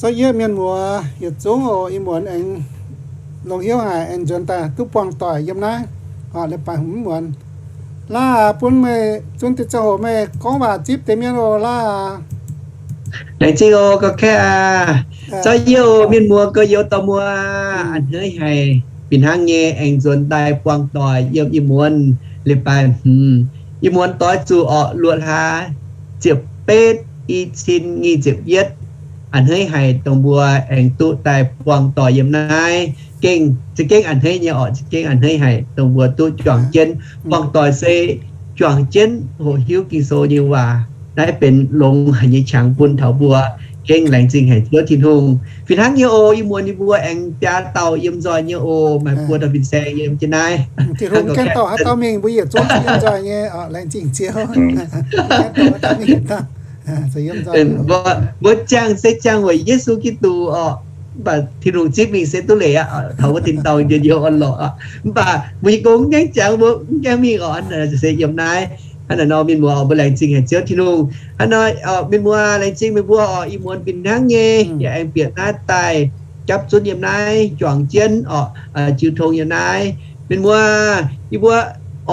Yie mienh muoz yietc zungv oc, ih muonz aengx longx hnyouv haic, aengx nzuonx daaih duqv buangh doic yiem naaiv, leiz-baaix hmz muonz. Laaix bun meih zunv deix ziangh hoc meih gorngv waac zipv deix mienh oc laaix. Laengz zingh oc, ga'kaeqv aac. Zorqv yie oc, mienh muoz, gorx-youz dorh muoz, a'hneiv haic, fih hnangv nyei aengx nzuonx daaih buangh doic yiem ih muonz leiz-baaix hmz. Ih muonz doix zuqc orqc, luoqc hlaax ziepc betv, i cin nyic ziepc yietv. A'hneiv haic dongh mbuo aengx duqv daaih buangh doic yiem naaiv. Gengh, za'gengh a'hneiv nyei orqc, za'gengh a'hneiv haic dongh mbuo duqv juangc jienv. Buangh doic se juangc jienv hoqc hiuv Ging-Sou nyei waac. Naaiv benx longx haic nyei qangx bun taux mbuo. Gengh laengz zingh haic Ziouv Tin-Hungh. Fih hnangv nyei oc, ih muonz ninh mbuo aengx biaa dauh yiem nzoih nyei oc, maaih buo dauh fin-saeng yiem jienv naaiv. Tin-Hungh gaengh dorh haaix dauh mingh, mbuo yietc zungv yiem nzoih nyei. Laengz zingh Ziouv. Mbuo ziangh se ziangh weic Yesu Giduc orqc, mv baac Tin-Hungh zipv mingh se duqv leiz aqv. Taux wuov tin-dorngh njien-youh orn-lorqc aqv. Mv baac mbuo nyei gong mv gaengh jangx, mbuo mv gaengh mingh orqc, se yiem naaiv. Hnangv naaiv nor, mienh muoz, mbuo laengz zingh haic Ziouv Tin-Hungh. Hnangv naaiv nor, mienh muoz, laengz zingh meih mbuo orqc, ih muonz fih hnangv nyei yie aengx bieqc naaiv daaih japv zunv yiem naaiv, juangc jienv orqc, jiu tong yiem naaiv. Mienh muoz, yie mbuo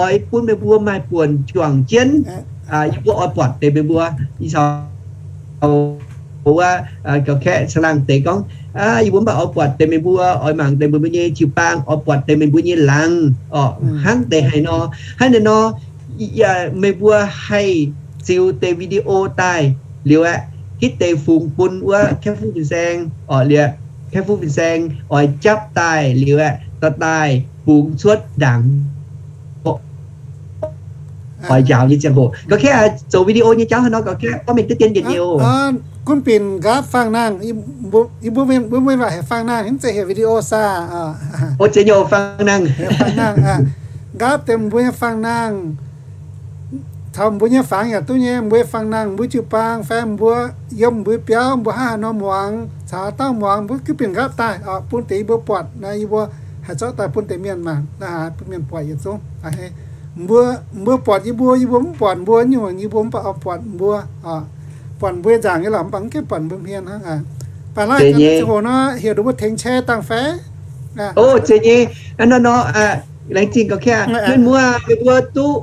oix bun meih mbuo maaih buonc juangc jienv. Yie mbuo oix buatc deix meih mbuo, ih caux wuov ga'kaeqv caangh laangh deix gorngv, yie mbuo mv baac oix buatc deix meih mbuo, oix mangc deix meih mbuo nyei jiu-baang, oix buatc deix meih mbuo nyei laangz orqc, hnangv deix haaix nor. Hnangv naaiv nor, meih mbuo haih ziux deix video daaih liuz aeqv, hitv deix fungx bun wuov kaeqv fuqv fin-saeng orqc, liuz kaeqv fuqv fin-saeng oix japv daaih liuz aeqv, dorh daaih bungx cuotv ndaangc oix njaaux nyei ziangh hoc. Ga'kaeqv zoux video nyei jauv haaix nor, ga'kaeqv gorngv mengh duqv dien yietc nyei oc. Gunv binc nqaapv faang nangh, yie mbuo maiv waac heuc faang nangh, mv zeiz heuc video saah. O, zeiz nyei, faang nangh. Nqaapv deix mbuo nyei faang nangh, taux mbuo nyei fangx yaac duqv nyei, mbuo nyei faang nangh, mbuo jiu-baang fai mbuo yiem mbuo biauv, mbuo hnangv haaix nor muangx, caux dauh muangx, mbuo gunv binc nqaapv daaih oc, bun deix yie mbuo buatc nor, yie mbuo haih zorqv daaih bun deix mienh mangc, la'haaix bun mienh buatc yietc zungv. Mbuo, mbuo buatc yie mbuo, yie mbuo mv buatc mbuo nyungc, yie mbuo mv baac oix buatc mbuo, buatc mbuo nzaangc nyei lorqc, mv baac mv gaengh buatc mbuo hmien hnangv. Baac laaix ziangh hoc nor, heuc ninh mbuo tengx share dangh fai? O, zeiz nyei. Hnangv nor, laengz zingh ga'kaeqv. Mienh muoz, meih mbuo duqv,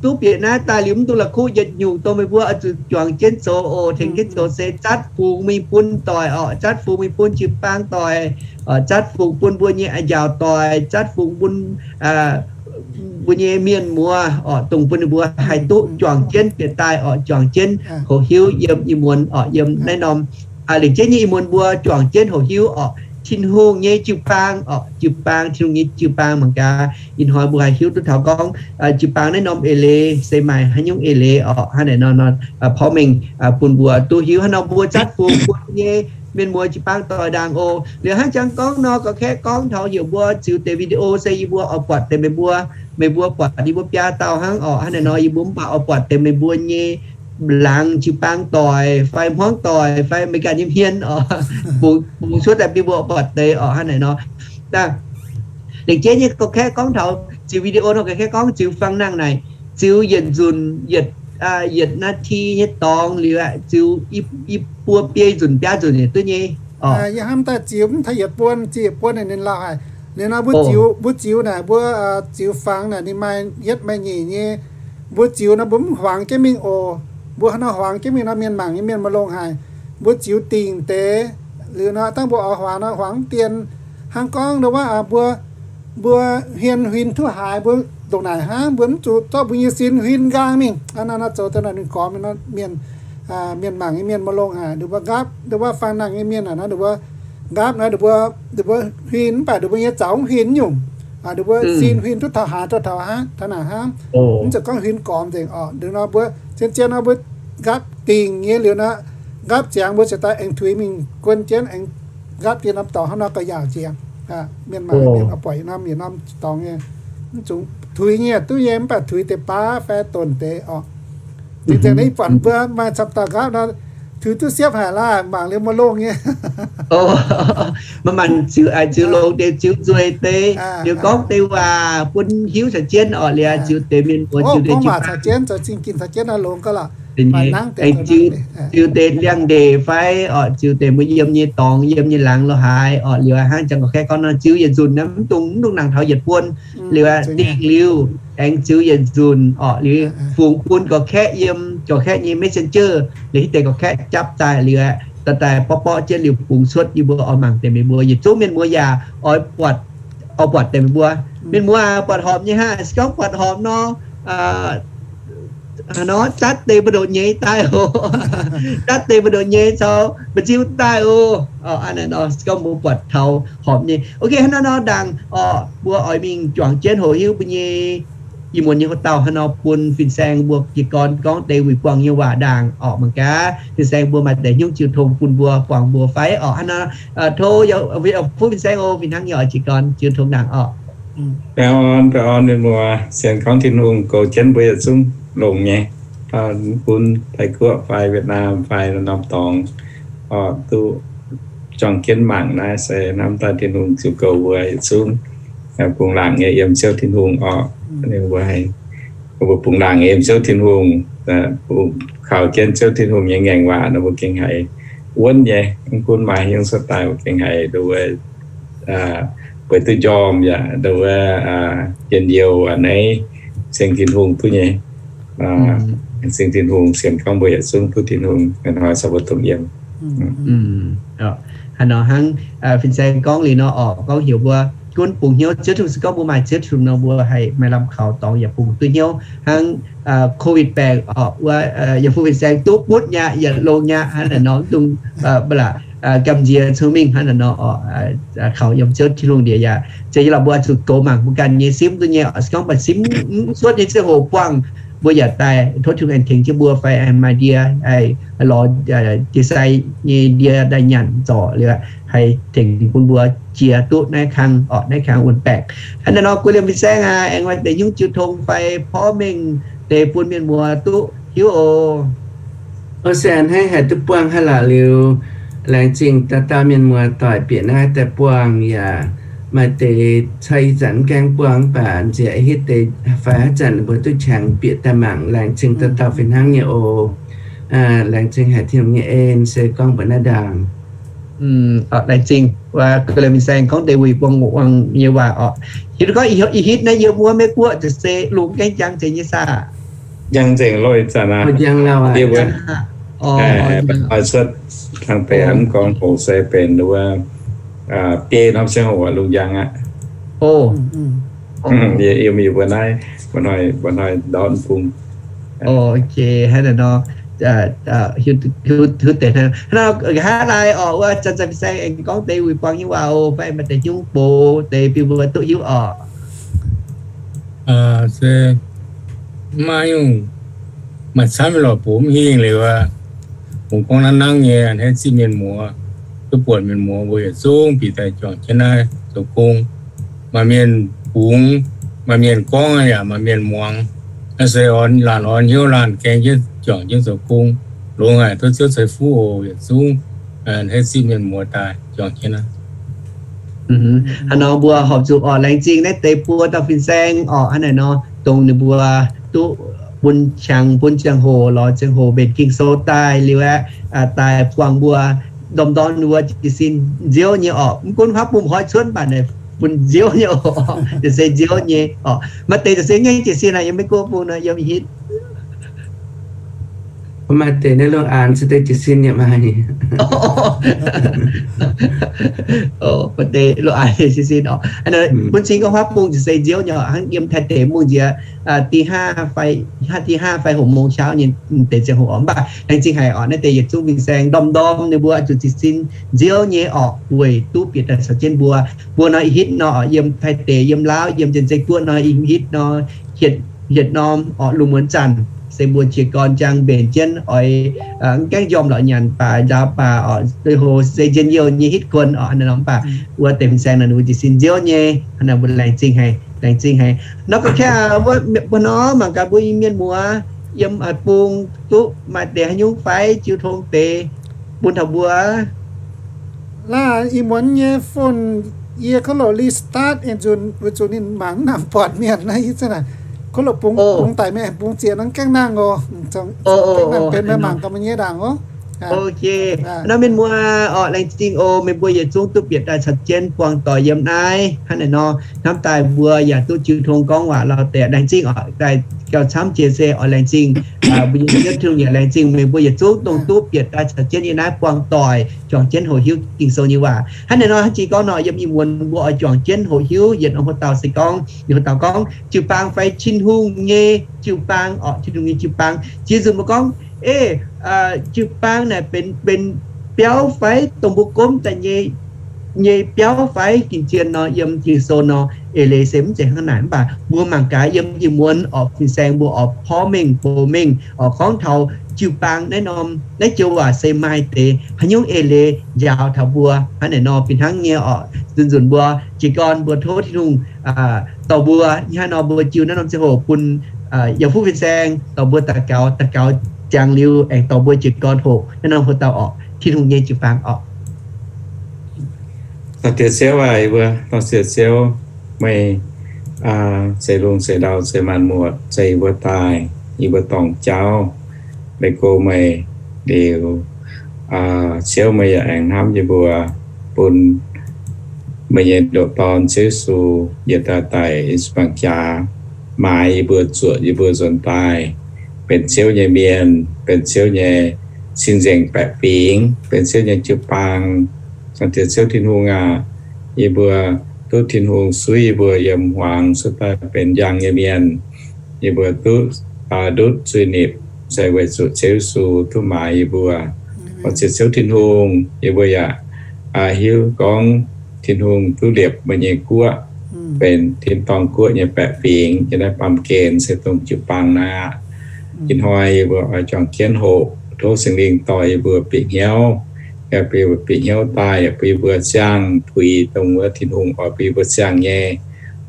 duqv bieqc naaiv daaih liuz mv dungx la'kuqv yietc nyungc, dongh meih mbuo oix zuqc juangc jienv zoux oc, tengx jienv zoux se zatv fungx mingh bun doic orqc, zatv fungx mingh bun jiu-baang doic, zatv fungx bun mbuo nyei a'njaaux doic, zatv fungx bun mbuo nyei mienh muoz orqc, dongh bun ninh mbuo haih duqv juangc jienv bieqc daaih orqc, juangc jienv hoqc hiuv yiem ih muonz orqc, yiem naaiv norm lengc jeiv nyei ih muonz mbuo juangc jienv hoqc hiuv orqc, Tin-Hungh nyei jiu-baang orqc, jiu-baang, Tin-Hungh nyei jiu-baang mangc gaax. Ih hnoi mbuo haih hiuv duqv taux gorngv jiu-baang naaiv norm eix leiz se maaih haaix nyungc eix leiz orqc, hnangv naaic nor, porv mengh bun mbuo duqv hiuv. Hnangv nor mbuo zatv fungx bun nyei mienh muoz jiu-baang doic ndaangc oc. Liuz hnangv jangx gorngv nor, ga'kaeqv gorngv taux heuc mbuo ziux deix video se yie mbuo oix buatc deix meih mbuo, meih mbuo buatc yie mbuo biaa dauh hnangv orqc. Hnangv naaic nor yie mbuo mv baac oix buatc deix meih mbuo nyei laangz jiu-baang doic fai hmuangv doic fai Meigaa nyei hmien orqc, bungx cuotv daaih bun mbuo buatc deix orqc, hnangv naaic nor. Lengc jeiv nyei ga'kaeqv gorngv taux ziux video nor, ga'kaeqv gorngv ziux faang nangh naaic, ziux yietc nzunc, yietc, yietc นาที nyei dorngx liuz aeqv, ziux i buo biei nzunc biaa nzunc yietc duqv nyei. Yie hnamv daaih ziux mv taux yietc buon, ziux yietc buon ninh lauh haic. Liuz nor mbuo ziux, mbuo ziux naaic, mbuo ziux fangx naaic ninh maaih yietv maaih nyeic nyei. Mbuo ziux nor mbuo mv huangx jienv mingh oc. Mbuo hnangv nor huangx jienv mingh nor mienh mangc nyei mienh maiv longx haic. Mbuo ziux dingc deix, liuz nor dangh mbuo oix huangx nor huangx mv dien. Hnangv gorngv ndongc wuov mbuo, mbuo hmien huin duqv haaix, mbuo ndongc naaic hnangv, mbuo mv zuqc zorqv mbuo nyei sin huin nqaang mingh. Hnangv nor nor zoux daaih nor ninh gormx nor mienh, mienh mangc nyei mienh maiv longx haic. Ninh mbuo nqaapv, ndongc wuov faang nangh nyei mienh naaic nor ninh mbuo nqaapv nor ninh mbuo, ninh mbuo huin mv baac ninh mbuo nyei zaux mv huin nyungc. Ninh mbuo sin huin duqv taux haaix taux taux hnangv, taux naaic hnangv. Mv zeiz gorngv huin gormx nzengc orqc. Liuz nor mbuo zien-zien nor mbuo nqaapv dingc nyei liuz nor, nqaapv ziangx mbuo ziouc daaih aengx tuix mingh guon jienv aengx nqaapv dien norm dorngx hnangv nor gauh yaauc nzengc. Mienh mangc mienh oix buatc yietc norm yietc norm dorngx nyei. Mv zuqc tuix nyei duqv nyei, mv baac tuix deix baav fai donc deix orqc. Zien-zien naaiv buatc mbuo maaih camv dauh nqaapv nor, tuix duqv siepv haic laah, mangc liuz maiv longx nyei. Manc-manc ziux, ziux longx deix, ziux nzueic deix, liuz gorngv deix waac bun hiuv caux jienv orqc, liuz ziux deix mienh muoz, ziux deix jiu-baang caux jienv, zoux zingh ginc caux jienv nor longx gauh lorqc. Aengx ziux deix liangx-ndeic fai orqc, ziux deix mbuo yiem nyei dorngx, yiem nyei laangz lo haaix orqc, liuz hnangv jangx gorqv-kaeqv gorngv nor, ziux yietc nzunc naaiv mv dungx, mv dungx nangc taux yietc buon. Liuz dingh liuz aengx ziux yietc nzunc orqc, liuz fungx bun gorqv-kaeqv yiem gorqv-kaeqv nyei messenger, liuz hitv deix gorqv-kaeqv japv daaih liuz, dorh daaih borqv borqv jienv liuz bungx cuotv yie mbuo oix mangc deix meih mbuo yietc zungv mienh muoz yaac oix buatc, oix buatc deix meih mbuo. Mienh muoz buatc horpc nyei hnangv, se gorngv buatc horpc nor, nor zatv deix mbu'ndongx nyei daaih oc. Zatv deix mbu'ndongx nyei caux mba'nziu daaih oc. Aa, naaiv nor se gorngv mbuo buatc taux horpc nyei. Ok, hnangv naaiv nor ndaangc orqc, mbuo oix mingh juangc jienv hoqc hiuv mbuo nyei ih muonz nyei hoc-dauh hnangv nor bun fin-saeng mbuo jiez gorn gorngv deix wuic buangh nyei waac ndaangc orqc. Mangc gaax fin-saeng mbuo maaih deix hnyouv jiu tong bun mbuo, buangh mbuo fai orqc. Hnangv nor tov, fuqv fin-saeng oc, fih hnangv nyei oix jiez gorn jiu tong ndaangc orqc. Baengh orn, baengh orn mienh muoz, sienx gorngv Tin-Hungh goux jienv mbuo yietc zungv longx nyei, bun Taiv-Guoqv fai Vietnam fai norm-norm dorngx orqc, duqv juangc jienv mangc naaiv se hnamv daaih Tin-Hungh ziouc goux mbuo yietc zungv bungx laangc nyei yiem Ziouv Tin-Hungh orqc. Ninh mbuo, mbuo bungx laangc nyei yiem Ziouv Tin-Hungh, kaux jienv Ziouv Tin-Hungh nyei ngaengc waac nor mbuo gengh haiz wuonv nyei, mv gunv maaih hnyouv cuotv daaih mbuo gengh haiz nduov, bueix duqv njormh yaac nduov, njien-youh a'hneiv, ceng Tin-Hungh duqv nyei. Ceng Tin-Hungh, sienx gorngv mbuo yietc zungv duqv Tin-Hungh hnoi-hnoi caux mbuo dongh yiem. Hnangv nor hnangv fin-saeng gorngv liuz nor orqc, gorngv heuc mbuo gunv bungx hnyouv Ziouv Tin-Hungh, se gorngv mbuo maaih Ziouv Tin-Hungh nor mbuo haih maaih lamh kaux dorngx yaac bungx duqv hnyouv. Hnangv COVID baengc orqc, wuov yaac bun fin-saeng duqv butv nyei, yietc longx nyei, hnangv naaic nor mv dungx ba'laqc gamh nziex cong-mengh hnangv naaic nor orqc, kaux yiem Ziouv Tin-Hungh ndiev yaac ziex nyei lorqc, mbuo zuqc goux mangc mbuo ganh nyei simv duqv nyei orqc. Se gorngv maaih simv mv cuotv nyei ziangh hoc buangh, mbuo yaac daaih tov Tin-Hungh aengx tengx jienv mbuo fai aengx maaih ndie, lorz jiez sai nyei ndie daaih nyanc zorc liuz, haih tengx bun mbuo jiex duqv naaiv kang orqc, naaiv kang wuon-baengc. Hnangv naaiv nor guei liemh fin-saeng aac, aengx maaih deix hnyouv jiu tong fai porv mengh deix bun mienh muoz duqv hiuv oc. O, se a'hneiv haiz duqv buangh haaix lorqc liuz, laengz zingh dauh dauh mienh muoz doic bieqc naaiv daaih buangh yaac maaih deix cai ih zanc mv gaengh buangh mv baac nziex hitv deix fai haaix zanc mbuo duqv qangx bieqc daaih mangc. Laengz zingh dauh dauh fih hnangv nyei oc. Laengz zingh haic Tin-Hungh nyei en se gorngv mbuox naaiv ndaangc. Laengz zingh guei liemh fin-saeng gorngv deix wuic buangh nyei waac orqc. Hiuv duqv gorngv ih hitv naaiv yiem wuov Meiv-Guoqv za'gengh se lungh gaengh jangx nzengc nyei saah? Jangx nzengc loh ih zanc aqv. Yie mbuo oix cuotv tangx deix mv gorngv hoc se benx wuov biei norm ziangh hoc lungh njang aqv. Yie mbuo naaiv mba'hnoi ndortv bung. Ok, hnangv naaic nor, hiuv deix hnangv nor, nqa'haav laai orqc, wuov zanc-zanc fin-saeng aengx gorngv deix wuic buangh nyei waac oc, fai maaih deix hnyouv bou deix bun mbuo duqv hiuv orqc. Se maiv nyungc, maaih camv lorqc, bungx mv hingh liuz aqv. Bungx gorngv hnangv nangv nyei, a'hneiv zipv mienh muoz, duqv buatc mienh muoz mbuo yietc zungv bieqc daaih juangc jienv naaiv zoux gong. Maaih mienh bungx, maaih mienh gorngv yaac maaih mienh muangx. Naaiv se orn laanh orn hnyouv laanh gaeng jienv juangc jienv zoux gong. Longx haic, tov Ziouv ceix fuqv oc, yietc zungv a'hneiv zipv mienh muoz daaih juangc jienv naaiv. Hnangv nor mbuo horpc zuqc orqc, laengz zingh naaiv deix buo dauh fin-saeng orqc, hnangv naaic nor dongh ninh mbuo duqv bun qangx bun ziangh hoc lorz ziangh hoc mbenc Ging-Sou daaih liuz aeqv, daaih buangh mbuo, ndorm-ndorm ninh mbuo jiez sin nziouv nyei orqc. Mv gunv huaav bung hnoi cuotv mv baac naaic bun nziouv nyei orqc, jiez sin nziouv nyei orqc. Maaih deix jiez sin nyei jiez sin naaic yiem Meiv-Guoqv bung nor yiem hitv. Maaih deix naaiv lungh aanx se deix jiez sin yaac maaih. Maaih deix lungh aanx jiez sin orqc. Bun cing gorngv huaav bung jiez sin nziouv nyei orqc, hnangv yiem Taiv deic-bung nziex, hnangv ตีห้า fai หกโมงเช้า nyei deix ziangh hoc orqc. Mv baac laengz zingh haic orqc, naaiv deix yietc zungv fin-saeng ndorm-ndorm ninh mbuo zuqc jiez sin nziouv nyei orqc, weic duqv bieqc daaih caux jienv mbuo. Mbuo nor ih hitv nor orqc, yiem Taiv deic, yiem Laauv, yiem Janx-Zei Guoqv nor ih hitv nor, hietc, hietc norm orqc, lungh muonz zanc se mbuo jiez gorn jangx mbenc jienv oix, mv gaengh njormh lorqc nyanc baac nzaaux baac orqc, doix hoc se njien-youh nyei hitv kuonx orqc. Hnangv naaic nor mv baac wuov deix fin-saeng naaic ninh mbuo jiez sin nziouv nyei. Hnangv naaic mbuo laengz zingh haic, laengz zingh haic. Nor gorngv kaeqv, mbuo nor mangc gaax mbuo nyei mienh muoz yiem haaix bung duqv maaih deix haaix nyungc fai jiu tong deix bun taux mbuo. Naaiv ih muonz nyei phone yie kov loc restart en nzunc, weic zuqc ninh mangc mv nangc buatc mienh naaiv, ih zanc naaic Kuv la'bungx bungx daic mingh aengx bungx ziex nangv gaengh nangh oc. Benx meih mangc gaax meih nyei ndaangc oc. Ok, nor mienh muoz orqc, laengz zingh oc. Meih mbuo yietc zungv duqv bieqc daaih caux jienv buangh doic yiem naaiv hnangv naaiv nor. Hnamv daaih mbuo yaac duqv jiu tong gorngv waac lauh deix, laengz zingh oc. Daaih gauh camv jiex se oix laengz zingh mbuo nyei Ziouv Tin-Hungh, yaac laengz zingh meih mbuo yietc zungv dongh duqv bieqc daaih caux jienv yiem naaiv buangh doic, juangc jienv hoqc hiuv Ging-Sou nyei waac. Hnangv naaiv nor, hnangv jiex gorngv nor, yiem ih muonz mbuo oix juangc jienv hoqc hiuv yietc norm hoc dauh se gorngv, yietc hoc dauh gorngv jiu-baang fai Tin-Hungh nyei jiu-baang orqc, Tin-Hungh nyei jiu-baang. Jiex nzunc mbuo gorngv, ei, jiu-baang naaic benx, benx biauv fai dongh mbuo gomv daaih nyei, nyei biauv fai. Gin zien nor, yiem Ging-Sou nor, eix leiz se mv zeiz hnangv naaic. Mv baac mbuo mangc gaax yiem ih muonz orqc, fin-saeng mbuo orqc porv mengh, mbuox mengh orqc, gorngv taux jiu-baang naaiv norm, naaiv joux waac se maaih deix haaix nyungc eix leiz njaaux taux mbuo hnangv naaic nor. Fih hnangv nyei orqc, nzunc nzunc mbuo jiez gorn mbuo tov Tin-Hungh dorh mbuo ih hnangv nor, mbuo jiu naaiv norm ziangh hoc bun yaac fuqv fin-saeng dorh mbuo daux gaux, daux gaux ziangx liuz aengx dorh mbuo jiez gorn hoqc naaiv norm hoc dauh orqc, Tin-Hungh nyei jiu-baang orqc. Diex Ziouv aac, yie mbuo dor-ziec Ziouv, meih zeix lungh zeix ndau zeix maanc muotc, zeix yie mbuo daaih, yie mbuo dorngc jauv, meih go meih liuz, Ziouv meih yaac aengx hnamv yie mbuo, bun meih nyei ndoqc Dorn Ziouv Yesu yietc daaih daic, yie mbuo bangc jaax, maaiz yie mbuo, zuoqc yie mbuo nzuonx daaih benx Ziouv nyei mienh, benx Ziouv nyei sin-nzengc baeqc fingx, benx Ziouv nyei jiu-baang. Zaangc Diex Ziouv Tin-Hungh aac, yie mbuo duqv Tin-Hungh suiv yie mbuo yiem hmuangx cuotv daaih benx njang nyei mienh. Yie mbuo duqv ndutv zuiz-nipc se weic zuqc Ziouv Yesu duqv maaiz yie mbuo. Zaangc Diex Ziouv Tin-Hungh, yie mbuo yaac hiuv gorngv Tin-Hungh duqv liepc meih nyei guoqv benx tin-dorngh guoqv nyei baeqc fingx yiem naaiv baamh gen se dongh jiu-baang naaiv aqv. Ih hnoi yie mbuo oix juangc jienv hoqc, tov Singx Lingh dorh yie mbuo bieqc hnyouv, yaac bun yie mbuo bieqc hnyouv daaih, yaac bun yie mbuo ziangh puix dongh wuov Tin-Hungh oix bun yie mbuo ziangh nyei,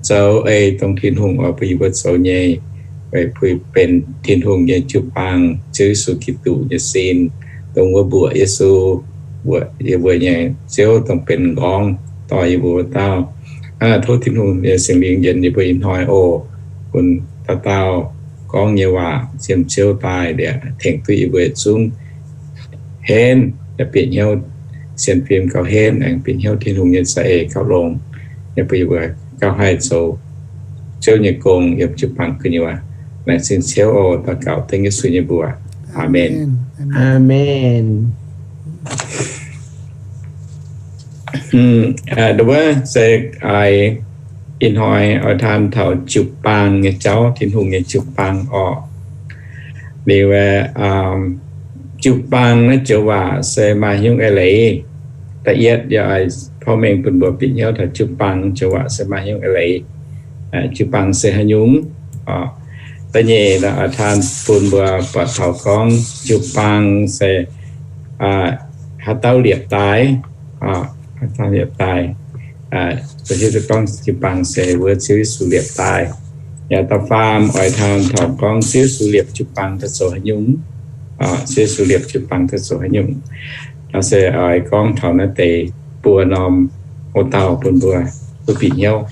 zoux ei dongh Tin-Hungh oix bun yie mbuo zoux nyei, weic puix benx Tin-Hungh nyei jiu-baang, Ziouv Yesu Giduc nyei sin, dongh wuov mbuoqc Yesu, mbuoqc yie mbuo nyei Ziouv dongh benx m'nqorngv dorh yie mbuo wuov dauh. Tov Tin-Hungh nyei Singx Lingh yienc yie mbuo ih hnoi oc, bun dauh dauh gorngv nyei waac ziemx ziouv daaih liuz, tengx duqv yie mbuo yietc zungv henv, bieqc hnyouv sienx fim gauh henv, aengx bieqc hnyouv Tin-Hungh nyei za'eix gauh longx, yaac bun yie mbuo gauh haih zoux Ziouv nyei gong yiem jiu-baang gu'nyuoz. Laengz zingh Ziouv oc. Daux gaux dengv Yesu nyei mbuox. Aamen. Aamen. Wuov se ih hnoi oix taan taux jiu-baang nyei jauv, Tin-Hungh nyei jiu-baang orqc. Liuz, jiu-baang naaiv joux waac se maaih haaix nyungc eix leiz? Da'yietv yaac oix porv mengh bun mbuo bieqc hnyouv taux jiu-baang joux waac se maaih haaix nyungc eix leiz. Jiu-baang se haaix nyungc? Da'nyeic oix taan bun mbuo buatc taux gorngv jiu-baang se haaix dauh liepc daaih, haaix dauh liepc daaih. Mbuo hiuv duqv gorngv jiu-baang se wuov Ziouv Yesu liepc daaih. Yaac da'faam oix taan taux gorngv Ziouv Yesu liepc jiu-baang daaih zoux haaix nyungc. Ziouv Yesu liepc jiu-baang daaih zoux haaix nyungc. Naaiv se oix gorngv taux naaiv deix buo norm hoc-dauh bun mbuo duqv bieqc hnyouv.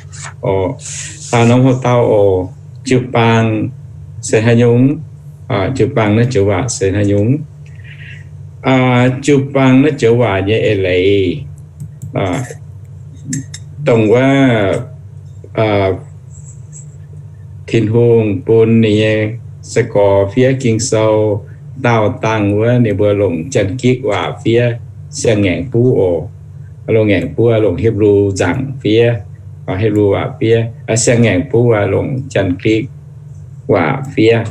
Da'faam norm hoc-dauh oc, jiu-baang se haaix nyungc? Jiu-baang naaiv joux waac se haaix nyungc? Jiu-baang naaiv joux waac nyei eix leiz, dongh wuov Tin-Hungh bun ninh nyei sai-gorx fiev Ging-Sou daauh dangh wuov, ninh mbuo longc Janx-Gikc waac fiev siang-ngaengc buv oc. Longc ngaengc buv, longc Hipv^lu nzangc fiev, Hipv^lu waac fiev. Siang-ngaengc buv longc Janx-Gikc waac fiev.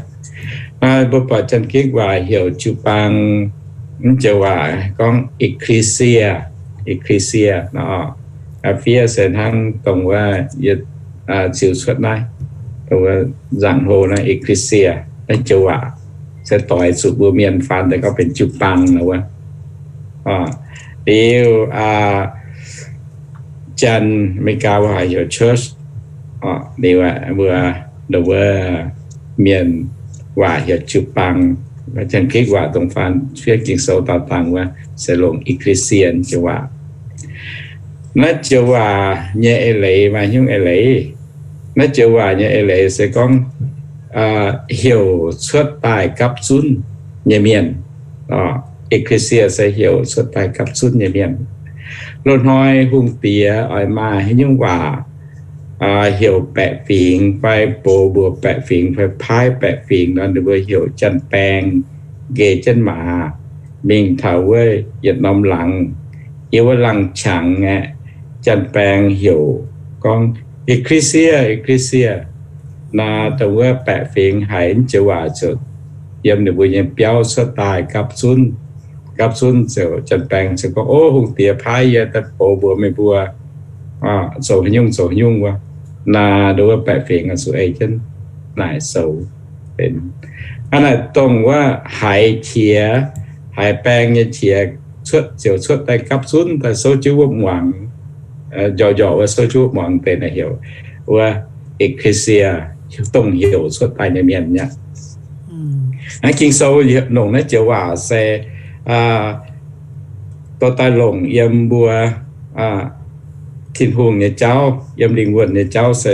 Mbuo buatc Janx-Gikc waac heuc jiu-baang, mv joux waac gorngv ecclesia, ecclesia nor. Fiev se hnangv dongh wuov yie ziux cuotv naaiv, dongh wuov nzangc-hlo naaiv ecclesia, naaiv joux waac se doix zuqc mbuo mienh faan daaih gorngv benx jiu-baang nor wuov. Liuz, Janx, America waac heuc church. Liuz mbuo, dongh wuov mienh waac heuc jiu-baang. Janx-Gikc waac dongh faan fiev Ging-Sou daauh dangh wuov se longc ecclesia joux waac. Naaiv joux waac nyei eix leiz maaih haaix nyungc eix leiz? Naaiv joux waac nyei eix leiz se gorngv heuc cuotv daaih gapv zunv nyei mienh. Ecclesia se heuc cuotv daaih gapv zunv nyei mienh. Loz-hnoi hungh diex oix maaih haaix nyungc waac heuc baeqc fingx fai box mbuox baeqc fingx fai paaiv baeqc fingx nor, ninh mbuo heuc janx-baeng nqaeqv jienv maaz mingh taux wuov yietc norm laangz, yiem wuov laangz qangx aeqv, janx-baeng heuc gorngv, Ecclesia, Ecclesia. Naaiv dongh wuov baeqc fingx haiz naaiv joux waac ziouc yiem ninh mbuo nyei biauv cuotv daaih gapv zunv. Gapv zunv ziouc janx-baeng ziouc gorngv, O, hungh diex paaiv yie daaih box mbuox meih mbuo, zoux haaix nyungc zoux haaix nyungc wuov. Naaiv dongh wuov baeqc fingx zuqc ei jienv naaic sou benx. Hnangv naaic dongh wuov haiz qiex, haiz baeng nyei qiex cuotv ziouc cuotv daaih gapv zunv daaih souv jienv wuov muangx, njorqc njorqc wuov souv jienv wuov muangx deix naaic heuc wuov ecclesia, dongh heuc cuotv daaih nyei mienh aqv. Naaiv Ging-Sou longc naaiv joux waac se dorh daaih longc yiem mbuo Tin-Hungh nyei jauv, yiem lingh wuonh nyei jauv se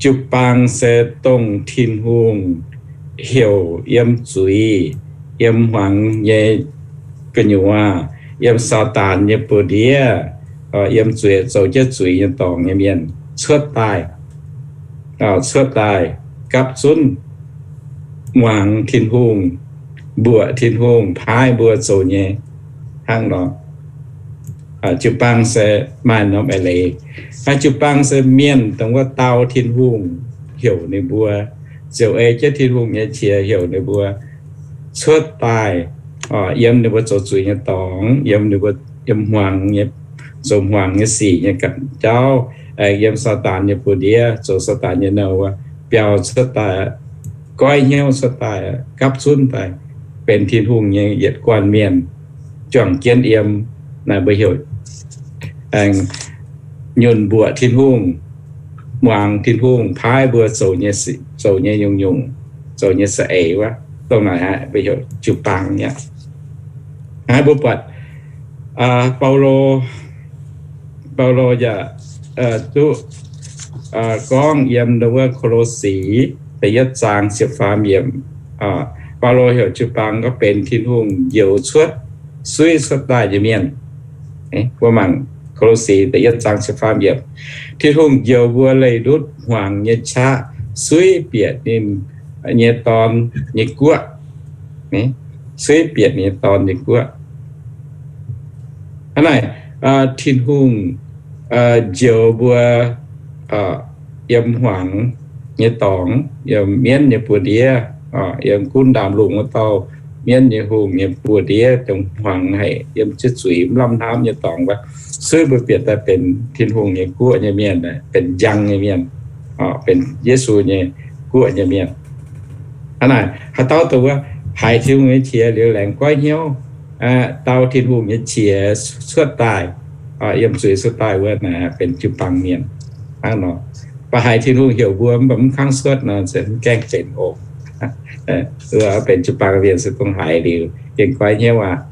jiu-baang se dongh Tin-Hungh heuc yiem zuiz, yiem hmuangx nyei gu'nyuoz, yiem Saadaan nyei buoz-ndiev, yiem zuiz, zoux jienv zuiz nyei dorngx nyei mienh cuotv daaih, cuotv daaih gapv zunv muangx Tin-Hungh, mbuoqc Tin-Hungh paaiv mbuo zoux nyei hnangv nor. Jiu-baang se maaih norm eix leiz. Naaiv jiu-baang se mienh dongh wuov dau Tin-Hungh heuc ninh mbuo, ziouc ei jienv Tin-Hungh nyei qiex heuc ninh mbuo cuotv daaih yiem ninh mbuo zoux zuiz nyei dorngx, yiem ninh mbuo, yiem hmuangx nyei, zoux hmuangx nyei sic nyei ganh jauv, aengx yiem Saadaan nyei buoz-ndiev zoux Saadaan nyei nouh wuov biaux cuotv daaih, goiv hnyouv cuotv daaih, gapv zunv daaih, benx Tin-Hungh nyei yietc guanh mienh, juangc jienv yiem naaiv mbuo heuc aengx nyunc mbuoqc Tin-Hungh, muangx Tin-Hungh paaiv mbuo zoux nyei, zoux nyei nyungc-nyungc, zoux nyei za'eix wuov, dongh naaic mbuo heuc jiu-baang aqv. Naaiv mbuo buatc Baulo, Baulo yaac duqv gorngv yiem wuov Ko^lo^si da'yietv zaang ziepc faam yiemc, Baulo heuc jiu-baang gorngv benx Tin-Hungh njoux cuotv, suiv cuotv daaih nyei mienh. Mbuo mangc Ko^lo^si da'yietv zaang ziepc faam yiemc, Tin-Hungh njoux mbuo leih ndutv hmuangx nyei qaqv, suiv bieqc ninh nyei Dorn nyei guoqv, suiv bieqc ninh nyei Dorn nyei guoqv. Hnangv naaic, Tin-Hungh njoux mbuo yiem hmuangx nyei dorngx, yiem mienv nyei buoz-ndiev, yiem gunv ndaamv-lungh wuov dauh mienv nyei hungh nyei buoz-ndiev, dongh hmuangx haic, yiem jienv zuiz mv lamh hnamv nyei dorngx wuov, suiv mbuo bieqc daaih benx Tin-Hungh nyei guoqv nyei mienh, benx njang nyei mienh, benx Yesu nyei guoqv nyei mienh. Hnangv naaic, haaix dauh dongh wuov haiz Tin-Hungh nyei qiex liuz laengz goiv hnyouv, dau Tin-Hungh nyei qiex cuotv daaih, yiem zuiz cuotv daaih wuov naaic benx jiu-baang mienh. Hnangv nor, mv baac haiz Tin-Hungh heuc mbuo mv baac mv kangv cuotv nor, se mv gaengh benx oc. Wuov benx jiu-baang mienh se dongh haiz liuz gengh goiv hnyouv aqv,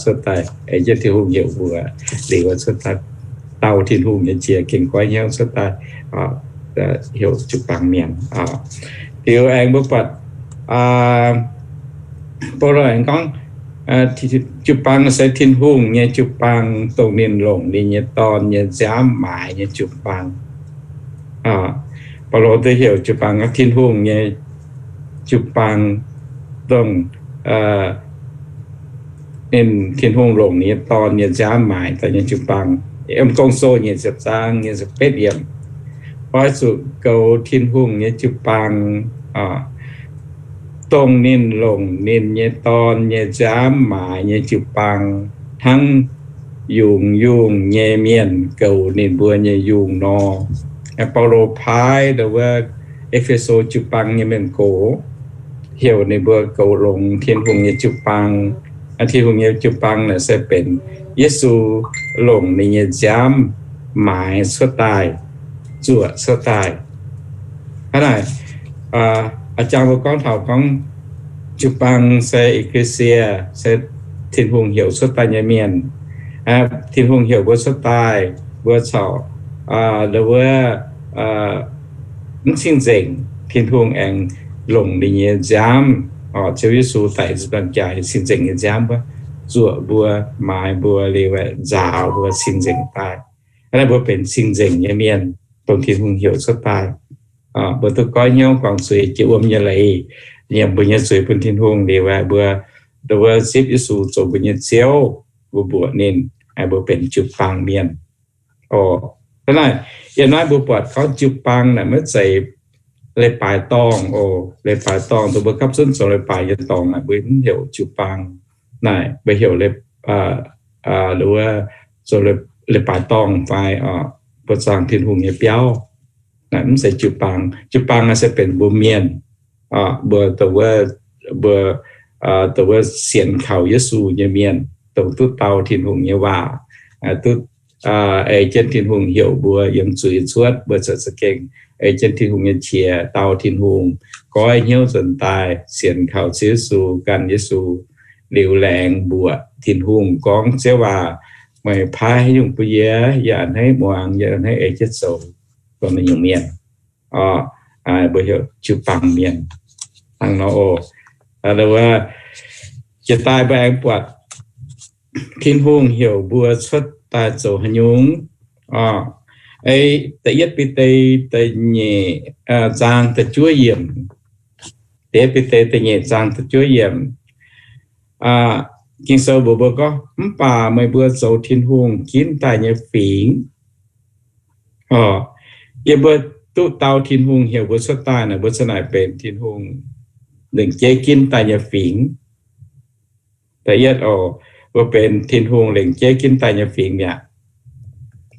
cuotv daaih, ei jienv Tin-Hungh heuc mbuo liuz cuotv daaih, dau Tin-Hungh nyei qiex gengh goiv hnyouv cuotv daaih, heuc jiu-baang mienh. Liuz aengx mbuo buatc Baulo aengx gorngv, jiu-baang se Tin-Hungh nyei jiu-baang, dongh ninh longc ninh nyei Dorn nyei nziaamv maaiz nyei jiu-baang. Baulo duqv heuc jiu-baang gorngv Tin-Hungh nyei jiu-baang, dongh ninh, Tin-Hungh longc ninh nyei Dorn nyei nziaamv maaiz daaih nyei jiu-baang. Yiem Gong-Zoh nyic ziepc zaang nyic ziepc betv yiemc, oix zuqc goux Tin-Hungh nyei jiu-baang, dongh ninh longc ninh nyei Dorn nyei nziaamv maaiz nyei jiu-baang, hnangv yungz yungh nyei mienh goux ninh mbuo nyei yungh nor. Baulo paaiv ndau wuov E^fe^so jiu-baang nyei mienh gox, heuc ninh mbuo goux longx Tin-Hungh nyei jiu-baang. Tin-Hungh nyei jiu-baang naaic se benx Yesu longc ninh nyei nziaamv maaiz cuotv daaih, zuoqc cuotv daaih. Hnangv naaic, a'jangc mbuo gorngv taux gorngv jiu-baang se ecclesia, se Tin-Hungh heuc cuotv daaih nyei mienh. Tin-Hungh heuc mbuo cuotv daaih, mbuo corc ndau wuov mv cing-nzengc, Tin-Hungh aengx longc ninh nyei nziaamv, Ziouv Yesu daic nzipv nzaangc jaax nyei cing-nzengc nyei nziaamv wuov, zuoqc mbuo, maaiz mbuo, liuz nzaaux mbuo cing-nzengc daaih. Hnangv naaiv mbuo benx cing-nzengc nyei mienh, dongh Tin-Hungh heuc cuotv daaih. Mbuo duqv goiv hnyouv guangc zuiz jiex wuom nyei leiz, nyiemc mbuo nyei zuiz bun Tin-Hungh liuz, mbuo, mbuo zipv Yesu zoux mbuo nyei Ziouv, mbuo mbuoqc ninh, mbuo benx jiu-baang mienh. Hnangv naaiv, yiem naaiv mbuo buatc gorngv jiu-baang naaic maiv zeiz leiz-baaix dorngh oc. Leiz-baaix dorngh, dongh mbuo gapv zunv zoux leiz-baaix nyei dorngx naaic, mbuo mv heuc jiu-baang. Naaic mbuo heuc, wuov, zoux leiz-baaix dorngh fai mbuo zaangh Tin-Hungh nyei biauv. Naaic mv zeiz jiu-baang. Jiu-baang naaic se benx mbuo mienh, mbuo, mbuo, dongh wuov sienx kaux Yesu nyei mienh, dongh duqv dau Tin-Hungh nyei waac, duqv ei jienv Tin-Hungh heuc mbuo yiem zuiz cuotv, mbuo ziouc za'gengh ei jienv Tin-Hungh nyei qiex dau Tin-Hungh, goiv hnyouv nzuonx daaih sienx kaux Ziouv Yesu, gan Yesu, liuz laengz mbuoqc Tin-Hungh gorngv, Ziouv aac, meih paaiv haaix nyungc bun yie, yie a'hneiv muangx, yie a'hneiv ei jienv zoux, dongh naaiv nyungc mienh. Mbuo heuc jiu-baang mienh. Hnangv nor oc. Jiex daaih mbuo aengx buatc Tin-Hungh heuc mbuo cuotv daaih zoux haaix nyungc. Da'yietv Bide da'nyeic zaang da'juov yiemc. Da'yietv Bide da'nyeic zaang da'juov yiemc. Ging-Sou mbuox mbuo gorngv, Mv baac meih mbuo zoux Tin-Hungh ginv daaih nyei fingx. Yie mbuo duqv dau Tin-Hungh heuc mbuo cuotv daaih naaic, mbuo ziouc naaic benx Tin-Hungh lengc jeiv ginv daaih nyei fingx. Da'yietv oc, mbuo benx Tin-Hungh lengc jeiv ginv daaih nyei fingx mi'aqv.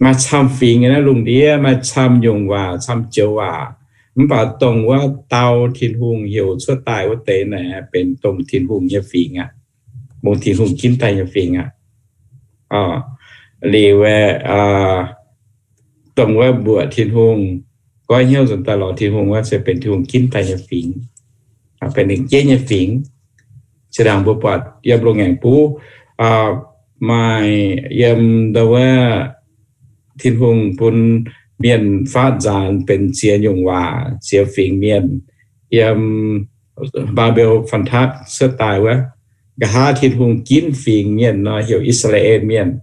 Maaih camv fingx nyei naaiv lungh ndiev, maaih camv nyungc waac, camv joux waac. Mv baac dongh wuov dau Tin-Hungh heuc cuotv daaih wuov deix naaic benx dongh Tin-Hungh nyei fingx aqv. Mbuo Tin-Hungh ginv daaih nyei fingx aqv. Liuz, dongh wuov mbuoqc Tin-Hungh, goiv hnyouv nzuonx daaih lorz Tin-Hungh wuov se benx Tin-Hungh ginv daaih nyei fingx, benx lengc jeiv nyei fingx. Zinh ndaangc mbuo buatc yiem loz-ngaengc buv, maaih yiem ndau wuov Tin-Hungh bun mienh faatv nzaanx benx ziex nyungc waac, ziex fingx mienh. Yiem Mbaa^mbe^lo^fan^tatv cuotv daaih wuov, nqa'haav Tin-Hungh ginv fingx mienh nor heuc I^saa^laa^en Mienh.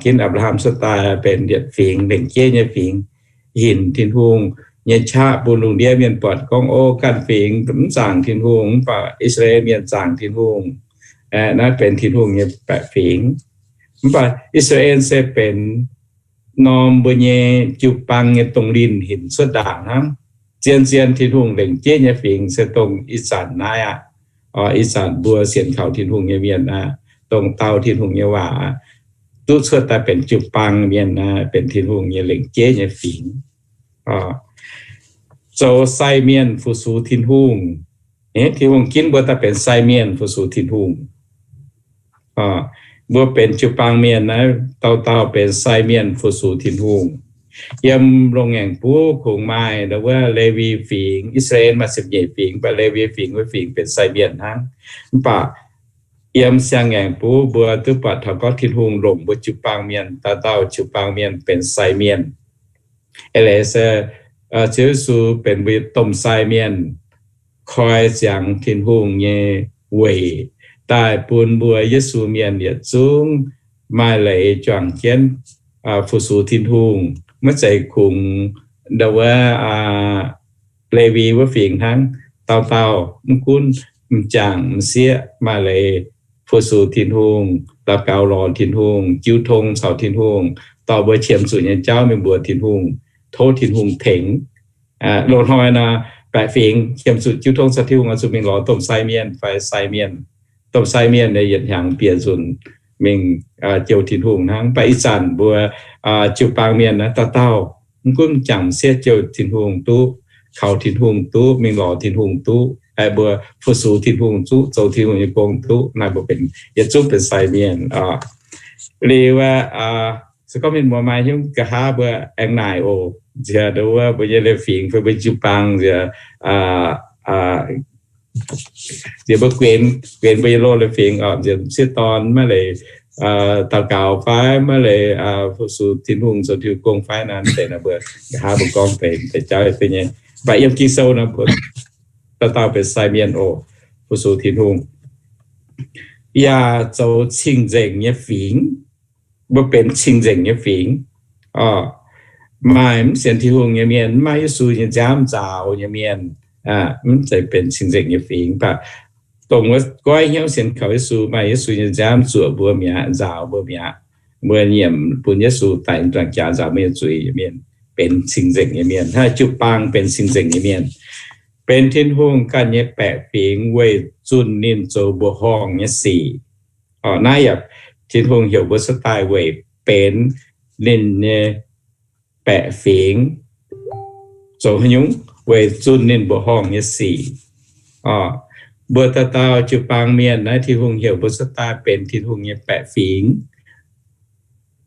Ginv Apc^laa^ham cuotv daaih benx yietc fingx, lengc jeiv nyei fingx, hinc Tin-Hungh nyei qaqv bun lungh ndiev mienh buatc gorngv, o, ganh fingx mv zaangc Tin-Hungh, mv baac I^saa^laa^en Mienh zaangc Tin-Hungh. Naaiv benx Tin-Hungh nyei baeqc fingx. Mv baac I^saa^laa^en se benx norm mbuo nyei jiu-baang nyei dongh linh hinc cuotv ndaangc hnangv. Zien-zien Tin-Hungh lengc jeiv nyei fingx se dongh ih zanc naaiv aqv. Ih zanc mbuo sienx kaux Tin-Hungh nyei mienh aqv, dongh dau Tin-Hungh nyei waac aqv, duqv cuotv daaih benx jiu-baang mienh aqv, benx Tin-Hungh nyei lengc jeiv nyei fingx. Zoux sai mienh fu-sux Tin-Hungh. Tin-Hungh ginv mbuo daaih benx sai mienh fu-sux Tin-Hungh. Mbuo benx jiu-baang mienh naaiv dauh dauh benx sai mienh fu-sux Tin-Hungh. Yiem loz-ngaengc buv kungx maaih ndau wuov Lewi Fingx, I^saa^laa^en maaih ziepc nyeic fingx, mv baac Lewi Fingx wuov fingx benx sai mienh hnangv. Mv baac yiem siang-ngaengc buv mbuo duqv buatc taux gorngv Tin-Hungh longc mbuo jiu-baang mienh, dauh dauh jiu-baang mienh benx sai mienh. Eix leiz se Ziouv Yesu benx mbuo domh sai mienh, koi ziangx Tin-Hungh nyei weic daaih bun mbuo Yesu mienh yietc zungv maaih leiz juangc jienv fu-sux Tin-Hungh. Maiv zeiz kungx ndau wuov Lewi wuov fingx hnangv, dauh dauh mv gunv m'jangc m'sieqv maaih leiz fu-sux Tin-Hungh, daux gaux lorz Tin-Hungh, jiu tong caux Tin-Hungh, dorh mbuo qiemx zuqc nyei jauv mingh mbuox Tin-Hungh, tov Tin-Hungh tengx. Loz-hnoi nor, baeqc fingx qiemx zuqc jiu tong caux Tin-Hungh oix zuqc mingh lorz domh sai mienh fai sai mienh. Domh sai mienh nyei yietc hnyangx bieqc nzunc mingh jouh Tin-Hungh hnangv. Mv baac ih zanc mbuo jiu-baang mienh naaiv dauh dauh, mv gunv m'jangc m'sieqv jouh Tin-Hungh duqv, kaux Tin-Hungh duqv, mingh lorz Tin-Hungh duqv, mbuo fu-sux Tin-Hungh duqv, zoux Tin-Hungh nyei gong duqv, naaiv mbuo benx yietc zungv benx sai mienh. Liuz, se gorngv mienh muoz maaih hnyouv nqa'haav mbuo aengx naaic oc. Nziex ndau wuov mbuo nyei leiz-fingx fai mbuo jiu-baang nziex, nziex mbuo guenx, guenx mbuo nyei loz leiz-fingx oc. Nziex m'sieqv dorn maiv leiz daux gaux fai maiv leiz fu-sux Tin-Hungh zoux Tin-Hungh gong fai naaiv deix nor, mbuo nqa'haav mbuo gorngv deix, deix jauv deix nyei. Mv baac yiem Ging-Sou nor mbuo dauh dauh benx sai mienh oc, fu-sux Tin-Hungh, yaac zoux cing-nzengc nyei fingx. Mbuo benx cing-nzengc nyei fingx. Maaih mv sienx Tin-Hungh nyei mienh, mv maaih Yesu nyei nziaamv nzaaux nyei mienh, mv zeiz benx cing-nzengc nyei fingx. Mv baac dongh wuov goiv hnyouv sienx kaux Yesu, maaih Yesu nyei nziaamv zuoqc mbuo mi'aqv, nzaaux mbuo mi'aqv, mbuo nyiemc bun Yesu daic nzangc jaax nzaaux mbuo nyei zuiz nyei mienh, benx cing-nzengc nyei mienh. Hnangv jiu-baang benx cing-nzengc nyei mienh, benx Tin-Hungh ganh nyei baeqc fingx weic zunh ninh zoux mbuoqc horngh nyei sic. Naaiv yaac Tin-Hungh heuc mbuo cuotv daaih weic benx ninh nyei baeqc fingx. Zoux haaix nyungc? Weic zunh ninh mbuoqc horngh nyei sic. Mbuo dauh dauh jiu-baang mienh naaiv, Tin-Hungh heuc mbuo cuotv daaih benx Tin-Hungh nyei baeqc fingx,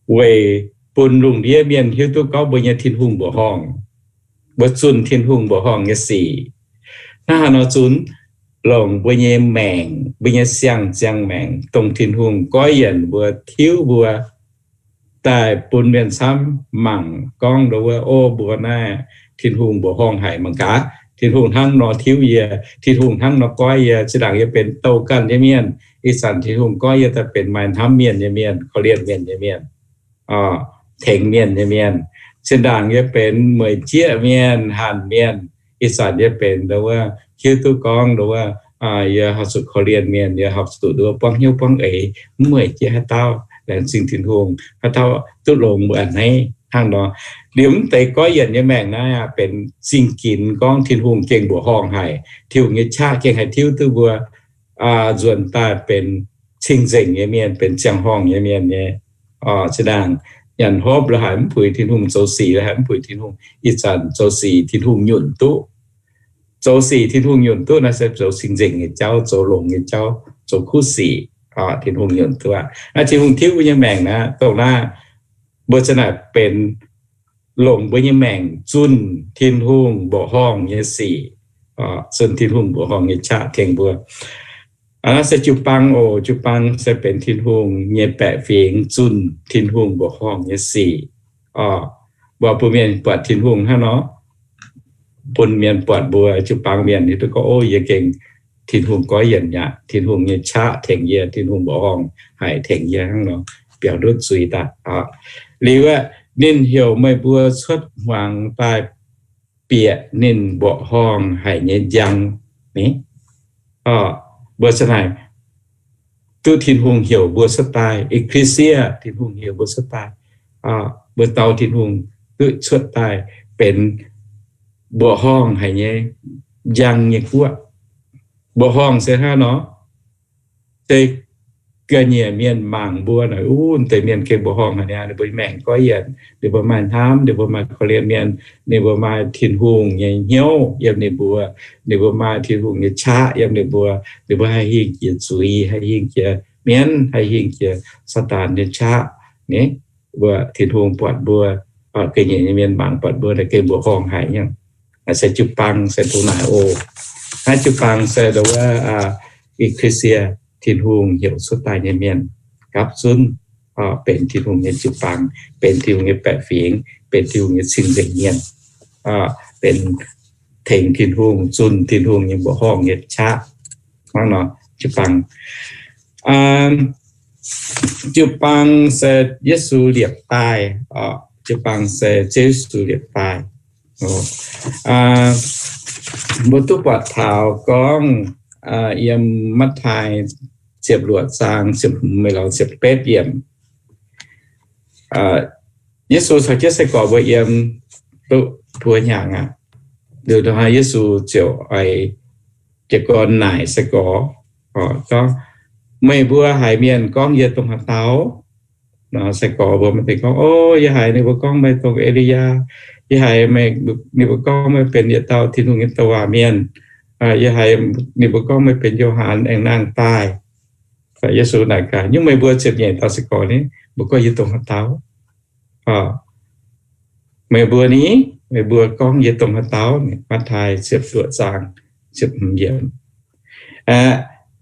weic bun lungh ndiev mienh hiuv duqv gorngv mbuo nyei Tin-Hungh mbuoqc horngh, mbuo zunh Tin-Hungh mbuoqc horngh nyei sic. Hnangv haaix nor zunc? Longc mbuo nyei maengc, mbuo nyei siang-ziangh maengc, dongh Tin-Hungh goiv yienc mbuo, tiuv mbuo, daaih bun mienh camv mangc gorngv ndo wuov, o, mbuo naaiv Tin-Hungh mbuoqc horngh haic mangc gaax. Tin-Hungh hnangv nor tiuv yie, Tin-Hungh hnangv nor goiv yie. Zinh ndaangc yie benx douh ganh nyei mienh, ih zanc Tin-Hungh goiv yie daaih benx maaih hnamv mienh nyei mienh, korv-lienh mienh nyei mienh, tengx mienh nyei mienh. Zinh ndaangc yie benx mueic jieqv mienh, hanc mienh, ih zanc yie benx ndo wuov hiuv duqv gorngv ndo wuov, yie horpc zuqc korv-lienh mienh, yie horpc zuqc ndo wuov buangv hnyouv buangv eix, mv mueic jieqv haaix dauh, laengz zingh Tin-Hungh, haaix dauh duqv longx mbuo a'hneiv hnangv nor. Liuz mv deix goiv yienc nyei maengc naaiv aqv, benx zingh ginx gorngv Tin-Hungh gengh mbuoqc horngh haic, Tin-Hungh nyei qaqv gengh haih tiuv duqv mbuo nzuonx daaih benx cing-nzengc nyei mienh, benx ziangh horngh nyei mienh nyei. Zinh ndaangc nyanc hopv la'haic mv puix Tin-Hungh, zoux sic la'haic mv puix Tin-Hungh, ih zanc zoux sic Tin-Hungh nyunc duqv. Zoux sic Tin-Hungh nyunc duqv naaiv se zoux cing-nzengc nyei jauv, zoux longx nyei jauv, zoux kuv sic, Tin-Hungh nyunc duqv aqv. Naaiv Tin-Hungh tiuv mbuo nyei maengc naaiv, dongh naaiv mbuo za'naaic benx longc mbuo nyei maengc zunh Tin-Hungh mbuoqc horngh nyei sic, zunh Tin-Hungh mbuoqc horngh nyei qaqv tengx mbuo. Naaiv se jiu-baang oc. Jiu-baang se benx Tin-Hungh nyei baeqc fingx zunh Tin-Hungh mbuoqc horngh nyei sic. Mbuo bun mienh buatc Tin-Hungh hnangv nor, bun mienh buatc mbuo jiu-baang mienh hiuv duqv gorngv, o, yie gengh Tin-Hungh goiv yienc yaac Tin-Hungh nyei qaqv tengx yie, Tin-Hungh mbuoqc horngh haic tengx yie hnangv nor, biaux ndutv zuiz daaih. Liuz aeqv, ninh heuc meih mbuo cuotv hmuangx daaih bieqc ninh mbuoqc horngh haic nyei njang. Mbuo za'naaic duqv Tin-Hungh heuc mbuo cuotv daaih, ecclesia, Tin-Hungh heuc mbuo cuotv daaih, mbuo dauh Tin-Hungh duqv cuotv daaih benx mbuoqc horngh haic nyei njang nyei guoqv. Mbuoqc horngh se hnangv nor, se ga'nyiec mienh mangc mbuo naaic, uv, deix mienh gengh mbuoqc horngh haic niaa, ninh mbuo maengc goiv yienc, ninh mbuo maaih hnamv, ninh mbuo maaih korv-lienh mienh, ninh mbuo maaih Tin-Hungh nyei hnyouv yiem ninh mbuo, ninh mbuo maaih Tin-Hungh nyei qaqv yiem ninh mbuo, ninh mbuo haih hingh jiex zuiz, haih hingh jiex mienv, haih hingh jiex Saadaan nyei qaqv. Ni, mbuo Tin-Hungh buatc mbuo, ga'nyiec nyei mienh mangc buatc mbuo naaic gengh mbuoqc horngh haic nyei. Se jiu-baang se dongh naaic oc. Naaiv jiu-baang se ndo wuov, ecclesia, Tin-Hungh heuc cuotv daaih nyei mienh, gapv zunv benx Tin-Hungh nyei jiu-baang, benx Tin-Hungh nyei baeqc fingx, benx Tin-Hungh nyei cing-nzengc mienh, benx tengx Tin-Hungh, zunh Tin-Hungh nyei mbuoqc horngh nyei qaqv. Hnangv nor, jiu-baang, jiu-baang se Yesu liepc daaih. Jiu-baang se Ziouv Yesu liepc daaih. Mbuo duqv buatc taux gorngv yiem Matv^taai ziepc luoqc zaang ziepc hmz mingh lorz ziepc betv yiemc, Yesu caux jienv sai-gorx mbuo yiem duqv buo hnyangx aqv. Liuz hnangv Yesu ziouc oix jiez gorn naaic sai-gorx, gorngv, meih mbuo haiz mienh gorngv yie dongh haaix dauh? Sai-gorx mbuo maaih deix gorngv, o, yie haiz ninh mbuo gorngv meih dongh E^li^yaa. Yie haiz ninh mbuo gorngv meih benx yietc dauh Tin-Hungh nyei douc waac mienh. Yie haiz ninh mbuo gorngv meih benx Yo^han aengx nangh daaih. Yesu naaic gaax, nyungc meih mbuo ziepc nyeic dauh sai-gorx ni, mbuo gorngv yie dongh haaix dauh? Meih mbuo ni, meih mbuo gorngv yie dongh haaix dauh? Matv^taai ziepc luoqc zaang ziepc hmz yiemc.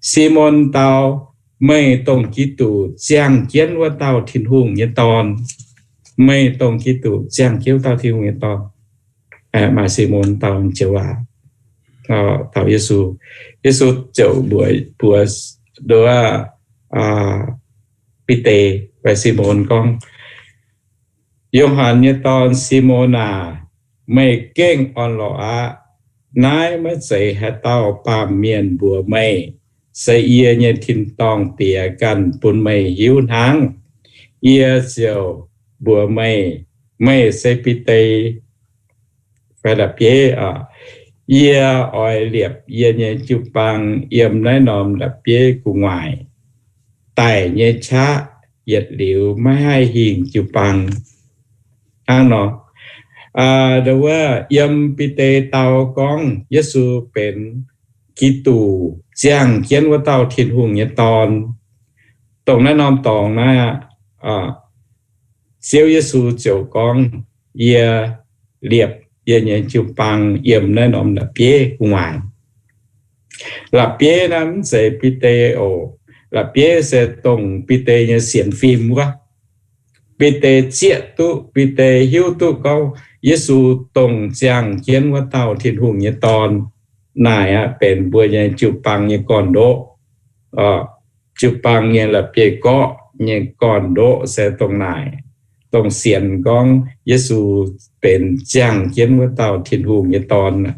Simon dau, meih dongh Giduc, ziangh jienv wuov dauh Tin-Hungh nyei Dorn. Meih dongh Giduc, ziangh jienv wuov dauh Tin-Hungh nyei Dorn. Maaih Simon dau joux waac, taux Yesu. Yesu ziouc mbuox, mbuox nduov Bide fai Simon gorngv, Yo^han nyei dorn, Simon aac, meih gengh orn-lorqc aqv. Naaiv maiv zeiz haaix dauh baamh mienh mbuox meih, se yie nyei tin-dorngh Diex ganh bun meih hiuv hnangv. Yie ziouc mbuox meih, meih se Bide fai la'bieiv. Yie oix liepc yie nyei jiu-baang yiem naaiv norm la'bieiv gu'nguaaic. Daic nyei qaqv yietc liuz maiv haih hingh jiu-baang. Hnangv nor, nduov, yiem Bide dau gorngv Yesu benx Giduc, ziangh jienv wuov dauh Tin-Hungh nyei Dorn. Dongh naaiv norm dorngx naaiv aqv, Ziouv Yesu ziouc gorngv, Yie liepc yie nyei jiu-baang yiem naaiv norm la'bieiv gu'nguaaic. La'bieiv naaiv mv zeiz Bide oc. La'bieiv se dongh Bide nyei sienx fim wuov. Bide zieqv duqv, Bide hiuv duqv gorngv Yesu dongh ziangh jienv wuov dauh Tin-Hungh nyei Dorn naaic aqv, benx mbuo nyei jiu-baang nyei gorn-ndoqv. Jiu-baang nyei la'bieiv-gorqv nyei gorn-ndoqv se dongh naaic, dongh sienx gorngv Yesu benx ziangh jienv wuov dauh Tin-Hungh nyei Dorn,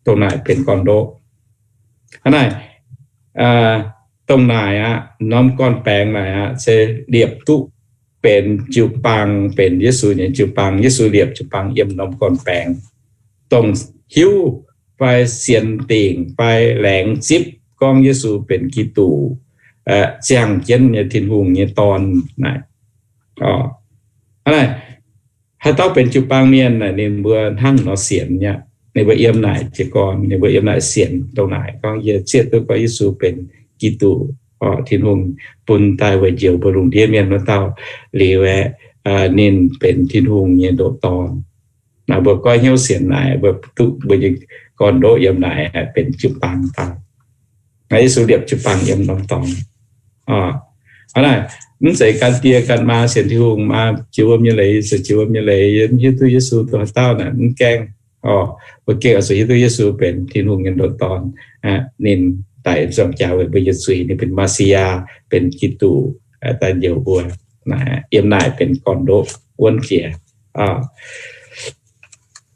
dongh naaic benx gorn-ndoqv. Hnangv naaic, dongh naaic aqv, norm gorn-baengx naaic aqv, se liepc duqv benx jiu-baang, benx Yesu nyei jiu-baang. Yesu liepc jiu-baang yiem norm gorn-baengx, dongh hiuv fai sienx dingc fai laengz zipv gorngv Yesu benx Giduc, ziangh jienv nyei Tin-Hungh nyei Dorn naaic. Hnangv naaic, haaix dauh benx jiu-baang mienh naaic, ninh mbuo hnangv nor sienx nyei. Ninh mbuo yiem naaic jiez gorn, ninh mbuo yiem naaic sienx dongh naaic gorngv, Yie zieqv duqv gorngv Yesu benx Giduc, Tin-Hungh bun daaih weic njoux mbuo lungh ndiev mienh wuov dauh. Liuz aeqv, ninh benx Tin-Hungh nyei ndoqc Dorn. Naaic mbuo goiv hnyouv sienx naaic, mbuo duqv mbuo nyei gorn-ndoqv yiem naaic benx jiu-baang daaih. Naaiv Yesu liepc jiu-baang yiem norm dorngx. Hnangv naaic, mv zeiz gan die gan maa sienx Tin-Hungh, maa jiex wuom nyei leiz, se jiex wuom nyei leiz, mv hiuv duqv Yesu dongh haaix dauh naaic mv gaengh. Mbuo gengh oix zuqc hiuv duqv Yesu benx Tin-Hungh nyei ndoqc Dorn. Ninh daic zuangx jaax weic mbuo nyei zuiz, ninh benx Messiah, benx Giduc, daaih njoux mbuo. Yiem naaic benx gorn-ndoqv wuonv jiex.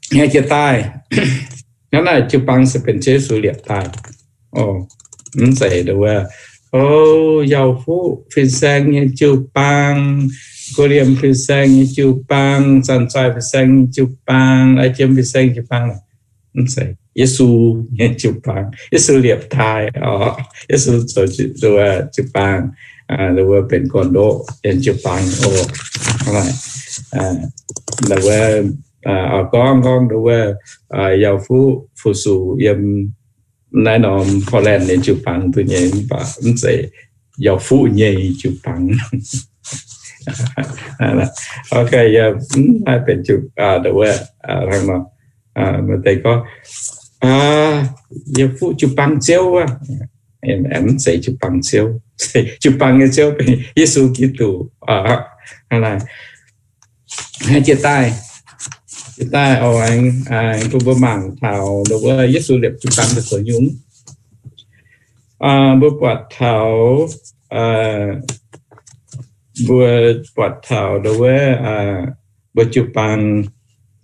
Hnangv jiex daaih, hnangv naaic jiu-baang se benx Ziouv Yesu liepc daaih. Mv zeiz nduov, o, Yaauc Fuqv fin-saeng nyei jiu-baang, Guoqv Liemh fin-saeng nyei jiu-baang, Zanc Zaih fin-saeng nyei jiu-baang, Lai Jiem fin-saeng jiu-baang. Mv zeiz, Yesu nyei jiu-baang, Yesu liepc daaih oc. Yesu zoux nduov jiu-baang, nduov benx gorn-ndoqv nyei jiu-baang oc. Nduov, gorngv gorngv nduov, Yaauc Fuqv fu-sux yiem naaiv norm Portland nyei jiu-baang duqv nyei, mv baac mv zeiz Yaauc Fuqv nyei jiu-baang. Ok, yie mv haih benx jiu, nduov, hnangv nor, maaih deix gorngv, Yaauc Fuqv jiu-baang Ziouv aqv. Mv zeiz jiu-baang Ziouv. Jiu-baang nyei Ziouv benx Yesu Giduc. Hnangv naaic, jiex daaih, jiex daaih oc, aengx bun mbuo mangc taux nduov Yesu liepc jiu-baang daaih zoux nyungc. Mbuo buatc taux, mbuo buatc taux nduov, mbuo jiu-baang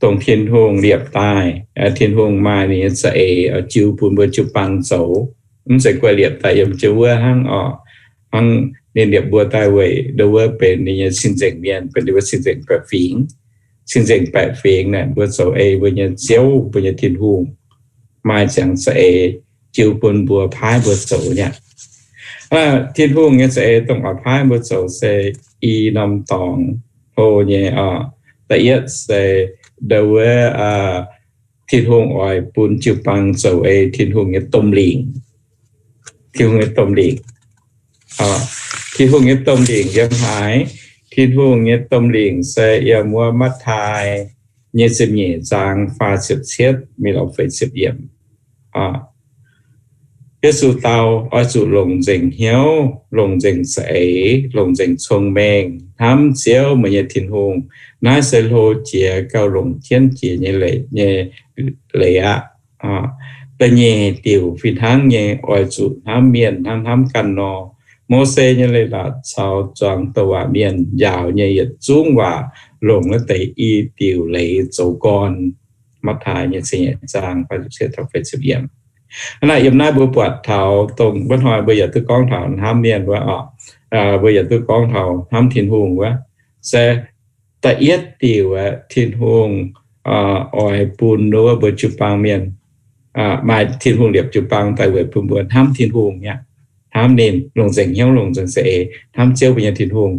dongh Tin-Hungh liepc daaih, Tin-Hungh maaih ninh nyei za'eix oix jiu bun mbuo jiu-baang zoux. Mv zeiz guaix liepc daaih yiem jienv wuov hnangv oc. Hnangv ninh liepc mbuo daaih weic nduov benx ninh nyei cing-nzengc mienh, benx ninh mbuo cing-nzengc baeqc fingx, cing-nzengc baeqc fingx naaic mbuo zoux ei mbuo nyei Ziouv, mbuo nyei Tin-Hungh, maaih ziangx za'eix jiu bun mbuo, paaiv mbuo zoux nyei. Tin-Hungh nyei za'eix dongh oix paaiv mbuo zoux se i norm dorngx hlo nyei oc. Da'yietv se nduov, Tin-Hungh oix bun jiu-baang zoux ei Tin-Hungh nyei domh lingc. Tin-Hungh nyei domh lingc. Tin-Hungh nyei domh lingc yiem haaix? Tin-Hungh nyei domh lingc se yiem wuov Matv^tai nyei ziepc nyeic zaang faah ziepc cietv mingh lorz feix ziepc yiemc. Yesu dau, oix zuqc longc nzengc hnyouv, longc nzengc za'eix, longc nzengc cong-mengh hnamv Ziouv, meih nyei Tin-Hungh. Naaiv se hlo jiex gauh longc jienv jiex nyei leiz, nyei leiz aqv. Da'nyeic diuc fih hnangv nyei, oix zuqc hnamv mienh hnangv hnamv ganh nor. Mose nyei leiz-latc caux zuangx douc waac mienh njaaux nyei yietc zungv waac longc naaiv deix i diuc leiz zoux gorn. Matv^taai nyei ziepc nyeic zaang. Hnangv naaic yiem naaiv mbuo buatc taux dongh wuov hnoi mbuo yaac duqv gorngv taux hnamv mienh wuov oc. Mbuo yaac duqv gorngv taux hnamv Tin-Hungh wuov. Se da'yietv diuc aeqv, Tin-Hungh oix bun wuov mbuo jiu-baang mienh, maaih Tin-Hungh liepc jiu-baang daaih weic bun mbuo hnamv Tin-Hungh aqv. Hnamv ninh, longc nzengc hnyouv longc nzengc za'eix hnamv Ziouv mbuo nyei Tin-Hungh.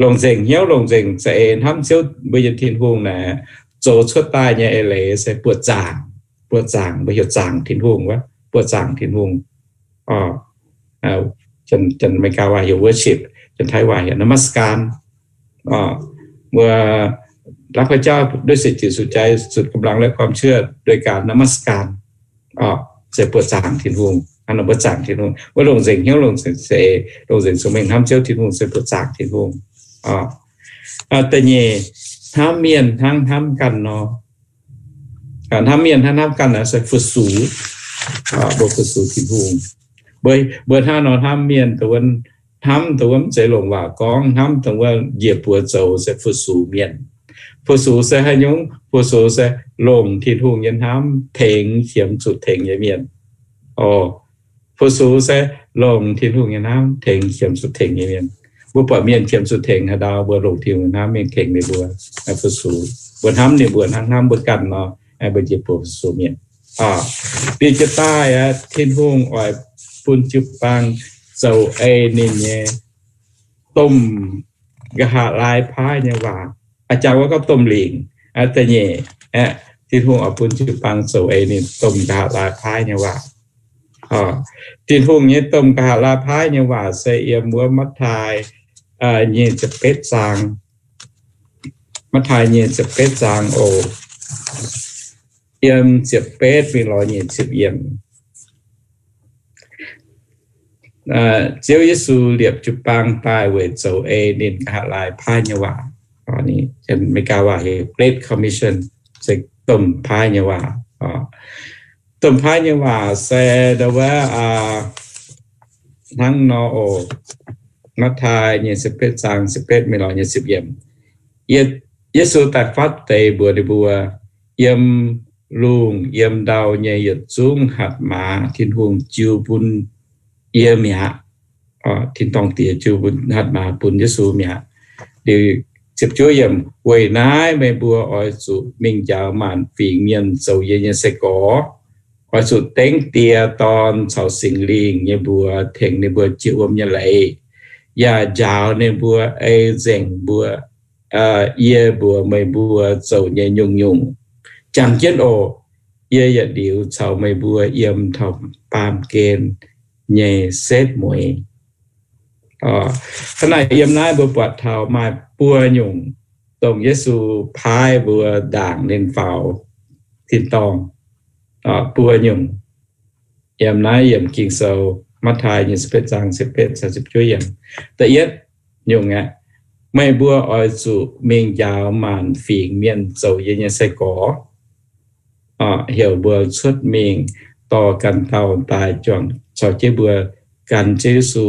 Longc nzengc hnyouv longc nzengc za'eix hnamv Ziouv mbuo nyei Tin-Hungh naaic, zoux cuotv daaih nyei eix leiz se buoqc zaangc. Buoqc zaangc, mbuo heuc zaangc Tin-Hungh wuov, buoqc zaangc Tin-Hungh. Janx-Meigaa waac heuc worship, janx-Taiv waac heuc นมัสการ. เมื่อรับใช้พระเจ้าด้วยจิตสุดใจ สุดกำลังและความเชื่อ โดยการนมัสการ se buoqc zaangc Tin-Hungh. Hnangv nor mbuo zaangc Tin-Hungh, mbuo longc nzengc hnyouv longc nzengc za'eix longc nzengc sung mengh hnamv Ziouv Tin-Hungh se buoqc zaangc Tin-Hungh. Da'nyeic, hnamv mienh hnangv hnamv ganh nor. Hnamv mienh hnangv hnamv ganh naaic se fu-sux. Mbuo fu-sux Tin-Hungh. Mbuo hnangv nor hnamv mienh dongh wuov, hnamv dongh wuov mv zeiz longc waac gorngv, hnamv dongh wuov njiec buoz zoux se fu-sux mienh. Fu-sux se haaix nyungc? Fu-sux se longc Tin-Hungh nyei hnamv tengx qiemx zuqc tengx nyei mienh. Fu-sux se longc Tin-Hungh nyei hnamv tengx qiemx zuqc tengx nyei mienh. Mbuo buatc mienh qiemx zuqc tengx haaix ndau, mbuo longc Tin-Hungh nyei hnamv mingh tengx ninh mbuo, fu-sux. Mbuo hnamv ninh mbuo hnangv hnamv mbuo ganh nor, mbuo njiec buoz fu-sux mienh. Liuz jiez daaih aeqv, Tin-Hungh oix bun jiu-baang zoux ei ninh nyei domh nqa'haav laai paaiv nyei waac. Jangx wuov gorngv domh lingc. Da'nyeic aeqv, Tin-Hungh oix bun jiu-baang zoux ei ninh domh nqa'haav laai paaiv nyei waac. Tin-Hungh nyei domh nqa'haav laai paaiv nyei waac se yiem wuov Matv^taai nyic ziepc betv zaang. Matv^taai nyic ziepc betv zaang oc. Yiem ziepc betv mingh lorz nyic ziepc yiemc. Ziouv Yesu liepc jiu-baang daaih weic zoux ei ninh nqa'haav laai paaiv nyei waac. Meigaa waac heuc Great Commission, se domh paaiv nyei waac. Domh paaiv nyei waac se ndau wuov hnangv nor oc. Matv^taai nyic ziepc betv zaang ziepc betv mingh lorz nyic ziepc yiemc. Yesu daaih fatv deix mbuox ninh mbuo, Yiem lungh yiem ndau nyei yietc zungv hatc maaz Tin-Hungh jiu bun yie mi'aqv. Tin-dorngh Diex jiu bun hatc maaz bun Yesu mi'aqv. Ziepc juov yiemc, Weic naaiv meih mbuo oix zuqc mingh njaaux maanc fingx mienh zoux yie nyei sai-gorx. Oix zuqc dengv Die, Dorn caux Singx Lingh nyei mbuox tengx ninh mbuo jiex wuom nyei leiz, yaac njaaux ninh mbuo ei nzengc mbuo, yie mbuox meih mbuo zoux nyei nyungc-nyungc. Jangx jienv oc. Yie yietc liuz caux meih mbuo yiem taux baamh gen nyei setv mueiz. Hnangv naaic yiem naaiv mbuo buatc taux maaih buo nyungc dongh Yesu paaiv mbuo ndaangc ninh faaux tin-dorngh. Buo nyungc. Yiem naaiv yiemc Ging-Sou, Matv^taai nyic ziepc betv zaang ziepc betv caux ziepc juov yiemc. Da'yietv nyungc aeqv, meih mbuo oix zuqc mingh njaaux maanc fingx mienh zoux yie nyei sai-gorx. Heuc mbuo cuotv mingh dorh ganh dauh daaih juangc caux jienv mbuo gan Ziouv Yesu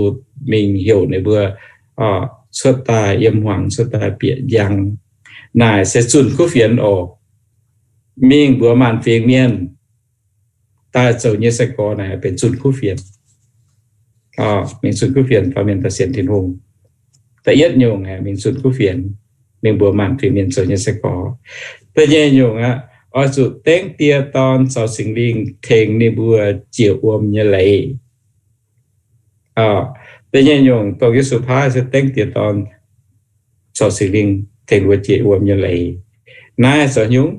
mingh heuc ninh mbuo cuotv daaih yiem hmuangx cuotv daaih bieqc njang. Naaic se zunh kuv fienx oc. Mingh mbuox maanc fingx mienh daaih zoux nyei sai-gorx naaic benx zunh kuv fienx. Mingh zunh kuv fienx faaux mienh daaih sienx Tin-Hungh. Da'yietv nyungc mingh zunh kuv fienx, mingh mbuox maanc fingx mienh zoux nyei sai-gorx. Da'nyeic nyungc aqv, oix zuqc dengv Die, Dorn caux Singx Lingh tengx ninh mbuo jiex wuom nyei leiz. Da'nyeic nyungc dongh Yesu paaiv se dengv Die, Dorn caux Singx Lingh tengx wuov jiex wuom nyei leiz. Naaiv zoux nyungc,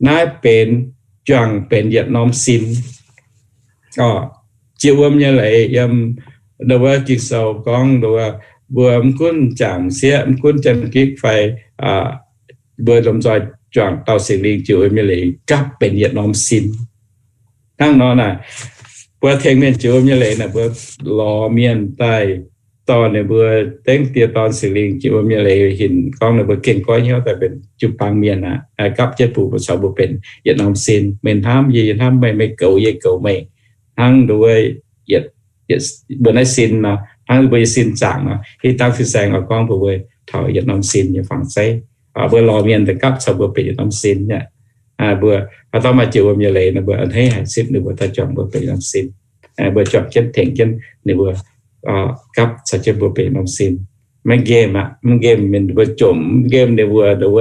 naaiv benx juangc benx yietc norm sin. Jiex wuom nyei leiz yiem ndau wuov Ging-Sou gorngv ndau wuov, mbuo mv gunv jangc sieqv, mv gunv janx-gikv fai mbuo lomh nzoih juangc dauh Singx Lingh jiex wuom nyei leiz gapv benx yietc norm sin. Hnangv nor naaic, mbuo tengx mienh jiex wuom nyei leiz naaic, mbuo lorz mienh daaih dorh ninh mbuo dengv Die, Dorn, Singx Lingh jiex wuom nyei leiz hinc gorngv ninh mbuo gengh goiv hnyouv daaih benx jiu-baang mienh aqv. Gapv jienv bun mbuo caux mbuo benx yietc norm sin. Meih hnamv yie, yie hnamv meih, meih goux yie, yie goux meih. Hnangv nduov, mbuo naaiv sin nor, hnangv mbuo nyei sin zaangc nor, hitv dangv fin-saeng oix gorngv mbuo taux yietc norm sin nyei fangx zeiv. Mbuo lorz mienh daaih gapv caux mbuo benx yietc norm sin aqv. Mbuo haaix dauh maaih jiex wuom nyei leiz nor, mbuo a'hneiv haic zipv ninh mbuo daaih juangc mbuo benx yietc norm sin. Mbuo juangc jienv tengx jienv ninh mbuo gapv caux jienv mbuo benx yietc norm sin. Maiv nqemh aqv, maiv nqemh mienh mbuo jomc, maiv nqemh ninh mbuo nduov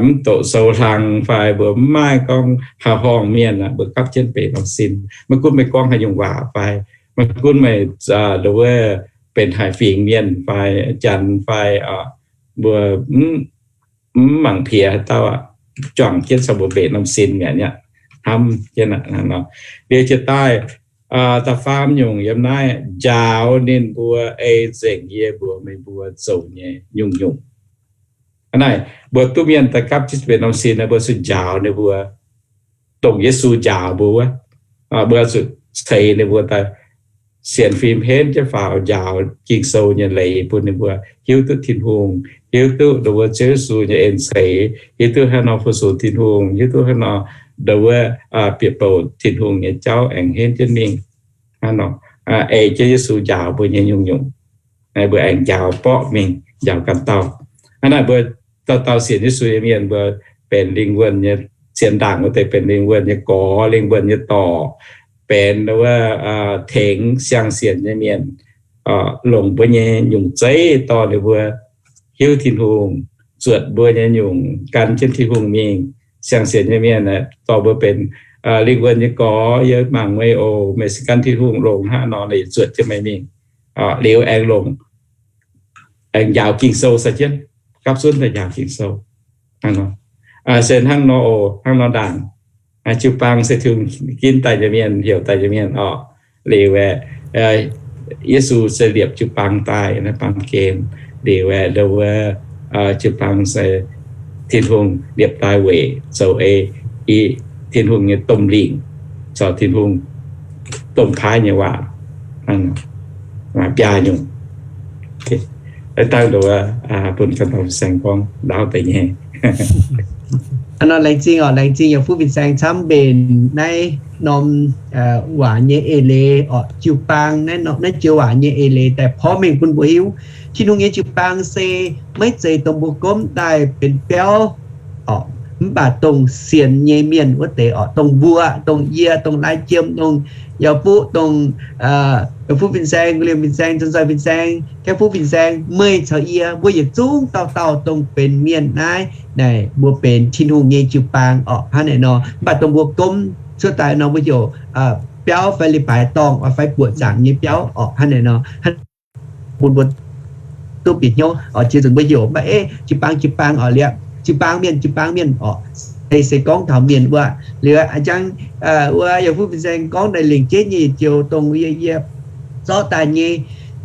mv doqc sou hlang fai mbuo mv maaih gorngv haaix horngh mienh aqv, mbuo gapv jienv benx norm sin. Maiv gunv meih gorngv haaix nyungc waac fai maiv gunv meih nduov benx haaix fingx mienh fai janx fai mbuo mv mangc piex haaix dauh aqv, juangc jienv caux mbuo benx norm sin mi'aqv. Hnamv jienv aqv. Liuz jiex daaih da'faam nyungc yiem naaiv, njaaux ninh mbuo ei nzengc yie mbuox meih mbuo zoux nyei nyungc-nyungc. Hnangv naaic, mbuo duqv mienh daaih gapv jienv benx norm sin, mbuo zuqc njaaux ninh mbuo, dongh Yesu njaaux mbuo wuov. Mbuo zuqc ceix ninh mbuo daaih sienx fim henv jienv faaux, njaaux Ging-Sou nyei leiz bun ninh mbuo hiuv duqv Tin-Hungh, hiuv duqv nduov Ziouv Yesu nyei en ceix, hiuv duqv haaix nor fu-sux Tin-Hungh, hiuv duqv haaix nor nduov bieqc bouc Tin-Hungh nyei jauv aengx henv jienv mingh. Hnangv nor, ei jienv Yesu njaaux mbuo nyei nyungc-nyungc. Mbuo aengx njaaux borqv mingh, njaaux ganh dauh. Hnangv naaic mbuo dauh dauh sienx Yesu nyei mienh, mbuo benx lingh wuonh nyei, sienx ndaangc wuov deix benx lingh wuonh nyei gorx, lingh wuonh nyei dorc, benx wuov tengx siang-sienx nyei mienh, longc mbuo nyei nyungc zeiv dorh ninh mbuo hiuv Tin-Hungh, zuotc mbuo nyei nyungc, gan jienv Tin-Hungh mingh. Siang-sienx nyei mienh dorh mbuo benx lingh wuonh nyei gorx, yie mangc meih oc, meih se gan Tin-Hungh longx hnangv nor, ninh zuotc jienv meih mingh. Liuz aengx longc, aengx njaaux Ging-Sou sai jienv, gapv zunv daaih njaaux Ging-Sou. Se hnangv nor oc, hnangv nor ndaangc. Jiu-baang se Tin-Hungh ginv daaih nyei mienh, heuc daaih nyei mienh oc. Liuz aeqv, Yesu se liepc jiu-baang daaih naaiv baamh gen. Liuz aeqv, ndo wuov jiu-baang se Tin-Hungh liepc daaih weic zoux ei i Tin-Hungh nyei domh lingc, zoux Tin-Hungh domh paaiv nyei waac, biaa nyungc. Dangh ndo wuov bun ganh dauh fin-saeng gorngv ndaauv deix nyei. Nor laengz zingh oc, laengz zingh yaac fuqv fin-saeng camv mbenc naaiv norm waac nyei eix leiz oc, jiu-baang naaiv, naaiv joux waac nyei eix leiz daaih porv mengh bun mbuo hiuv, Tin-Hungh nyei jiu-baang se maiv zeiz dongh mbuo gomv daaih benx biauv oc, mv baac dongh sienx nyei mienh wuov deix oc, dongh mbuo, dongh yie, dongh lai jiem, dongh yaac fuqv, dongh fuqv fin-saeng, liemh fin-saeng, zon nzoih fin-saeng, kaeqv fuqv fin-saeng, meih caux yie, mbuo yietc zungv dauh dauh dongh benx mienh naaiv, naaic mbuo benx Tin-Hungh nyei jiu-baang oc, hnangv naaic nor. Mv baac dongh mbuo gomv cuotv daaih nor mbuo heuc biauv fai leiz-baaix dorngh fai buoqc zaangc nyei biauv oc, hnangv naaic nor. Bun mbuo duqv bieqc hnyouv oc, ziex nzunc mbuo heuc mv baac ei jiu-baang, jiu-baang oc, liuz jiu-baang mienh, jiu-baang mienh oc, se gorngv taux mienh wuov. Liuz a'jang wuov yaac fuqv fin-saeng gorngv daaih lengc jeiv nyei joux dongh yie, yie zorqv daaih nyei,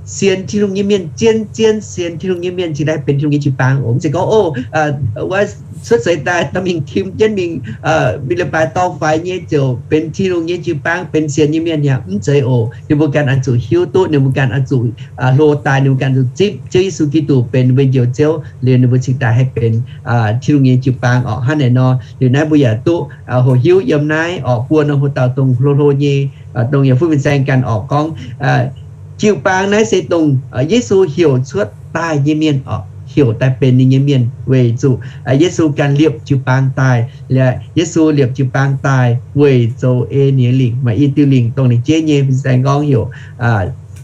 sienx Tin-Hungh nyei mienh, zien zien sienx Tin-Hungh nyei mienh cingx daaih benx Tin-Hungh nyei jiu-baang oc. Mv zeiz gorngv o, wuov cuotv seix daaih dorh mingh tim jienv mingh, mingh leiz-baaix dorngh faix nyei ziouc benx Tin-Hungh nyei jiu-baang, benx sienx nyei mienh yaac mv zeiz oc. Ninh mbuo ganh oix zuqc hiuv duqv, ninh mbuo ganh oix zuqc hlo daaih, ninh mbuo ganh zuqc zipv Ziouv Yesu Giduc benx mbuo njoux Ziouv, liuz ninh mbuo cingx daaih haih benx Tin-Hungh nyei jiu-baang orqc. Hnangv naaic nor, liuz naaiv mbuo yaac duqv hoqc hiuv yiem naaiv orqc, buo norm hoc dauh dongh hlo hlo nyei, dongh yaac fuqv fin-saeng ganh orqc gorngv, jiu-baang naaiv se dongh Yesu heuc cuotv daaih nyei mienh orqc, heuc daaih benx ninh nyei mienh weic zuqc Yesu ganh liepc jiu-baang daaih, liuz Yesu liepc jiu-baang daaih weic zoux ei ninh nyei lingc, maaih i diuh lingc dongh ninh jeiv nyei fin-saeng gorngv heuc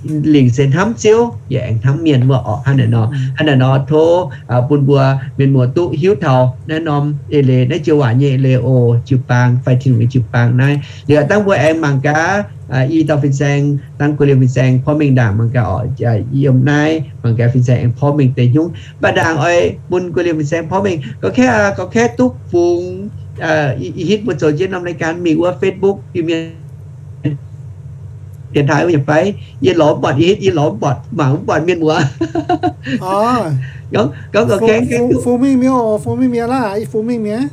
lingc se hnamv Ziouv yaac aengx hnamv mienh wuov orqc. Hnangv naaic nor, hnangv naaic nor tov bun mbuo mienh muoz duqv hiuv taux naaiv norm eix leiz, naaiv joux waac nyei eix leiz oc, jiu-baang fai Tin-Hungh nyei jiu-baang naaiv. Liuz dangh mbuo aengx mangc gaax i dauh fin-saeng, dangh guei liemh fin-saeng porv mengh ndaangc mangc gaax orqc, yiem naaiv mangc gaax fin-saeng aengx porv mengh deix hnyouv. Mv baac ndaangc oix bun guei liemh fin-saeng porv mengh. Gorx-kaeqv, gorx-kaeqv duqv fungx, ih hitv mbuo zoux jienv norm รายการ mingh wuov Facebook Iu-Mienh dienx taaih wuov nyei fai? Yie lorz mv buatc, ih hitv yie lorz mv buatc, mangc mv buatc mienh muoz. Gorngv gorx-kaeqv duqv fungx mingh mi'aqv, fungx mingh mi'aqv laaih, fungx mingh mi'aqv.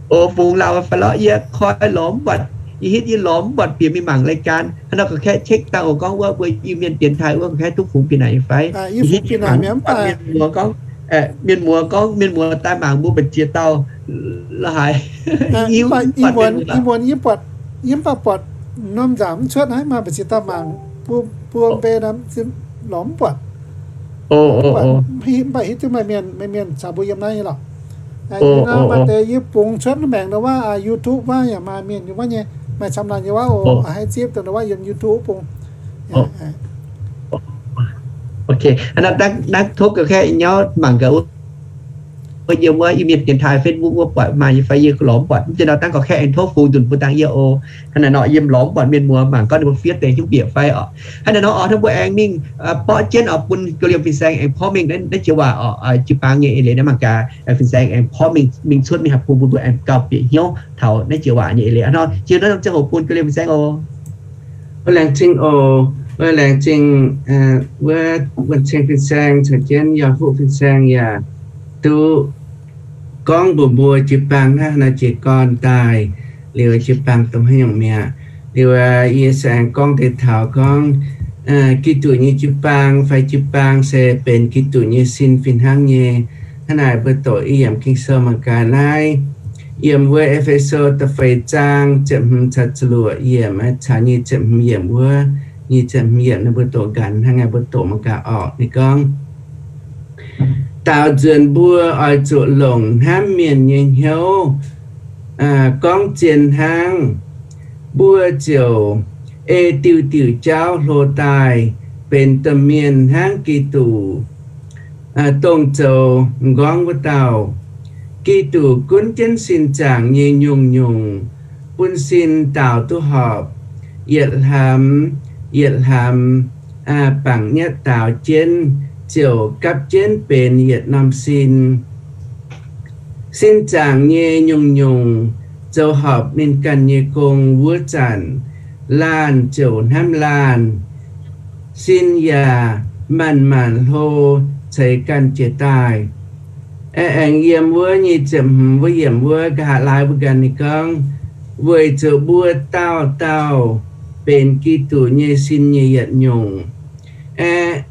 O, fungx lauh fai lorqc, yie koi lorz mv buatc. Yie hitv yie lorz mv buatc bieqc mingh mangc รายการ. Hnangv nor ga'kaeqv check dangh oc, gorngv wuov mbuo Iu-Mienh dienx taaih wuov ga'kaeqv tov fungx bieqc naaic nyei fai? Yie hitv yie mangc mv buatc mienh muoz gorngv, mienh muoz gorngv, mienh muoz daaih mangc mbuo mbu'ziex dauh la'haaix. Yie mv baac buatc, yie mv baac buatc norm nzaangc mv cuotv naaiv, maaih mbu'ziex dauh mangc, buo mbe lorz mv buatc. Mv baac hitv duqv meih mienh, meih mienh caux mbuo yiem naaiv nyei lorqc. Maaih deix yie bungx cuotv maengc nor wuov, YouTube wuov yaac maaih mienh wuov nyei, maaih camv laanh nyei wuov oc, haaix zipv dongh nor wuov yiem YouTube bung. Hnangv naaiv dangv tov ga'kaeqv nyauv mangc gaax wuov, yiem wuov Iu-Mienh dienx taaih Facebook wuov buatc maaih nyei fai, yie lorz mv buatc. Mv deix nor dangv ga'kaeqv aengx tov fungx nzunc bun dangh yie oc. Hnangv naaiv nor yiem lorz mv buatc mienh muoz mangc gorngv ninh mbuo fiev deix hiuv bieqc fai oc. Hnangv naaiv nor oc, hnangv mbuo aengx mingh borqv jienv oc, bun ga'liemh fin-saeng aengx porv mengh naaiv jiex waac oc, jiu-baang nyei eix leiz naaiv mangc gaax fin-saeng aengx porv mingh, mingh cuotv mingh haaix bung bun mbuo aengx gauh bieqc hnyouv taux naaiv jiex waac nyei eix leiz. Hnangv nor jiex naaiv norm ziangh hoc bun ga'liemh fin-saeng oc. Laengz zingh oc, laengz zingh wuov wuonh ceng fin-saeng caux jienv yaac fuqv fin-saeng yaac duqv gorngv mbuox mbuo jiu-baang hnangv haaix nor jiez gorn daaih, liuz jiu-baang dongh haaix nyungc mi'aqv. Liuz yie se aengx gorngv deix taux gorngv Giduc nyei jiu-baang fai jiu-baang se benx Giduc nyei sin fih hnangv nyei. Hnangv naaic mbuo doqc i yiemc Ging-Sou mangc gaax naaiv, yiem wuov E^fe^so da'feix zaang ziepc hmz caux ziepc luoqc yiemc, caux nyic ziepc hmz yiemc wuov, nyic ziepc hmz yiemc naaiv mbuo doqc nqanx hnangv, mbuo doqc mangc gaax orqc. Ninh gorngv, daaux nzuonx mbuo oix zuqc longc hnamv mienh nyei hnyouv gorngv zien hnangv. Mbuo ziouc ei diuh diuh jauv hlo daaih benx domh mienh hnangv Giduc, dongh zoux m'nqorngv wuov dauh. Giduc gunv jienv sin zaangc nyei nyungc-nyungc, bun sin daaux duqv horpc, yietc hlaamx yietc hlaamx bangc nyatv daaux jienv, ziouc gapv jienv benx yietc norm sin. Sin zaangc nyei nyungc-nyungc zoux horpc ninh ganh nyei gong wuov zanc, laanh ziouc hnamv laanh, sin yaac manc-manc hlo ceix ganh jiez daaih. Aengx yiem wuov nyic ziepc hmz wuov yiemc wuov nqa'haav laai mbuo ganh ninh gorngv, weic zuqc mbuo dauh dauh benx Giduc nyei sin nyei yietc nyungc. Aeqv,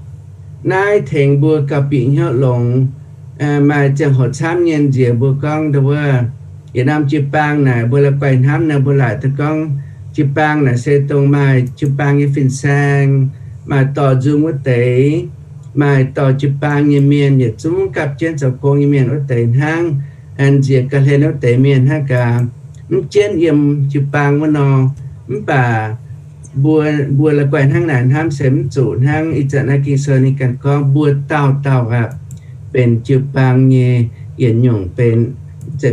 naaiv tengx mbuo gauh bieqc hnyouv longx. Maaih ziangh hoc camv nyei nziex mbuo gorngv ndo wuov, yietc norm jiu-baang naaic mbuo la'guaih hnamv naaic mbuo laaic duqv gorngv, jiu-baang naaic se dongh maaih jiu-baang nyei fin-saeng, maaih dorh nzung wuov deix, maaih dorh jiu-baang nyei mienh yietc zungv gapv jienv zoux gong nyei mienh wuov deix hnangv. Nziex ga'hlen wuov deix mienh hnangv gaax, mv jienv yiem jiu-baang wuov nor. Mv baac mbuo, mbuo la'guaih hnangv naaic hnamv se mv zuqc hnangv. Ih zanc naaiv Ging-Sou ninh ganh gorngv mbuo dauh dauh aqv benx jiu-baang nyei yietc nyungc, benx,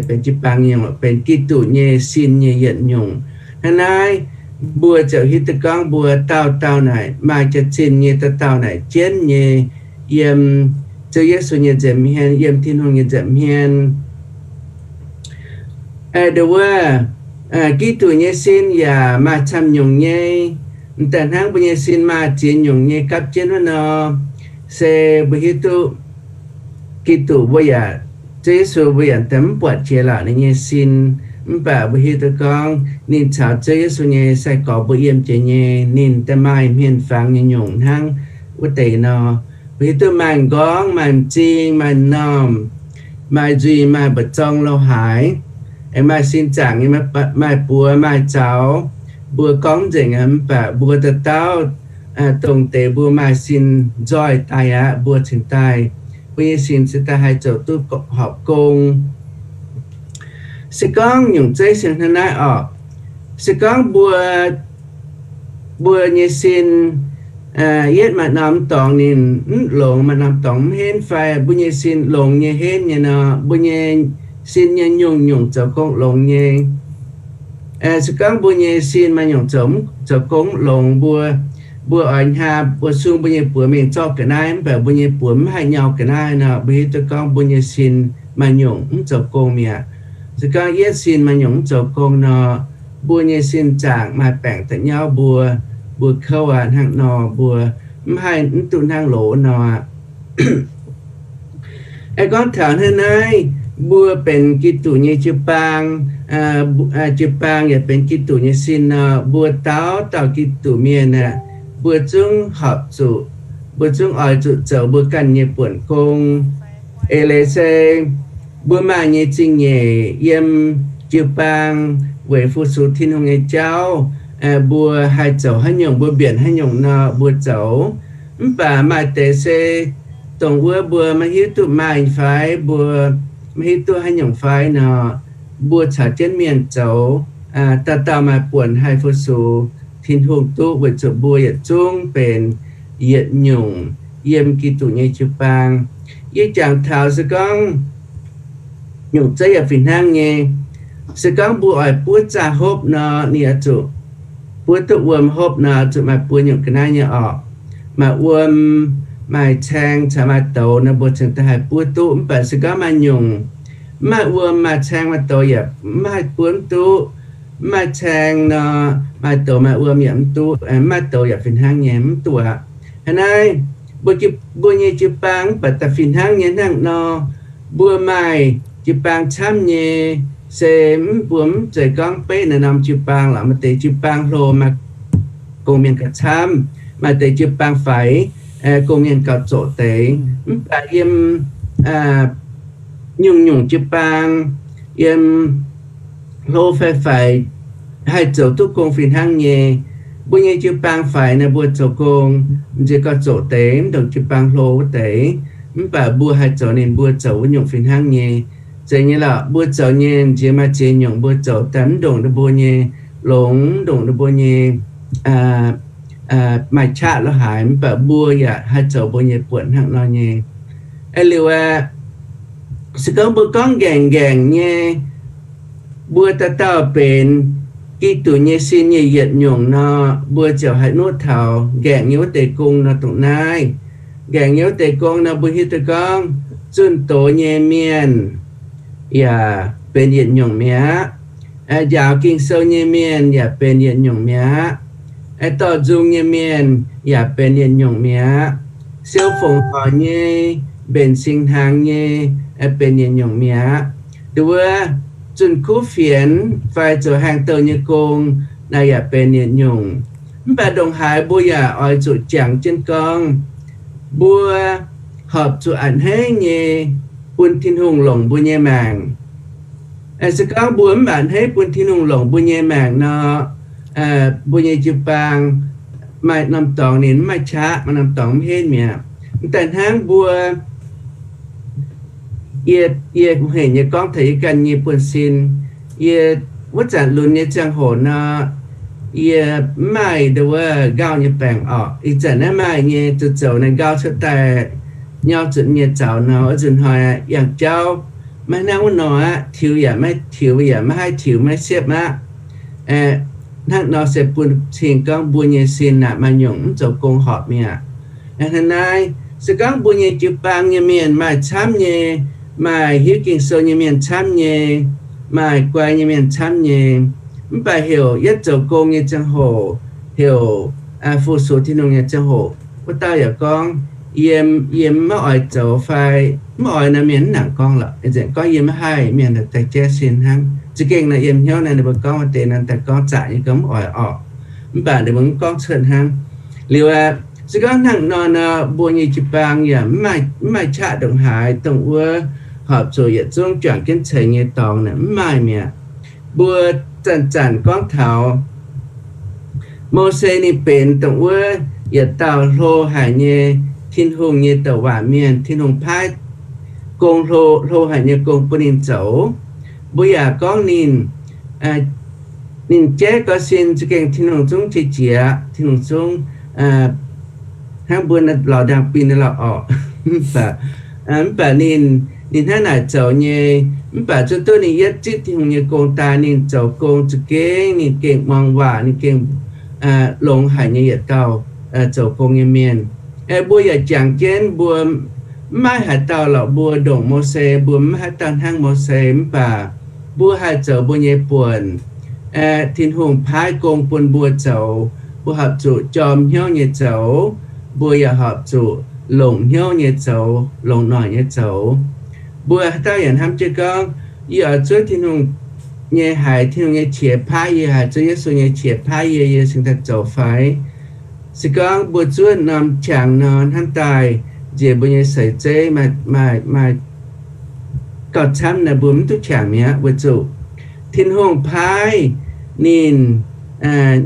benx jiu-baang nyei, benx Giduc nyei sin nyei yietc nyungc. Hnangv naaiv mbuo ziouc hiuv duqv gorngv mbuo dauh dauh naaic maaih jaax-zinh nyei dauh dauh naaic jienv nyei yiem Ziouv Yesu nyei nza'hmien, yiem Tin-Hungh nyei nza'hmien. Ndo wuov, Giduc nyei sin yaac maaih camv nyungc nyei. M'daaih hnangv mbuo nyei sin maaih ziex nyungc nyei gapv jienv wuov nor, se mbuo hiuv duqv Giduc mbuo yaac, Ziouv Yesu mbuo yaac daaih mv buatc jiex lorqc ninh nyei sin. Mv baac mbuo hiuv duqv gorngv ninh caux Ziouv Yesu nyei sai-gorx mbuo yiem jiex nyei, ninh daaih maaih hmien-fangx nyei nyungc hnangv wuov deix nor. Mbuo hiuv duqv maaih m'nqorngv, maaih m'zing, maaih m'normh, maaih nzuih, maaih mba'zorng lo haaix, aengx maaih sin zaangc nyei, maaih buoz, maaih zaux. Mbuo gorngv nzengc aqv, mv baac mbuo dauh dauh dongh deix mbuo maaih sin nzoih daaih aqv, mbuo cingx daaih, mbuo nyei sin cingx daaih haih zoux duqv horpc gong. Se gorngv nyungc zeiv siang hnangv naaiv orqc, se gorngv mbuo, mbuo nyei sin yietv maaih norm dorngx ninh mv longx, maaih norm dorngx mv henv fai mbuo nyei sin longx nyei henv nyei nor, mbuo nyei sin nyei nyungc-nyungc zoux gong longx nyei. Se gorngv mbuo nyei sin maaih nyungc zoux, zoux gong mv longx, mbuo, mbuo oix hnyav mbuo sung mbuo nyei buoz mingh zorqv ga'naaiv, mv baac mbuo nyei buoz mv haih nyau ga'naaiv nor, mbuo hiuv duqv gorngv mbuo nyei sin maaih nyungc mv zoux gong mi'aqv. Se gorngv yietv sin maaih nyungc mv zoux gong nor, mbuo nyei sin zaangc maaih baengc da'nyauv mbuo, mbuo kouv aqv hnangv nor, mbuo mv haih, mv duqv hnangv loz nor aqv. Aengx gorngv taux hnangv naaiv, mbuo benx Giduc nyei jiu-baang, jiu-baang yaac benx Giduc nyei sin nor, mbuo dauh dauh Giduc mienh aeqv, mbuo zungv horpc zuqc, mbuo zungv oix zuqc zoux mbuo ganh nyei buonc gong. Eix leiz se mbuo maaih nyei zingh nyeic yiem jiu-baang weic fu-sux Tin-Hungh nyei jauv, mbuo haih zoux haaix nyungc, mbuo mbienc haaix nyungc nor mbuo zoux. Mv baac maaih deix se dongh wuov mbuo maiv hiuv duqv maaih fai mbuo maiv hiuv duqv haaix nyungc fai nor, mbuo caux jienv mienh zoux, dauh dauh maaih buonc haih fu-sux Tin-Hungh duqv, weic zuqc mbuo yietc zungv benx yietc nyungc yiem Giduc nyei jiu-baang. Yie jangx taux se gorngv nyungc zeiv yaac fih hnangv nyei. Se gorngv mbuo oix buov zaah hopv nor, ninh oix zuqc buov duqv wuom hopv nor, zuqc maaih buo nyungc ga'naaiv nyei orqc. Maaih wuom, maaih caeng caux maaih douz nor, mbuo cingx daaih haih buov duqv. Mv baac se gorngv maaih nyungc mv maaih wuom, maaih caeng, maaih douz yaac mv haih buov mv duqv. Mv maaih caeng nor, maaih douz maaih wuom yaac mv duqv, mv maaih douz yaac fih hnangv nyei mv duqv aqv. Hnangv naaiv, mbuo, mbuo nyei jiu-baang mv baac daaih fih hnangv nyei hnangv nor, mbuo maaih jiu-baang camv nyei, se mv, mbuo mv zeiz gorngv beiv naaiv norm jiu-baang lorqc. Maaih deix jiu-baang hlo, maaih gong-mienh gauh camv. Maaih deix jiu-baang faix, gong-mienh gauh zoqc deix. Mv baac yiem nyungc-nyungc jiu-baang, yiem hlo fai faix, haih zoux duqv gong fih hnangv nyei. Mbuo nyei jiu-baang faix naaiv, mbuo zoux gong nziex gauh zoqc deix mv ndongc jiu-baang hlo wuov deix. Mv baac mbuo haih zoux ninh mbuo zoux wuov nyungc fih hnangv nyei. Zeiz nyei lorqc, mbuo zoux nyei nziex maaih ziex nyungc mbuo zoux daaih mv ndongc ninh mbuo nyei longx, mv ndongc ninh mbuo nyei maaih qaqv lorz haaix, mv baac mbuo yaac haih zoux mbuo nyei buonc hnangv nor nyei. Aa liuz aqv, se gorngv mbuo gorngv ngaengc ngaengc nyei, mbuo dauh dauh benx Giduc nyei sin nyei yietc nyungc nor, mbuo ziouc haih nuqv taux ngaengc nyei wuov deix gong nor dongh naaiv. Ngaengc nyei wuov deix gong nor, mbuo hiuv duqv gorngv zunh doz nyei mienh yaac benx yietc nyungc mi'aqv. Njaaux Ging-Sou nyei mienh yaac benx yietc nyungc mi'aqv. Dorh nzung nyei mienh yaac benx yietc nyungc mi'aqv. Siou fongc hoic nyei, mbenc singx hnaangx nyei, benx yietc nyungc mi'aqv. Nduov, zunh kuv fienx fai zoux haengh douh nyei gong, naaiv yaac benx yietc nyungc. Mv baac ndongc haaix mbuo yaac oix zuqc jangx jienv gorngv, mbuo horpc zuqc a'hneiv nyei bun Tin-Hungh longc mbuo nyei maengc. Se gorngv mbuo mv a'hneiv bun Tin-Hungh longc mbuo nyei maengc nor, mbuo nyei jiu-baang maaih norm dorngx ninh mv maaih qaqv, maaih norm dorngx mv henv mi'aqv. Mv daaih hnangv mbuo, yie, yie hengc nyei gorngv taux yie ganh nyei buonv-sin. Yie wuov zanc lunx nyei ziangh hoc nor, yie mv maaih nduov nqaauh nyei baengc orqc. Ih zanc naaiv maaih nyei, zuqc zoux naaiv nqaauh cuotv daaih nyau zuqc nyei zaux nor, wuov nzunc hnoi yangh jauv maiv hnangv wuov nor aqv. Tiux yaac maiv tiux, yaac maiv haih tiux, maiv siepv aqv. Hnangv nor se bun cing gorngv mbuo nyei sin naaic maaih nyungc mv zoux gong horpc mi'aqv. Hnangv naaiv, se gorngv mbuo nyei jiu-baang nyei mienh maaih camv nyei, maaih hiuv Ging-Sou nyei mienh camv nyei, maaih guai nyei mienh camv nyei, mv baac heuc yietv zoux gong nyei ziangh hoc, heuc fu-sux Tin-Hungh nyei ziangh hoc, wuov dauh yaac gorngv, yiem, yiem maiv oix zoux fai mv oix nor, mienh mv nangc gorngv lorqc. Nzengc gorngv yie maiv haih, mienh daaih jaiv sin hnangv. Za'gengh nor yiem hnyouv naaiv ninh mbuo gorngv wuov deix nor daaih gorngv zaqc nyei gorngv mv oix orqc. Mv baac ninh mbuo mv gorngv cuotv hnangv. Liuz aqv, se gorngv hnangv nor nor, mbuo nyei jiu-baang yaac mv maaih qaqv ndongc haaix dongh wuov horpc zuqc yietc zungv juangc jienv ceix nyei dorngx naaic mv maaih mi'aqv. Mbuo zanc-zanc gorngv taux Mose ninh benx dongh wuov yietc dauh hlo haic nyei Tin-Hungh nyei douc waac mienh, Tin-Hungh paaiv gong hlo, hlo haic nyei gong bun ninh zoux. Mbuo yaac gorngv ninh, ninh jaiv gau sin za'gengh Tin-Hungh zungv qiex jiez, Tin-Hungh zungv hnangv mbuo lorz ndaangh-bin lorqc orqc. Mv baac ninh, ninh hnangv naaic zoux nyei, mv baac zuqc duqv ninh yietv zipv Tin-Hungh nyei gong daaih, ninh zoux gong za'gengh, ninh gengh muangx waac, ninh gengh longx haic nyei yietc dauh zoux gong nyei mienh. Mbuo yaac jangx jienv mbuo mv maaih haaix dauh lorqc, mbuo ndongc Mose, mbuo mv maaih haaix dauh hnangv Mose, mv baac mbuo haih zoux mbuo nyei buonc. Tin-Hungh paaiv gong bun mbuo zoux, mbuo horpc zuqc jorm hnyouv nyei zoux, mbuo yaac horpc zuqc longc hnyouv nyei zoux, longc noic nyei zoux. Mbuo haaix dauh yaac hnamv jienv gorngv, yie oix zuov Tin-Hungh nyei haiz, Tin-Hungh nyei qiex paaiv yie, haiz zuov Yesu nyei qiex paaiv yie, yie cingx daaih zoux fai? Se gorngv mbuo zuov norm qangx nor, hnamv daaih nziex mbuo nyei seix zeiv maaih, maaih, maaih gauh camv naaic, mbuo mv duqv qangx mi'aqv. Weic zuqc Tin-Hungh paaiv ninh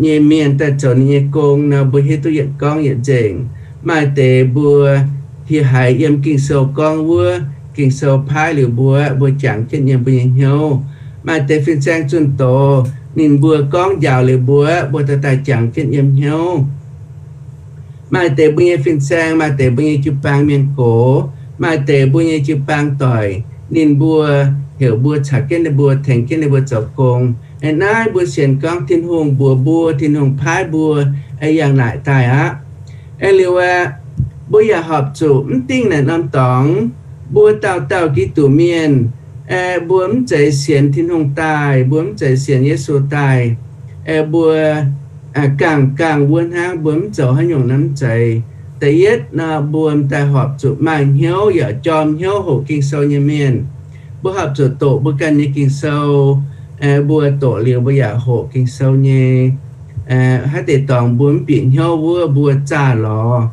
nyei mienh daaih zoux ninh nyei gong nor, mbuo hiuv duqv yietc gorngv yietc nzengc. Maaih deix mbuo hieh haiz yiem Ging-Sou gorngv wuov, Ging-Sou paaiv liuz mbuo, mbuo jangx jienv yiem mbuo nyei hnyouv. Maaih deix fin-saeng zunh doz ninh mbuo gorngv njaaux liuz mbuo, mbuo dorh daaih jangx jienv yiem hnyouv. Maaih deix mbuo nyei fin-saeng, maaih deix mbuo nyei jiu-baang mienh gox, maaih deix mbuo nyei jiu-baang doic, ninh mbuo heuc mbuo caux jienv ninh mbuo, tengx jienv ninh mbuo zoux gong. Aa, naaiv mbuo sienx gorngv Tin-Hungh mbuox mbuo, Tin-Hungh paaiv mbuo, yangh naaic daaih aqv. Aa, liuz aeqv, mbuo yaac horpc zuqc mv dingh naaic norm dorngx, mbuo dauh dauh Giduc mienh, mbuo mv zeiz sienx Tin-Hungh daaih, mbuo mv zeiz sienx Yesu daaih, mbuo gangh gangh wuov hnangv, mbuo mv zoux haaix nyungc nor mv zeiz. Da'yietv nor, mbuo m'daaih horpc zuqc maaih hnyouv yaac jorm hnyouv hoqc Ging-Sou nyei mienh. Mbuo horpc zuqc doqc mbuo ganh nyei Ging-Sou. Mbuo doqc liuz mbuo yaac hoqc Ging-Sou nyei. Haaix deix dorngx mbuo mv bieqc hnyouv wuov, mbuo zaah lorz.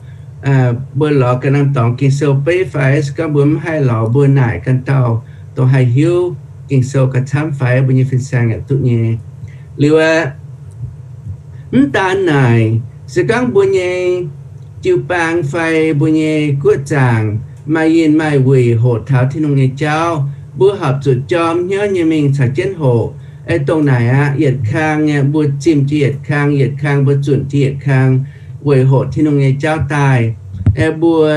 Mbuo lorz ga'naaiv dorngx Ging-Sou beiv fai, se gorngv mbuo mv haih lorz, mbuo naaic ganh dauh dongh haih hiuv Ging-Sou gauh camv fai, mbuo nyei fin-saeng yaac duqv nyei. Liuz aeqv, mv daan naaic, se gorngv mbuo nyei jiu-baang fai mbuo nyei guoqv zaangc maaih yinh maaih wuic hoqc taux Tin-Hungh nyei jauv, mbuo horpc zuqc jorm hnyouv nyei mingh caux jienv hoqc. Dongh naaic aqv, yietc kang mbuo zimh jienv yietc kang, yietc kang mbuo zunc jienv yietc kang weic hoqc Tin-Hungh nyei jauv daaih. Mbuo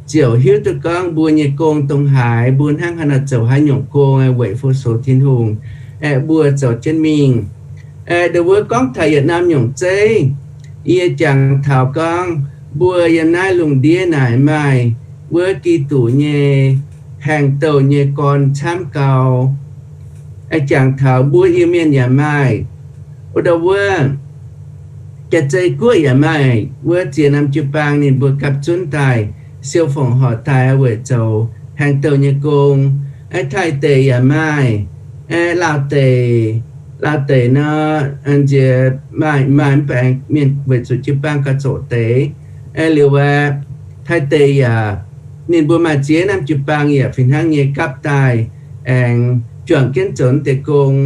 ziouc hiuv duqv gorngv mbuo nyei gong dongh haaix, mbuo hnangv haaix nor zoux haaix nyungc gong weic fu-sux Tin-Hungh. Mbuo zoux jienv mingh. Ndongc wuov gorngv taux yietc norm nyungc zeiv, yie jangx taux gorngv mbuo yiem naaiv lungh ndiev naaic maaih wuov Giduc nyei haengh douh nyei gorn camv gau. Jangx taux mbuo Iu-Mienh yaac maaih, ndongc wuov Jaav-Zei Guoqv yaac maaih wuov ziex norm jiu-baang ninh mbuo gapv zunv daaih, siou fongc horc daaih weic zoux haengh douh nyei gong. Taiv deic yaac maaih, Laauv deic, Laauv deic nor, nziex maaih, maaih mv baac mienh weic zuqc jiu-baang gauh zoqc deix. Liuz aeqv, Taiv deic yaac ninh mbuo maaih ziex norm jiu-baang yaac fih hnangv nyei gapv daaih aengx juangc jienv zoux deix gong.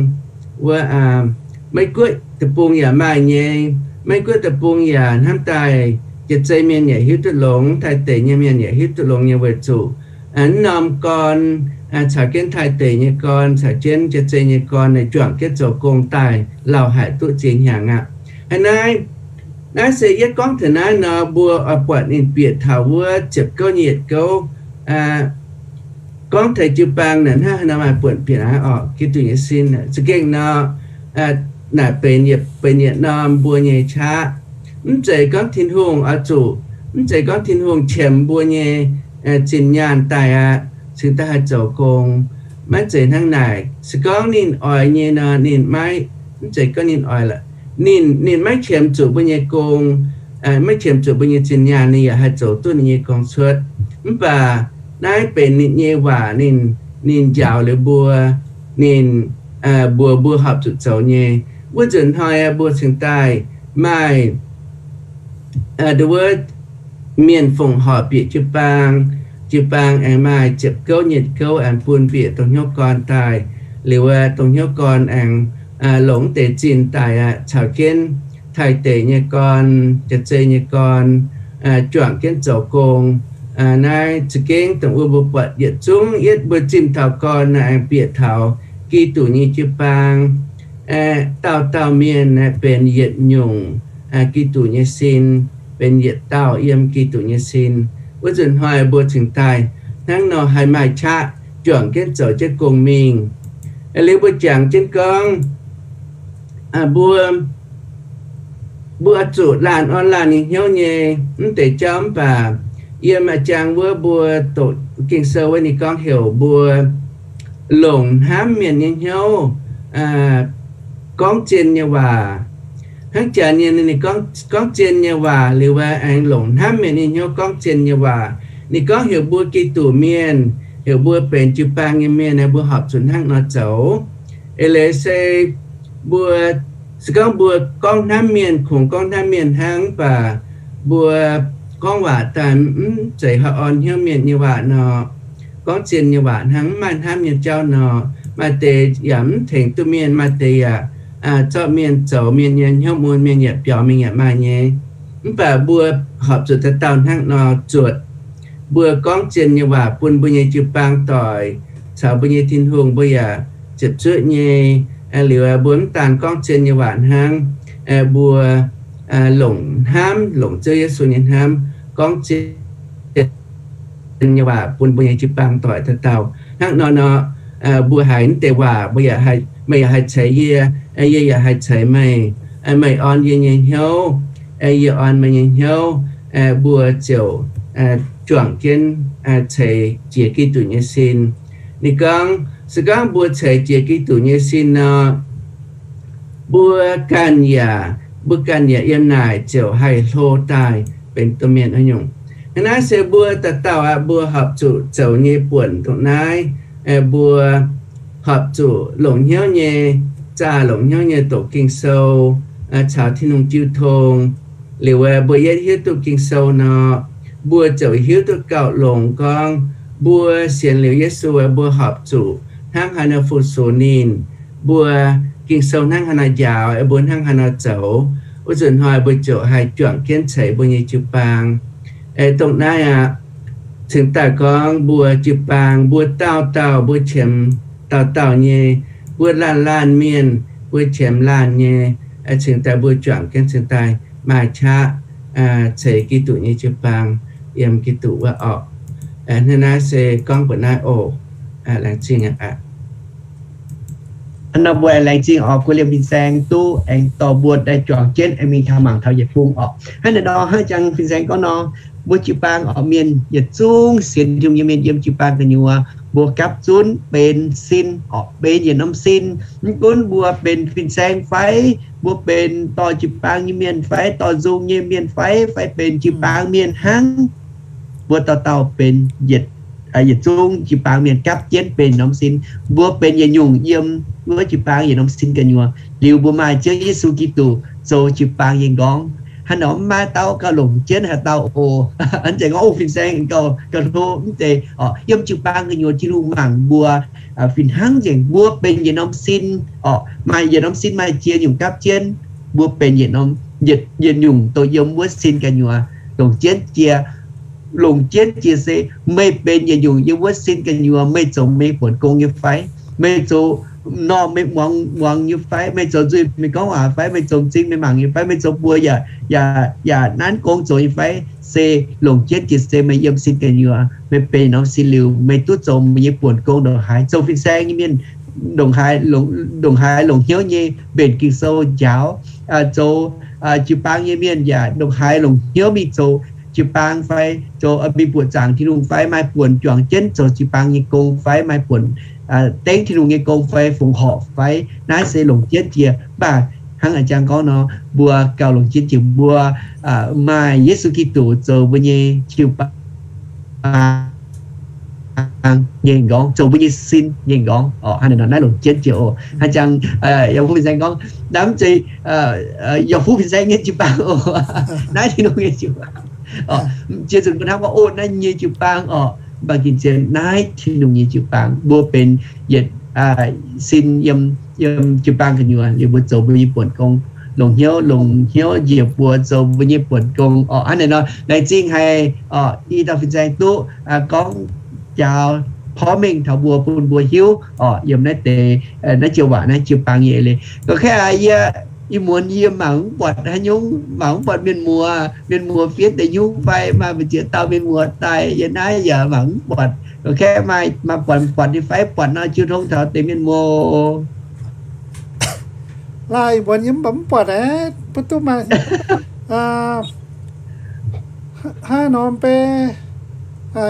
Wuov Meiv Guoqv deic-bung yaac maaih nyei. Meiv Guoqv deic-bung yaac hnamv daaih Jaav-Zei mienh yaac hiuv duqv longx, Taiv deic nyei mienh yaac hiuv duqv longx nyei weic zuqc mv norm gorn caux jienv Taiv deic nyei gorn caux jienv Jaav-Zei nyei gorn juangc jienv zoux gong daaih lauh haic duqv ziex hnyangx aqv. Hnangv naaiv, naaiv se yie gorngv taux naaiv nor, mbuo oix buatc ninh bieqc taux wuov ziepc gouv nyei yietc gouv. Gorngv taux jiu-baang naaic hnangv haaix nor maaih buonc bieqc naaiv orqc, Giduc nyei sin. Za'gengh nor, naaic benx yietc, benx yietc norm mbuo nyei qaqv. Mv zeiz gorngv Tin-Hungh oix zuqc, mv zeiz gorngv Tin-Hungh qiemx mbuo nyei zinh nyaanh daaih aqv, cingx daaih haih zoux gong. Maiv zeiz hnangv naaic. Se gorngv ninh oix nyei nor, ninh maiv, mv zeiz gorngv ninh oix, ninh, ninh maiv qiemx zuqc mbuo nyei gong, maiv qiemx zuqc mbuo nyei zinh nyaanh, ninh yaac haih zoux duqv ninh nyei gong cuotv. Mv baac naaiv benx ninh nyei waac, ninh, ninh njaaux liuz mbuo, ninh mbuox mbuo horpc zuqc zoux nyei. Wuov nzunc hnoi mbuo cingx daaih maaih wuov mienh fongc horc bieqc jiu-baang, jiu-baang aengx maaih ziepc gouv nyei gouv aengx bun bieqc dongh hnyouv gorn daaih. Liuz aeqv, dongh hnyouv gorn aengx longc deix zinh daaih aqv, caux jienv Taiv deic nyei gorn, Jaav-Zei nyei gorn, juangc jienv zoux gong. Naaiv za'gengh dongh wuov mbuo buatc yietc zungv yietv mbuo zimh taux gorn naaic aengx bieqc taux Giduc nyei jiu-baang. Dauh dauh mienh naaic benx yietc nyungc Giduc nyei sin, benx yietc dauh yiem Giduc nyei sin. Wuov nzunc hnoi mbuo cingx daaih hnangv nor haih maaih qaqv juangc jienv zoux jienv gong mingh. Liuz mbuo jangx jienv gorngv, mbuo, mbuo zuqc laanh orn laanh nyei hnyouv nyei. Mv deix jauv mv baac yiem a'jang wuov mbuo doqc Ging-Sou wuov ninh gorngv heuc mbuo longc hnamv mienh nyei hnyouv gorngv zien nyei waac. Hnangv jaax nyei ninh gorngv, gorngv zien nyei waac liuz aengx longc hnamv mienh nyei hnyouv gorngv zien nyei waac. Ninh gorngv heuc mbuo Giduc mienh, heuc mbuo benx jiu-baang nyei mienh, mbuo horpc zuqc hnangv nor zoux. Eix leiz se mbuo, se gorngv mbuo gorngv hnamv mienh, kungx gorngv hnamv mienh hnangv, mv baac mbuo gorngv waac daaih mv zeiz haaix orn hnyouv mienh nyei waac nor, gorngv zien nyei waac hnangv, mv maaih hnamv nyei jauv nor, maaih deix yaac mv tengx duqv mienh, maaih deix yaac zorqv mienh zoux, mienh nyei hnyouv mun, mienh yaac biaux, mienh yaac maaih nyei. Mv baac mbuo horpc zuqc dauh dauh hnangv nor zuotc. Mbuo gorngv zien nyei waac bun mbuo nyei jiu-baang doic caux mbuo nyei Tin-Hungh, mbuo yaac ziepc zuoqv nyei. Liuz mbuo mv daan gorngv zien nyei waac hnangv, mbuo longc hnamv, longc Ziouv Yesu nyei hnamv gorngv zien nyei waac bun mbuo nyei jiu-baang doic dauh dauh. Hnangv nor nor, mbuo haiz naaiv deix waac, mbuo yaac, meih yaac haih ceix yie, yie yaac haih ceix meih. Meih orn yie nyei hnyouv, yie orn meih nyei hnyouv, mbuo ziouc juangc jienv ceix jiez Giduc nyei sin. Ninh gorngv, se gorngv mbuo ceix jiez Giduc nyei sin nor, mbuo ganh yaac, mbuo ganh yaac yiem naaic ziouc haih hlo daaih benx domh mienh nyungc. Hnangv naaiv se mbuo dauh dauh aqv, mbuo horpc zuqc zoux nyei buonc ndongc naaiv, mbuo horpc zuqc longc hnyouv nyei, zaah longc hnyouv nyei doqc Ging-Sou caux Tin-Hungh jiu tong. Liuz mbuo yietv hiuv duqv Ging-Sou nor, mbuo ziouc hiuv duqv gauh longx gorngv mbuo sienx liuz Yesu, mbuo horpc zuqc hnangv haaix nor fu-sux ninh, mbuo Ging-Sou hnangv haaix nor njaaux, mbuo hnangv haaix nor zoux, wuov nzunc hnoi mbuo ziouc haih juangc jienv ceix mbuo nyei jiu-baang. Dongh naaiv aqv, cingx daaih gorngv mbuo jiu-baang, mbuo dauh dauh, mbuo qiemx dauh dauh nyei, mbuo laanh laanh mienh, mbuo qiemx laanh nyei, cingx daaih mbuo juangc jienv cingx daaih maaih qaqv ceix Giduc nyei jiu-baang yiem Giduc wuov orqc. Hnangv naaiv se gorngv mbuox naaiv oc. Laengz zingh aqv. Nor mbuo aengx laengz zingh oc, kuv liemh fin-saeng duqv aengx dorh mbuo daaih juangc jienv aengx mingh taux mangc taux yietc fung oc. Hnangv naaiv nor, hnangv jang fin-saeng gorngv nor, mbuo jiu-baang oc, mienh yietc zungv sienx Tin-Hungh nyei mienh yiem jiu-baang gu'nyuoz, mbuo gapv zunv benx sin oc, benx yietc norm sin. Mv gunv mbuo benx fin-saeng fai, mbuo benx dorh jiu-baang nyei mienh fai, dorh nzung nyei mienh fai, fai benx jiu-baang mienh hnangv, mbuo dauh dauh benx yietc, yietc zungv jiu-baang mienh gapv jienv benx norm sin. Mbuo benx yietc nyungc yiem wuov jiu-baang yietc norm sin gu'nyuoz. Liuz mbuo maaih Ziouv Yesu Giduc zoux jiu-baang nyei m'nqorngv. Hnangv nor mv maaih dauh gauh longc jienv haaix dauh oc. Hnangv zeiz gorngv ov fin-saeng gauh, gauh hlo mv deix oc. Yiem jiu-baang gu'nyuoz Tin-Hungh mangc mbuo fih hnangv nzengc. Mbuo benx yietc norm sin oc, maaih yietc norm sin maaih ziex nyungc gapv jienv. Mbuo benx yietc norm, yietc, yietc nyungc dongh yiem wuov sin gu'nyuoz longc jienv jiex. Longc jienv jiex se meih benx yietc nyungc yiem wuov sin gu'nyuoz, meih zoux meih buonc gong nyei fai? Meih zoux normh meih muangx, muangx nyei fai? Meih zoux nzuih meih gorngv waac fai? Meih zoux m'zing meih mangc nyei fai? Meih zoux buoz yaac, yaac, yaac nanv gong zoux nyei fai? Se longc jienv jiex se meih yiem sin gu'nyuoz, meih benx norm sin liuz, meih duqv zoux meih nyei buonc gong ndongc haaix. Zoux fin-saeng nyei mienh ndongc haaix, ndongc haaix longc hnyouv nyei mbenc Ging-Sou njaaux. Zoux jiu-baang nyei mienh yaac ndongc haaix longc hnyouv mingh zoux jiu-baang fai zoux mingh buoqc zaangc Tin-Hungh fai maaih buonc juangc jienv zoux jiu-baang nyei gong fai maaih buonc dengv Tin-Hungh nyei gong fai fongc horc fai. Naaiv se longc jienv jiex. Mv baac hnangv a'jang gorngv nor, mbuo gauh longc jienv jiex mbuo maaih Yesu Giduc zoux mbuo nyei jiu-baang nyei m'nqorngv, zoux mbuo nyei sin nyei m'nqorngv oc. Hnangv naaiv nor naaiv longc jienv jiex oc. Hnangv jang yaac fu fin-saeng gorngv, naaiv mv zeiz yaac fu fin-saeng nyei jiu-baang oc. Naaiv Tin-Hungh nyei jiu-baang oc. Jiex nzunc mbuo hnamv gorngv, o, naaiv nyei jiu-baang oc. Mv baac gin zien naaiv Tin-Hungh nyei jiu-baang, mbuo benx yietc sin yiem, yiem jiu-baang gu'nyuoz liuz mbuo zoux mbuo nyei buonc gong, longc hnyouv, longc hnyouv njiec buoz zoux mbuo nyei buonc gong oc. Hnangv naaiv nor laengz zingh haic oc, i dauh fin-saeng duqv gorngv njaaux porv mengh taux mbuo bun mbuo hiuv oc, yiem naaiv deix, naaiv joux waac naaiv jiu-baang nyei leiz. Gorngv kaeqv aqv, yie, ih muonz yie mangc mv buatc haaix nyungc, mangc mv buatc mienh muoz, mienh muoz fiev deix nyungc fai maaih mbu'ziex dauh mienh muoz daaih yiem naaiv yaac mangc mv buatc. Gorngv kaeqv maaih, maaih buatc, buatc nyei fai? Buatc nor jiu tong taux deix mienh muoz. Laaih ih muonz yie mv baac mv buatc aeqv, mv duqv maaih haaix norm bei.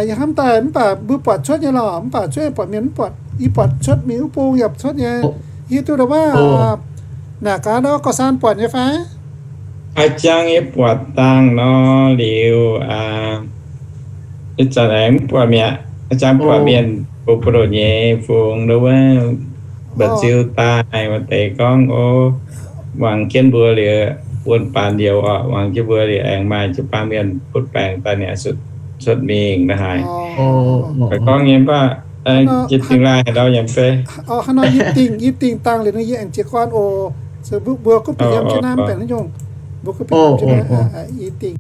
Yie hnamv daaih mv baac mbuo buatc cuotv nyei lorqc, mv baac cuotv nyei buatc mienh mv buatc. Yie buatc cuotv mingh wuov bung yaac cuotv nyei. Hiuv duqv ndau wuov naaic gaax ndau gauh saan buatc nyei fai? Aa, jang yie buatc dangh nor liuz, ih zanc aengx mv buatc mi'aqv. A'jang buatc mienh bun buoz-ndoqv nyei fungx nduov wuov mba'nziu daaih maaih deix gorngv, o, muangx jienv mbuo liuz wuon-baanx youz oc, muangx jienv mbuo liuz aengx maaih jiu-baang mienh butv baengc daaih niaa cuotv mingh naaiv haic. Gorngv nyei mv baac jiex dingh laai haaix ndau yaac fei. Hnangv nor yie dingh, yie dingh dangh liuz nor yie aengx jiez gorn oc. Mbuo gunv bieqc yiem jienv naaiv mv baengc naaiv nyungc. Mbuo gunv bieqc yiem jienv naaiv, yie dingh.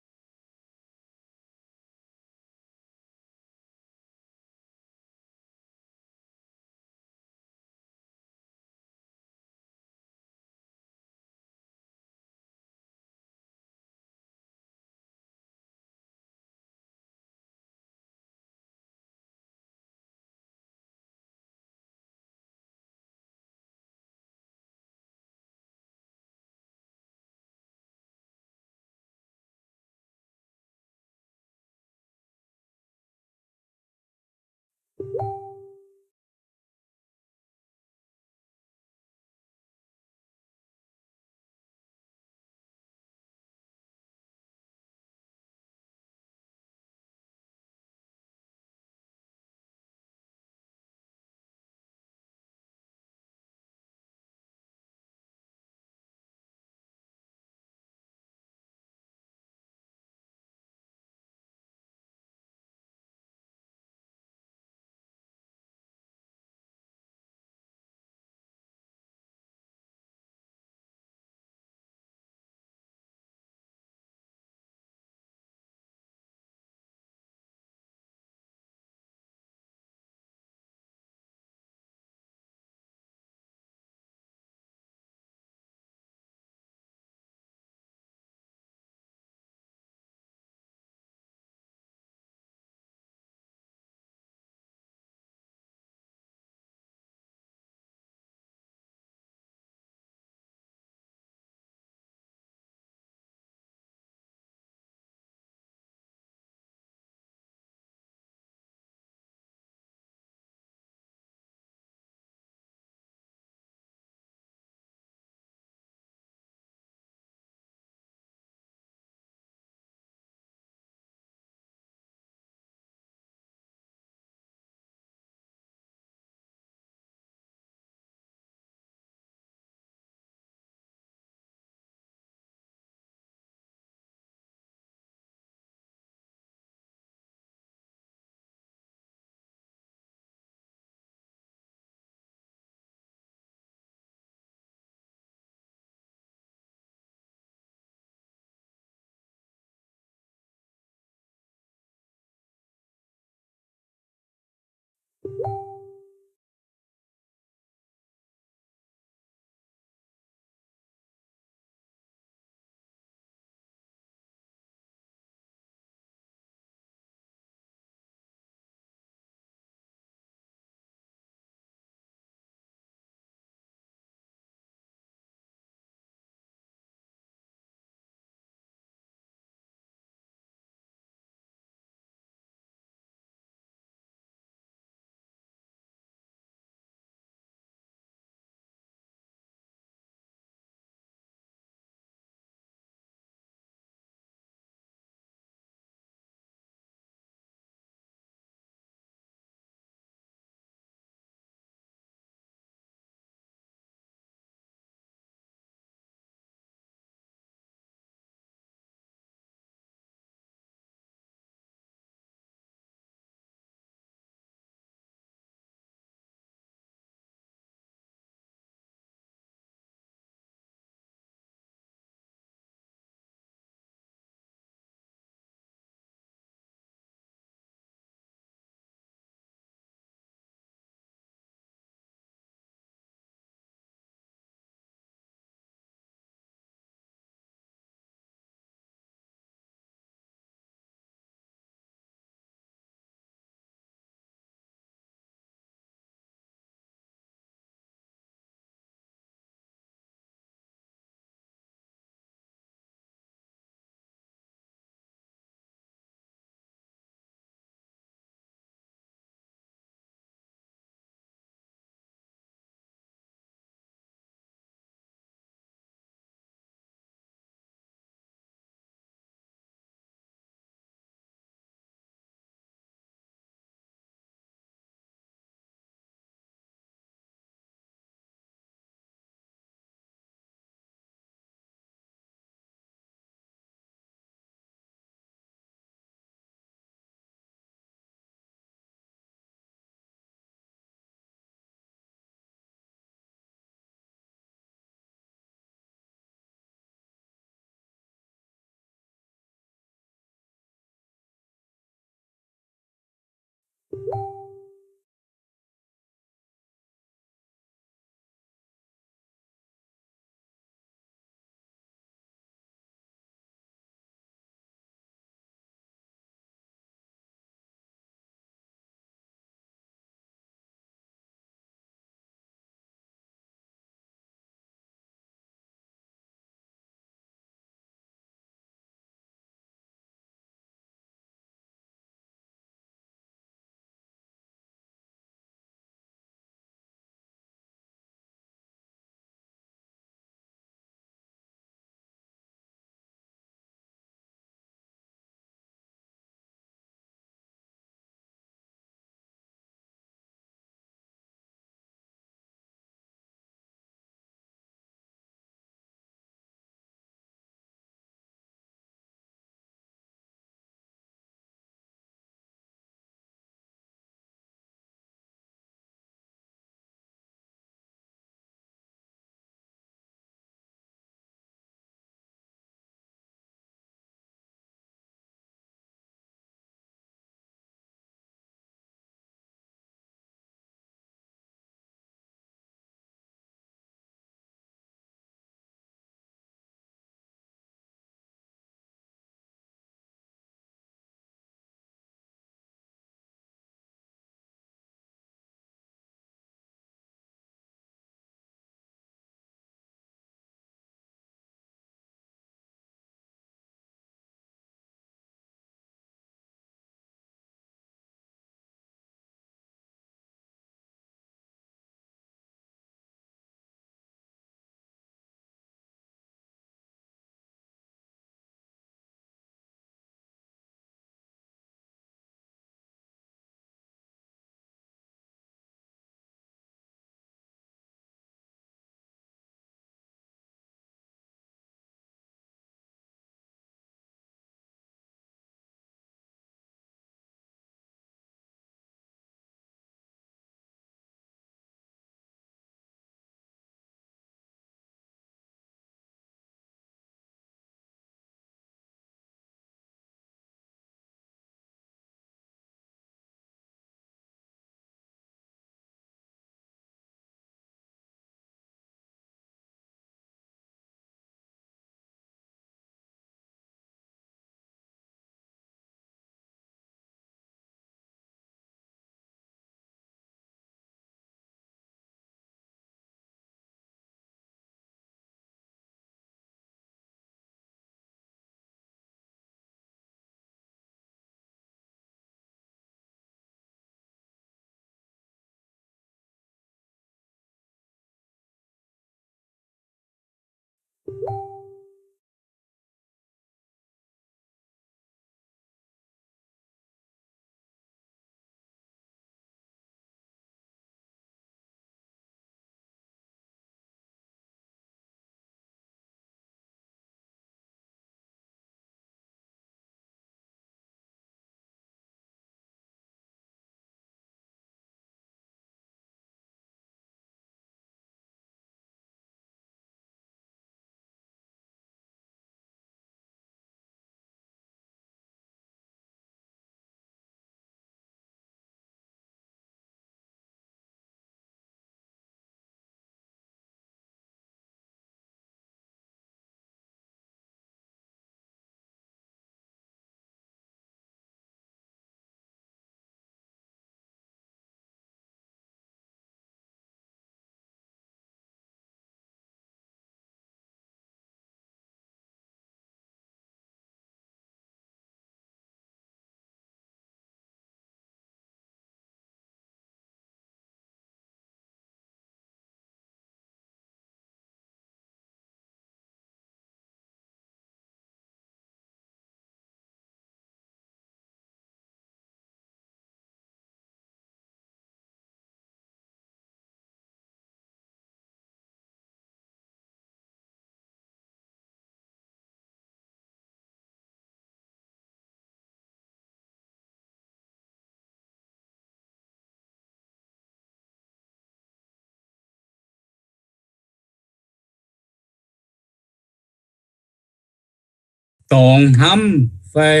dorngx hnamv fai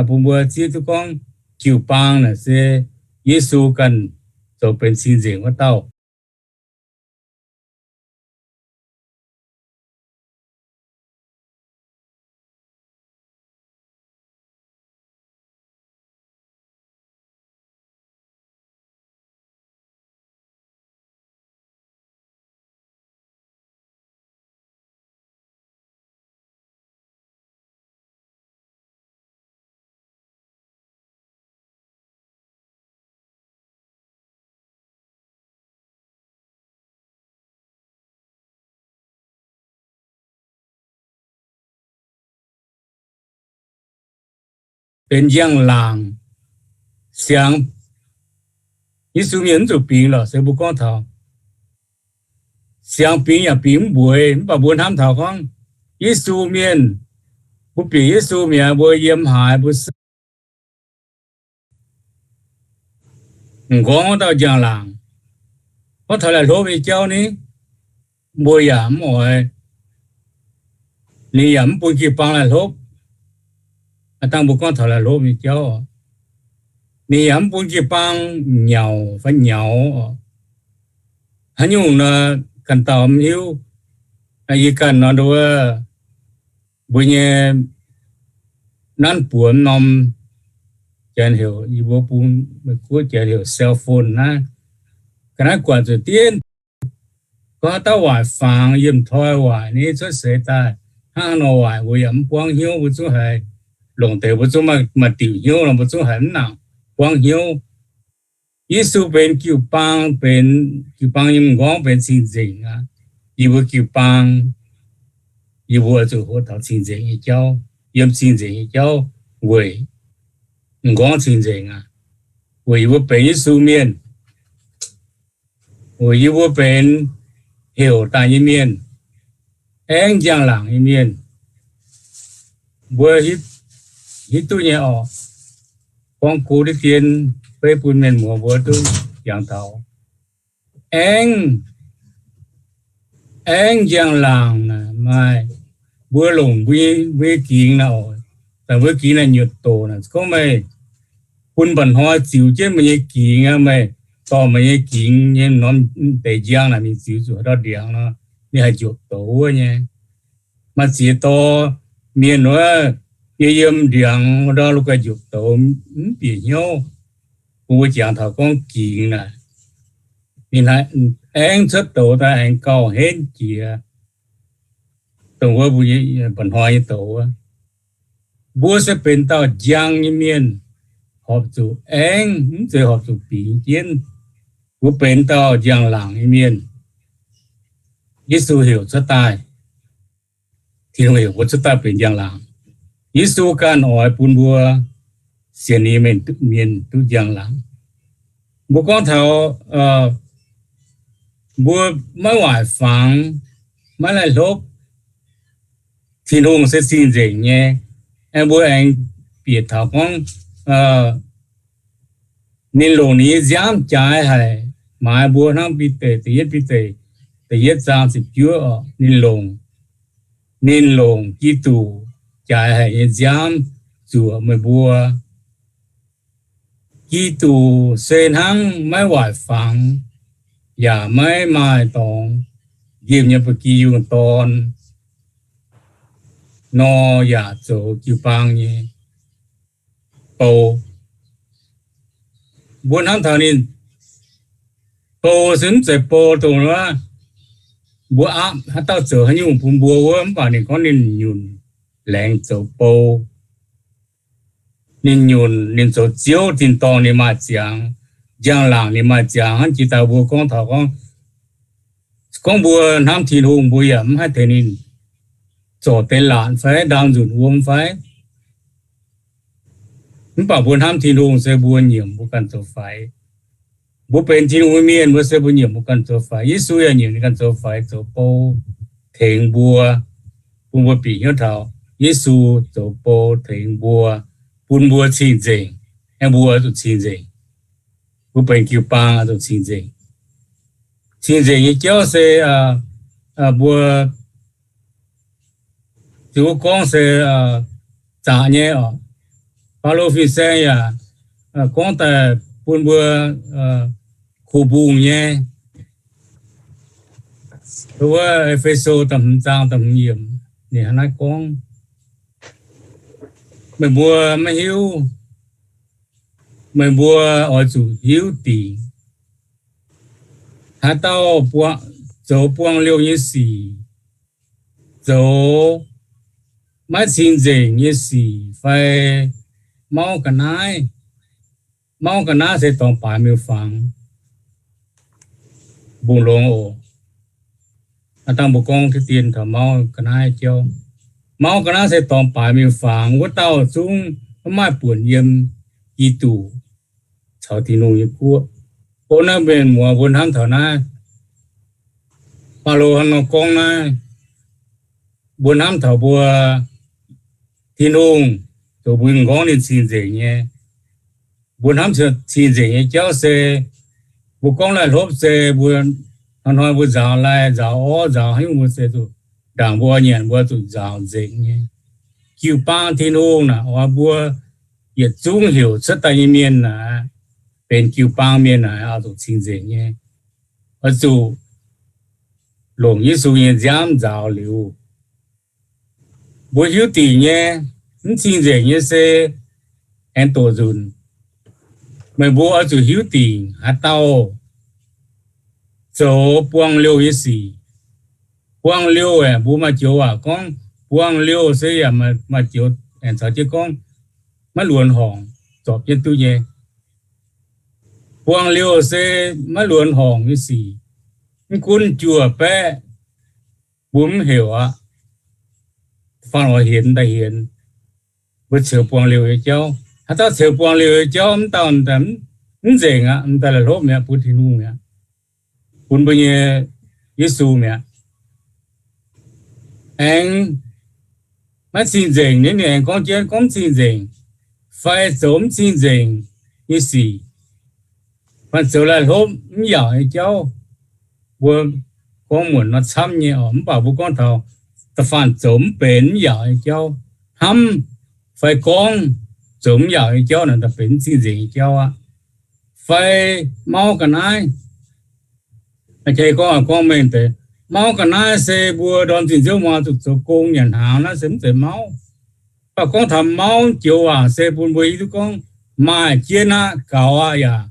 bun mbuo zieqv duqv gorngv jiu-baang naaic se Yesu ganh zoux benx cing-nzengc wuov dauh. Benx njang-laangc, siangx Yesu mienh mv zuqc bingx lorqc. Se mbuo gorngv taux siangx bingx yaac bingx mv mbueiz, mv baac mbuo hnamv taux gorngv Yesu mienh, mbuo bieqc Yesu mi'aqv, mbuo yiem haaix mbuo se m'nqorngv wuov dauh njang-laangc. Gorngv taux laih hlopv nyei jauv ni, mbuo yaac mv oix, ninh yaac mv bun jiu-baang laih hlopv. Aav dangh mbuo gorngv taux laih hlopv nyei jauv, ninh yaac mv bun jiu-baang nyauc fai nyaux. Haaix nyungc nor, ganh dauh mv hiuv. Yie ganh nor, nduov, mbuo nyei nanv buonc norm, janx heuc, yie mbuo bun Meiv Guoqv janx heuc cell phone naaiv, ga'naaiv guangc zuqc dien, gorngv haaix dauh waaic fangx, yiem toi waaic ni, cuotv seix daaih hnangv nor waaic, mbuo yaac mv buangv hnyouv. Mbuo zungv haiz longc deix, mbuo zungv maaih diuc hnyouv nor, mbuo zungv haiz mv nangc buangv hnyouv. Yesu benx jiu-baang, benx jiu-baang nyei m'nqorngv, benx cing-nzengc aqv. Yie mbuo jiu-baang, yie mbuo oix zuqc hoqc taux cing-nzengc nyei jauv, yiem cing-nzengc nyei jauv weic m'nqorngv cing-nzengc aqv. Weic yie mbuo benx Yesu mienh, weic yie mbuo benx heuc daaih nyei mienh, aengv njang-laangc nyei mienh. Mbuo hiuv duqv nyei orqc? Gorngv go deix dien, beiv bun mienh muoz mbuo duqv jangx taux. Aengv, aengv njang-laangc naaic maaih, mbuo longc mbuo nyei gingx naaic, daaih mbuo gingx naaic nyutc doqc naaic, gorngv meih bun mba'hnoi ziux jienv meih nyei gingx aqv, meih dorh meih nyei gingx nyei norm deix njang naaic mingh ziux zuqc haaix dauh ndiangx nor, ninh haih njutc douz wuov nyei. Maaih ziex dauh mienh wuov, yie yiem ndiangx wuov ndau la'guaih njutc douz, mv bieqc hnyouv, bun mbuo jangx taux gorngv gingx naaic, ninh aengv cuotv douz daaih aengx gauh henv jiex dongh wuov mbuo mba'hnoi nyei douz wuov. Mbuo se benx dauh njang nyei mienh, horpc zuqc aengv, mv zeiz horpc zuqc bingx jienv. Mbuo benx dauh njang-laangc nyei mienh. Yesu heuc cuotv daaih, Tin-Hungh heuc mbuo cuotv daaih benx njang-laangc. Yesu ganh oix bun mbuo sienx ninh mienh duqv njang-laangc. Mbuo gorngv taux mbuo maiv waaic fangx, maiv laih hlopv, Tin-Hungh se cing-nzengc nyei. Aengx mbuo aengx bieqc taux gorngv ninh longc ninh nyei nziaamv jaaix haic, maaiz mbuo hnangv Bide, da'yietv Bide, da'yietv zaang ziepc juov oc, ninh longc, ninh longc Giduc jaaix haic nyei nziaamv zuoqc meih mbuo. Giduc se hnangv maiv waaic fangx yaac maiv maaih dorngx, nqemh nyei ba'gi yungh dorn nor, yaac zoux jiu-baang nyei bou. Mbuo hnamv taux ninh bou se mv zeiz bou dongh wuov mbuo aapv haaix dauh zoux haaix nyungc bun mbuo wuov, mv baac ninh gorngv ninh nyunc laengz zoux bou. Ninh nyunc, ninh zoux Ziouv tin-dorngh, ninh maaih ziangx. Njang-laangc ninh maaih ziangx. Hnangv jiex daaih mbuo gorngv taux gorngv, gorngv mbuo hnamv Tin-Hungh, mbuo yaac mv haih tengx ninh zorc deix laatc fai ndaam nzunc wuom fai. Mv baac mbuo hnamv Tin-Hungh se mbuo nyiemc mbuo ganh zoux faix. Mbuo benx Tin-Hungh nyei mienh, mbuo se mbuo nyiemc mbuo ganh zoux faix. Yesu yaac nyiemc ninh ganh zoux faix, zoux bou tengx mbuo, bun mbuo bieqc hnyouv taux Yesu zoux bou tengx mbuo, bun mbuo cing-nzengc, aengx mbuo zuqc cing-nzengc. Mbuo benx jiu-baang zuqc cing-nzengc. Cing-nzengc nyei jauv se mbuo Ziouc gorngv se zaqc nyei oc. Baulo fin-saeng yaac gorngv daaih bun mbuo kuv mbungh nyei. Wuov E^fe^so da'hmz zaang da'hmz yiemc ninh hnangv naaiv gorngv, meih mbuo maiv hiuv, meih mbuo oix zuqc hiuv dingc. Haaix dauh zoux buang liouh nyei sic, zoux maiv cing-nzengc nyei sic fai mauv ga'naaiv, mauv ga'naaiv se dorngx baaix miuc-fangx. Mbungh longx oc. Aav dangh mbuo gorngv deix dien taux mauv ga'naaiv jauv. Mauv ga'naaiv se dorngx baaix miuc-fangx, wuov dauh zungv maiv maaih buonc yiem Giduc caux Tin-Hungh nyei guoqv. Bun naaiv mienh muoz mbuo hnamv taux naaiv, Baulo hnangv nor gorngv naaiv, mbuo hnamv taux mbuo Tin-Hungh, zoux mbuo gorngv ninh cing-nzengc nyei. Mbuo hnamv cing-nzengc nyei jauv se, mbuo gorngv laih hlopv se mbuo hnoi-hnoi mbuo nzaaux laih, nzaaux orv, nzaaux haaix nyungc mbuo se zuqc ndaangc mbuo nyanc mbuo zuqc nzaaux nzengc nyei. Jiu-baang Tin-Hungh naaic oix mbuo yietc zungv heuc cuotv daaih nyei mienh naaic, benx jiu-baang mienh naaic oix zuqc cing-nzengc nyei, oix zuqc longc Yesu nyei nziaamv nzaaux liuz. Mbuo hiuv dingc nyei, mv cing-nzengc nyei se aengx doqc nzunc. Meih mbuo oix zuqc hiuv dingc haaix dauh zoux buang liouh nyei sic. Buang liouh aeqv, mbuo maaih joux waac gorngv buang liouh se yaac maaih joux aengx caux jienv gorngv maiv luonx horngc, zorpc jienv duqv nyei. Buang liouh se maiv luonx horngc nyei sic. Mv gunv juoh baeqv mbuo mv heuc aqv, faanh oix hienx daaih hienx, mbuo ceux buang liouh nyei jauv. Haaix dauh ceux buang liouh nyei jauv, mv dauh mv nzengc aqv, mv daaih la'hlopv mi'aqv, bun Tin-Hungh mi'aqv, bun mbuo nyei Yesu mi'aqv. Aengx maiv cing-nzengc nyei, ninh aengx gorngv jienv gorngv mv cing-nzengc fai zoux mv cing-nzengc nyei sic, fai zoux laih hlopv mv yaauc nyei jauv. Mbuo gorngv muonc nor camv nyei oc, mv baac mbuo gorngv taux da'faanh zoux mv benx mv yaauc nyei jauv, hnamv fai gorngv zoux mv yaauc nyei jauv naaic daaih benx mv cing-nzengc nyei jauv aqv. Fai mauv ga'naaiv, gorngv, gorngv mengh deix, mauv ga'naaiv se mbuo ndorm zinh nziouv muangx zuqc zoux gong nyanc hnaangx naaiv se mv zeiz mauv. Mv baac gorngv taux mauv joux waac se bun mbuo hiuv duqv gorngv maaih jienv aqv, gaux aqv yaac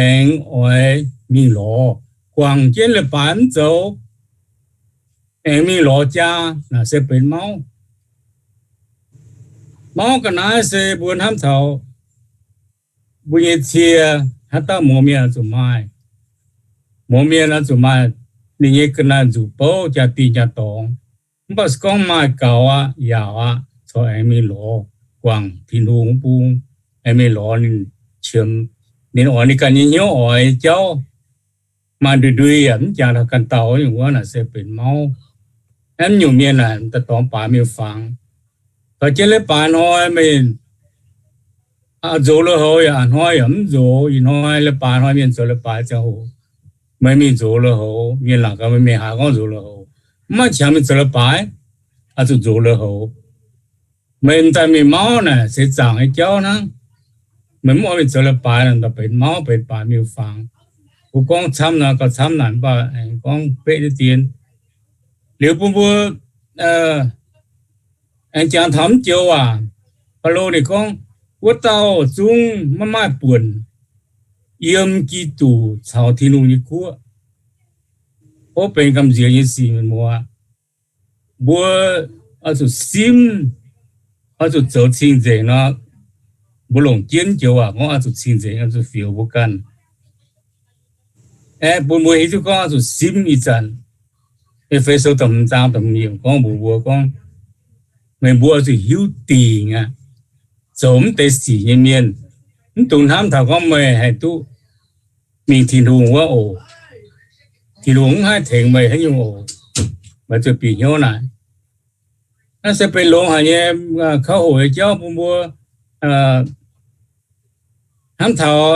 aengx oix mingh lorz, guangc jienv leiz-baaix mv zoux, aengx mingh lorz jaa, naaic se benx mauv. Mauv ga'naaiv se mbuo hnamv taux mbuo nyei cie, haaix dauh mouz mienh oix zuqc maaih. Mouz mienh oix zuqc maaih ninh nyei ga'naaiv nzuqc bouv jaa-dingh jaa-dorngx. Mv baac se gorngv maaih gaux aqv, yaauc aqv, corc aengx mingh lorz guangc Tin-Hungh wuov bung, aengx mingh lorz ninh qiemx, ninh oix ninh ganh nyei hnyouv oix nyei jauv. Maaih ndui-ndui yaac mv jangx taux ganh dauh nyungc wuov naaic se benx mauv. Aeqv, nyungc mienh naaic daaih dorngx baaix miuc-fangx. Taux jienv leiz-baaix hnoi meih nzox lui-houx yaac a'hnoi yaac mv nzox. Ih hnoi leiz-baaix hnoi mienh zoux leiz-baaix ziangh hoc, meih mingh nzox lui-houx, mienh laangc gaax meih, meih haiz gorngv nzox lui-houx, mv maaih qangx mingh zoux leiz-baaix, oix zuqc nzox lui-houx. Meih m'daaih mingh mauv naaic seix zaangc nyei jauv hnangv. Meih mv oix mingh zoux leiz-baaix naaic, daaih benx mauv, benx baaix miuc-fangx. Mbuo gorngv camv nor gauh camv naaic, mv baac aengx gorngv beqv deix dien. Liuz bun mbuo aengx jangx taux mv joux waac, Baulo ninh gorngv, wuov dauh zungv maiv maaih buonc yiem Giduc caux Tin-Hungh nyei guoqv. Ov, benx gamh nziex nyei sic, mienh muoz. Mbuo oix zuqc simv, oix zuqc zoux cing-nzengc nor, mbuo longc jienv joux waac gorngv oix zuqc cing-nzengc, oix zuqc fioux mbuo ganh. Aeqv, bun mbuo hiuv duqv gorngv oix zuqc simv ih zanc. E^fe^so da'hmz zaang da'hmz yiemc gorngv mbuox mbuo gorngv, meih mbuo oix zuqc hiuv dingc aqv. Zoux mv deix sic nyei mienh, mv dungx hnamv taux gorngv meih haih duqv mingh Tin-Hungh wuov oc. Tin-Hungh mv haih tengx meih haaix nyungc oc. Meih zuqc bieqc hnyouv naaic. Naaiv se benx longx haic nyei, kauv hoc nyei jauv bun mbuo hnamv taux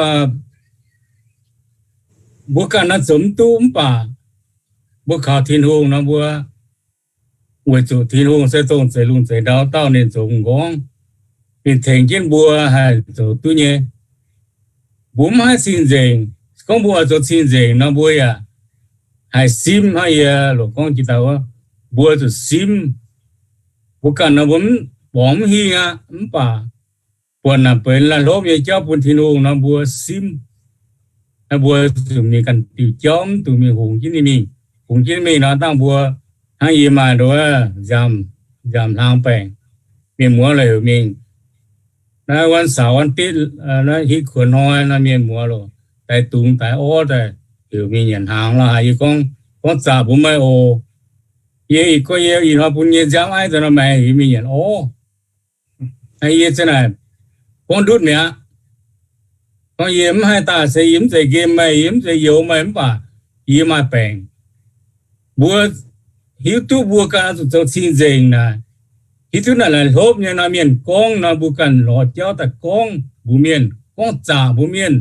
mbuo ganh naaiv zoux mv duqv, mv baac mbuo kaux Tin-Hungh nor, mbuo weic zuqc Tin-Hungh se dongh zeix lungh zeix ndau dauh ninh zoux m'nqorngv. Ninh tengx jienv mbuo haih zoux duqv nyei. Mbuo mv haih cing-nzengc. Gorngv mbuo oix zoux cing-nzengc nor, mbuo yaac haih simv hnangv yie loc gorngv jiex daaih wuov, mbuo zuqc simv. Mbuo ganh nor mbuo mv borngz mv hingh aqv, mv baac buatc naaic benx laih hlopv nyei jauv bun Tin-Hungh nor, mbuo simv. Mbuo zuqc mingh ganh diuc jauv, mv zuqc mingh hungx jienv ninh mingh. Hungx jienv ninh mingh nor, dangh mbuo hnangv yie maaih nduov nziaamv, nziaamv hlang baengc, mienh muoz la'heuc mingh. Naaiv วันเสาร์ วันอาทิตย์ hitv kuonx hnoi nor, mienh muoz loc daix dungz daix orv daaih heuc mingh nyanc hnaangx lorqc. Haiz yie gorngv, gorngv zaqc mbuo meih oc. Yie ih gorngv yie ih hnoi bun yie nziaamv aiv daaih nor, meih heuc mingh nyanc orv. Yie za'naaic gorngv ndutv mi'aqv. Gorngv yie mv haih daaih se yie mv zeiz nqemh meih, yie mv zeiz youx meih, mv baac yie maaih baengc. Mbuo hiuv duqv mbuo ganh zuqc zoux cing-nzengc naaic. Hiuv duqv naaic laih hlopv nyei nor, mienh gorngv nor, mbuo ganh lorz jauv daaih gorngv mbuox mienh, gorngv zaqc mbuox mienh,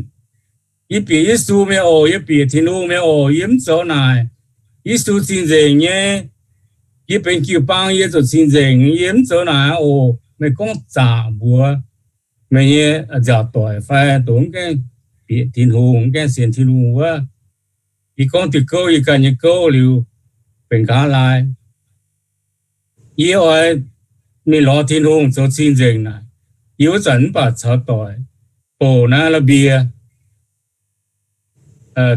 yie bieqc Yesu meih oc, yie bieqc Tin-Hungh meih oc, yie mv zoux naaic. Yesu cing-nzengc nyei. Yie benx jiu-baang, yie zoux cing-nzengc, yie mv zoux naaic oc. Meih gorngv zaqc mbuox meih nyei nziaauc doic fai dongh mv gaengh bieqc Tin-Hungh, mv gaengh sienx Tin-Hungh wuov. Yie gorngv diuh gouv, yie ganh nyei gouv liuz, benx nqa'haav laai. Yie oix mingh lorz Tin-Hungh zoux cing-nzengc naaic. Yie wuov zanc mv baac caux doic bouc naaiv la'mbie,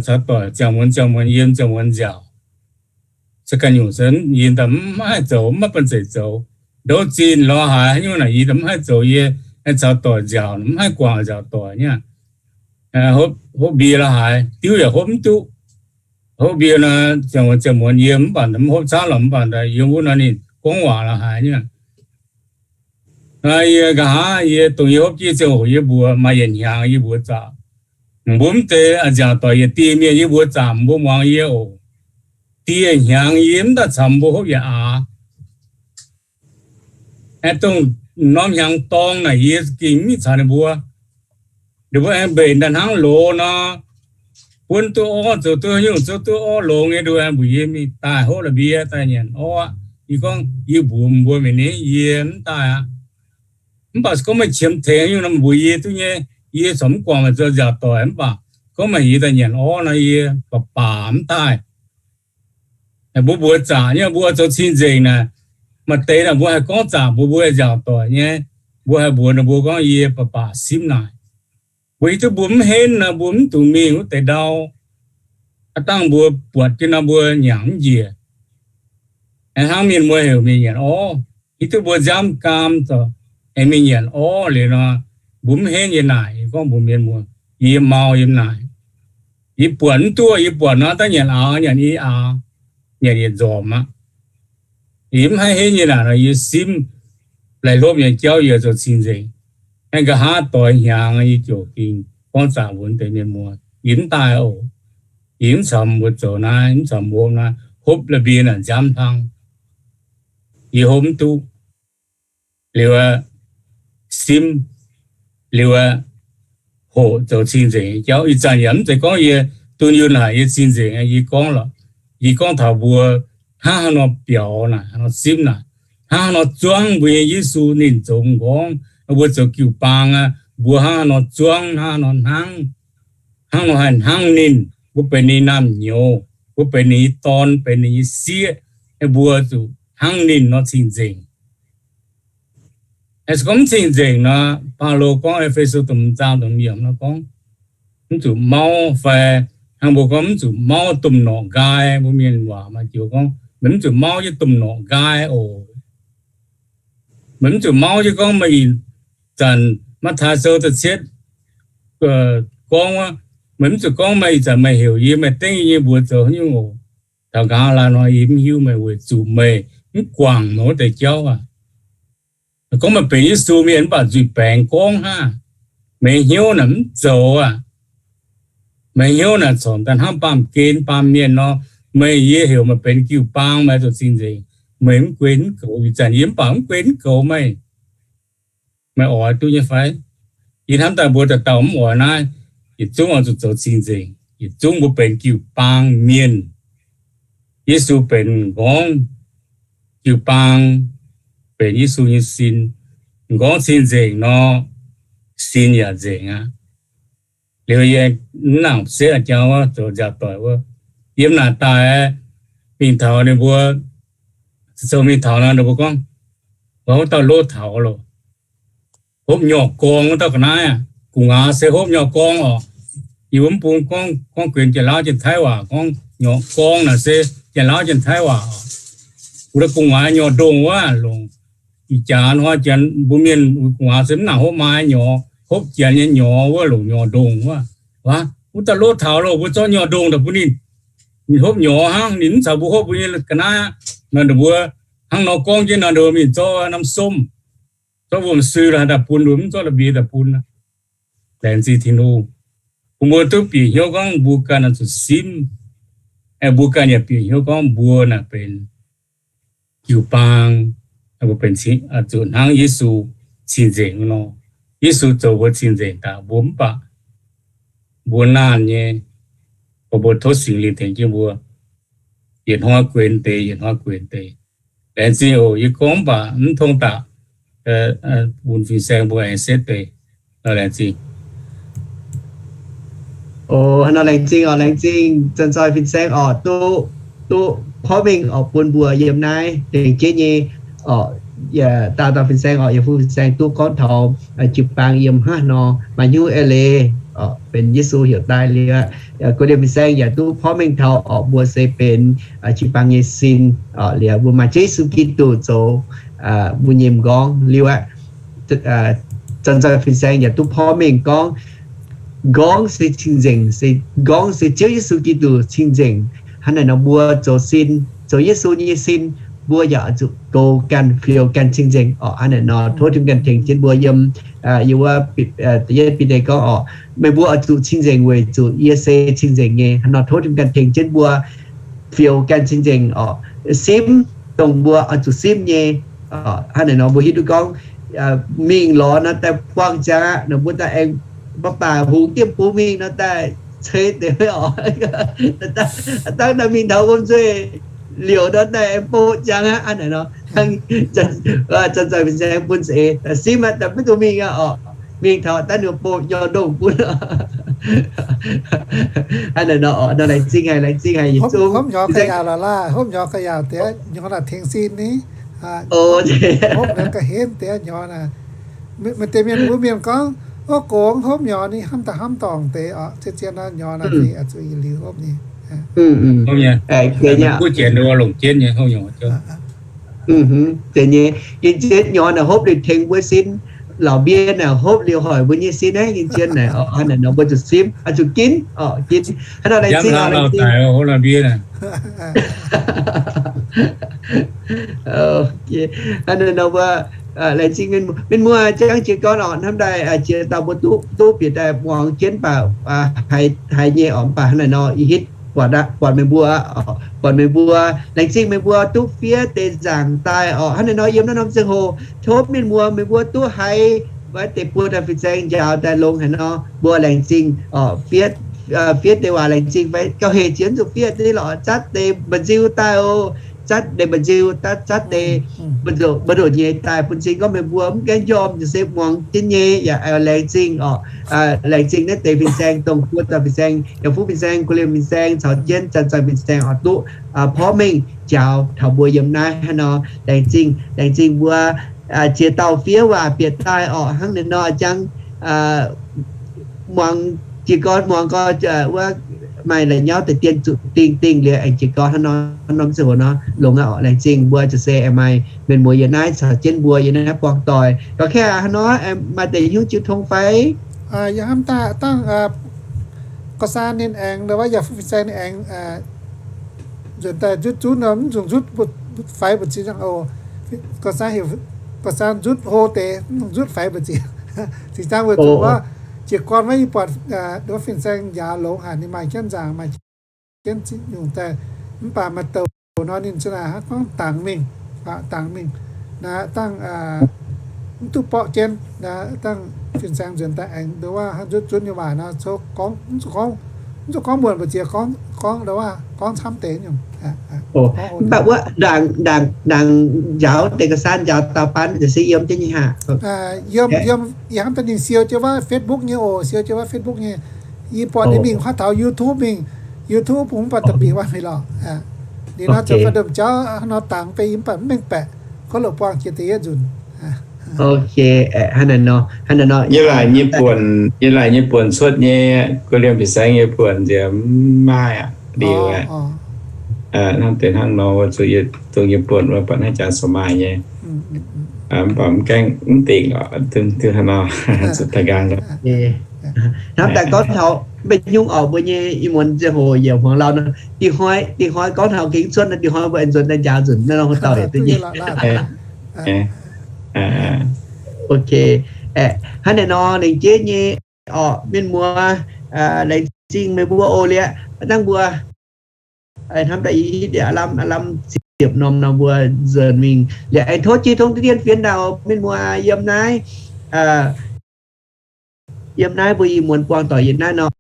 caux doic ziangh muonz ziangh muonz yiem, ziangh muonz nziaauc. Se ganh nyungc se yie daaih mv haih zoux, mv maaih banh zeic zoux. Ndouv zinh lorz haaix nyungc naaic yie daaih mv haih zoux, yie aengx caux doic nziaauc, mv haih guangc nziaauc doic nyei. Hopv mbie lorz haaix, diuv yaac hopv mv duqv. Hopv mbie nor, ziangh muonz ziangh muonz yiem mv baac mv hopv camv lorqc, mv baac yiem wuov nor ninh gorngv waac lorz haaix nyungc. Yie nqa'haav yie dongh yie hopv jienv ziangh hoc yie mbuox maaih yietc hnyangx yie mbuox zaqc, mbuo mv deix nziaauc doic yietc dieh mienh yie mbuox zaqc mbuo muangx yie oc. Dieh hnyangx yie mv daaih caux mbuo hopv yietc aax. Aengx dongh norm hnyangx dorng naaic yie za'gengh mv caux ninh mbuo. Ninh mbuo aengx mbenc daaih hnangv loz nor, buonv duqv orv, zoux duqv nyungc, zoux duqv orv longx nyei, ninh mbuo aengx mbuox yie mingh daaih hopv la'mbie daaih nyanc orv aqv. Yie gorngv, yie mbuox mbuo mingh ni, yie mv daaih aqv. Mv baac gorngv meih qiemx tengx nyungc nor, mbuox yie duqv nyei. Yie corc mv guangc meih zoux nziaauc doic, mv baac gorngv meih heuc yie daaih nyanc orv nor, yie baac baac mv daaih. Mbuo mbuox zaqc nyei, mbuo zoux cing-nzengc naaic, maaih deix naaic mbuo haih gorngv zaqc mbuox mbuo nziaauc doic nyei. Mbuo haih mbuox ninh mbuo gorngv, yie baac baac simv naaic. Mbuo hiuv duqv mbuo mv henv nor, mbuo mv dungx mingh wuov deix ndau. Aav dangh mbuo buatc jienv nor, mbuo nyanc mv njiec. Hnangv mienh muoz heuc mingh nyanc orv, hiuv duqv mbuo nziaamv gaam zoux, aengx mingh nyanc orv liuz nor, mbuo mv henv yie naaic, yie gorngv mbuox mienh muoz, yie mau yiem naaic. Yie buatc mv duqv, yie buatc nor daaih nyanc aax, nyanc i aax, nyanc yietc nzormc aqv. Yie mv haih henv yie naaic nor, yie simv laih hlopv nyei jauv yie zoux cing-nzengc. Aengx nqa'haav doix hnyangx yie ziouc gengh gorngv zaqc mbuox deix mienh muoz, yie mv daaih oc. Yie mv caux mbuo zoux naaiv, mv caux mbuo hopv naaiv, hopv la'mbie naaic nziaamv hlang. Yie hopv mv duqv. Liuz aeqv, simv, liuz aeqv, hoqc zoux cing-nzengc nyei jauv. Ih zanc yaac mv zeiz gorngv yie dunh yunh haic yie cing-nzengc, yie gorngv lorqc. Yie gorngv taux mbuo hnangv haaix nor biaux naaic, haaix nor simv naaic, hnangv haaix nor zuangv mbuo nyei Yesu ninh zoux m'nqorngv, mbuo zoux jiu-baang aqv, mbuo hnangv haaix nor zuangv, hnangv haaix nor hnangv, hnangv nor haih hnangv ninh, mbuo benx ninh naamh nyouz, mbuo benx ninh nyei dorn, benx ninh nyei sieqv, mbuo zuqc hnangv ninh nor cing-nzengc. Se gorngv mv cing-nzengc nor, Baulo gorngv E^fe^so domh zaang domh yiemc nor gorngv, mv zuqc mauv fai hnangv mbuo gorngv mv zuqc mauv domh norqc nqaai. Mbuo mienh waac maaih joux gorngv, meih mv zuqc mauv jienv domh norqc nqaai oc. Meih mv zuqc mauv jienv gorngv meih ih zanc Matv^taai Sou da'cietv gorngv wuov, meih mv zuqc gorngv meih ih zanc meih heuc yie, meih dengv yie nyei mbuox zoux haaix nyungc oc. Taux nqa'haav laai nor yie mv hiuv meih weic zuqc meih mv guangc meih wuov deix jauv aqv. Gorngv meih benx Yesu mienh mv baac nzuih baengx gorngv hnangv, meih hnyouv naaic mv zoux aqv. Meih hnyouv naaic corc daaih hnangv baamh gen baamh mienh nor. Meih, yie heuc meih benx jiu-baang, meih zoux cing-nzengc, meih mv gunv mv goux. Ih zanc yie mv baac mv gunv mv goux meih. Meih oix duqv nyei fai? Yie hnamv daaih mbuo dauh dauh mv oix naaiv. Yietc zungv oix zuqc zoux cing-nzengc. Yietc zungv mbuo benx jiu-baang mienh. Yesu benx m'nqorngv. jiu-baang benx Yesu nyei sin. M'nqorngv cing-nzengc nor, sin yaac nzengc aqv. Liuz yie mv nangc setv jangx wuov zoux nziaauc doic wuov, yiem naaic daaih mingh taux ninh mbuo, zoux mingh taux nor ninh mbuo gorngv, wuov dauh lov taux loh, hopv nyorx gorngv wuov dauh ga'naaiv aqv. Gu'nguaaz se hopv nyorx gorngv oc. Yie mv bun gorngv, gorngv guenx Janx-Laauv Janx-Taiv waac, gorngv nyorx gorngv naaic se Janx-Laauv Janx-Taiv waac oc. Wuov dauh gu'nguaaz nyorx ndongh wuov longc. Ih jaax hnoi Janx mbuo mienh gu'nguaaz se mv nangc hopv maa nyorx, hopv Janx nyei nyorx wuov longc nyorx ndongh wuov. Wuov, wuov dauh lov taux loh, mbuo zorqv nyorx ndongh daaih bun ninh. Ninh hopv nyorx hnangv, ninh mv caux mbuo hopv mbuo nyei ga'naaiv aqv. Nor ninh mbuo hnangv nor gorngv jienv nor, ninh mbuo mingh zorqv norm somv, zorqv wuom-sui la'haaix daaih bun, mv zorqv la'mbie daaih bun. Laengz zingh Tin-Hungh, bun mbuo duqv bieqc hnyouv gorngv mbuo ganh oix zuqc simv. Mbuo ganh yaac bieqc hnyouv gorngv mbuo naaic benx jiu-baang, mbuo benx zuqc hnangv Yesu cing-nzengc nor. Yesu zoux mbuo cing-nzengc daaih, mbuo mv baac mbuo naanh nyei, mbuo tov Singx Lingh tengx jienv mbuo yietc hnoi guenx deix, yietc hnoi guenx deix. Laengz zingh oc. Yie gorngv mv baac mv tong daaih, bun fin-saeng mbuo aengx setv deix. Laengz zingh. Oc, nor laengz zingh oc, laengz zingh Zanc-Zoih fin-saeng oc, duqv, duqv porv mengh oc bun mbuo yiem naaiv tengx jienv nyei oc. Yaac dauh dauh fin-saeng oc, yaac fu fin-saeng duqv gorngv taux jiu-baang yiem hnangv nor, maaih nyungc eix leiz oc benx Yesu heuc daaih liuz, guei liemh fin-saeng yaac duqv porv mengh taux oc mbuo se benx jiu-baang nyei sin oc, liuz mbuo maaih Ziouv Yesu Giduc zoux mbuo nyei m'nqorngv liuz aqv. Zanc-Zoih fin-saeng yaac duqv porv mengh gorngv, m'nqorngv se cing-nzengc, se m'nqorngv se Ziouv Yesu Giduc cing-nzengc. Hnangv naaic nor mbuo zoux sin, zoux Yesu nyei sin, mbuo yaac oix zuqc goux ganh, fioux ganh cing-nzengc oc. Hnangv naaic nor tov Tin-Hungh ganh tengx jienv mbuo yiem, yiem wuov, da'yietv Bide gorngv oc, meih mbuo oix zuqc cing-nzengc weic zuqc yie se cing-nzengc nyei. Hnangv nor tov Tin-Hungh ganh tengx jienv mbuo fioux ganh cing-nzengc oc, simv dongh mbuo oix zuqc simv nyei. Hnangv naaic nor mbuo hiuv duqv gorngv mingh lorz nor daaih buangh ziangx aqv, nor mbuo daaih aengx mv baac hungx diemv bung mingh nor daaih ceix deix oc. Dangh daaih mingh taux wuom-nzuih liouc nor daaih aengx bouh ziangx aqv. Hnangv naaic nor, Zanc-Zoih fin-saeng bun za'eix daaih simv aqv, daaih maiv dungx mingh aqv oc. Mingh taux daaih ninh bouh nyorx ndongh bun. Hnangv naaic nor oc, nor laengz zingh haic, laengz zingh haic yietc zungv. Hopv nyorx ga'yaauc la'laah, hopv nyorx ga'yaauc deix nyorx naaic tengx sin ni. Hopv nyorx ga'henv deix nyorx naaic. Maaih deix mienh mbuo mienh gorngv, o, gongx hopv nyorx ni hnamv daaih hnamv dorngc deix oc, zien-zien nor nyorx naaic fih zuqc yietc liuz hopv ni. Guv jienv longc jienv nyei hopv nyorx. Deix nyei, yie zien nyorx naaic hopv liuz tengx mbuo sin, laauc mbie naaic hopv liuz hoic mbuo nyei sin naaiv, yie zien naaic oc. Hnangv naaic nor mbuo zuqc simv, zuqc ginv oc, ginv. Hnangv nor laengz zingh oc, laengz zingh. Hnangv naaic nor mbuo laengz zingh mienh muoz jangv jiez gorn oc. Hnamv daaih jiex dauh mbuo duqv, duqv bieqc daaih muangx jienv baac haiz nyei oc. Mv baac hnangv naaic nor ih hitv buatc, buatc meih mbuo, buatc meih mbuo, laengz zingh meih mbuo duqv fiev deix nzaangc daaih oc. Hnangv naaic nor yiem naaiv norm ziangh hoc tov mienh muoz meih mbuo duqv haiz wuov deix buo dauh fin-saeng njaaux daaih longx haic nor, mbuo laengz zingh oc. Fiev deix waac laengz zingh fai gauh hec ziex zuqc fiev deix lorqc, zatv deix mba'nziu daaih oc. Zatv deix mba'nziu, zatv deix mba'ndoqc nyei daaih bun cing gorngv meih mbuo mv gaengh njormh, se muangx jienv nyei yaac laengz zingh oc. Laengz zingh naaiv deix fin-saeng, dongh buo dauh fin-saeng, yaac fuqv fin-saeng, kuv liemh fin-saeng caux jienv Zanc-Zoih fin-saeng oix duqv porv mengh njaaux taux mbuo yiem naaiv hnangv nor. Laengz zingh, laengz zingh mbuo ziex dauh fiev waac bieqc daaih oc. Hnangv naaic nor jangv muangx jiez gorn, muangx gorn wuov maaih la'nyauv deix dien zuqc dingh dingh liuz aengx jiez gorn hnangv nor, norm ziangh hoc nor longx aqv oc. Laengz zingh mbuo zuqc se aengx maaih mienh muoz yiem naaiv caux jienv mbuo yiem naaiv buangh doic. Gauh kaav hnangv nor maaih deix hiuv jiu tong fai? Yie hnamv daaih dangh gorqv-saan ninh aengx, nor wuov yaac fuqv fin-saeng ninh aengx nzuonx daaih nzutv zunv nor, mv nzunc nzutv faix mbu'ziex hnangv oc. Gorqv-saan heuc gorqv-saan nzutv hlo deix, mv nzunc nzutv faix mbu'ziex. Cingx dangh weic zuqc wuov jiez gorn wuov yie buatc wuov fin-saeng njaaux longx haic, ninh maaih jienv nzaangc, maaih jienv ziex nyungc daaih. Mv baac maaih douc nor ninh za'naaic hnangv gorngv dangx mingh, dangx mingh. Naaiv dangh mv duqv borqv jienv, naaiv dangh fin-saeng nzuonx daaih aengx nduov wuov hnangv nzutv zunv nyei waac nor, coqv gorngv, mv zuqc gorngv zuqc gorngv muonc mbu'ziex gorngv, gorngv, gorngv camv deix nyungc. Mv baac wuov ndaangc, ndaangc, ndaangc njaaux deix ga'saan njaaux dauh baan se yiem jienv nyei haic. Yiem, yiem, yie hnamv daaih ninh siou jienv wuov Facebook nyei oc, siou jienv wuov Facebook nyei. Yie buatc ninh mingh huaav taux YouTube mingh, YouTube bung mv baac da'bieqc wuov mingh lorqc. Liuz nor zoux fai domh jauv nor dangx beiv yie mv baac mv mengh baeqc, gorngv loz buangh jiex deix yietv nzunc. Ok, hnangv naaiv nor, hnangv naaiv nor. Yie laaic nyei buonc, yie laaic nyei buonc cuotv nyei, gu'liemh fin-saeng nyei buonc nziex mv maaih aqv, liuz aqv. Hnangv deix hnangv nor, zuqc yie dongh nyei buonc wuov, buatc naaiv jaax sou maaih nyei. Mv baac mv gaengh mv dingc oc, duqv hnangv nor, zuqc daaih nqaang. Hnamv daaih gorngv taux mv baac nyungc oc, mbuo nyei ih muonz ziangh hoc yaac hmuangx lauh nor, dingh hnoi, dingh hnoi gorngv taux gengh cuotv nor, dingh hnoi mbuo aengx nzuonx daaih njaaux nzunc naaiv nor, haaix dauh yaac duqv nyei. Ok. Hnangv naaiv nor, lengc jeiv nyei orqc, mienh muoz, laengz zingh meih mbuo oc. Liuz hnangv mbuo hnamv daaih i hiuv deix aav lamh, aav lamh ziepc norm nor mbuo nzuonx mingh. Liuz aengx tov jiu tong diqv dien fienx ndau mienh muoz yiem naaiv, yiem naaiv mbuo ih muonz buangh doic yiem naaiv nor,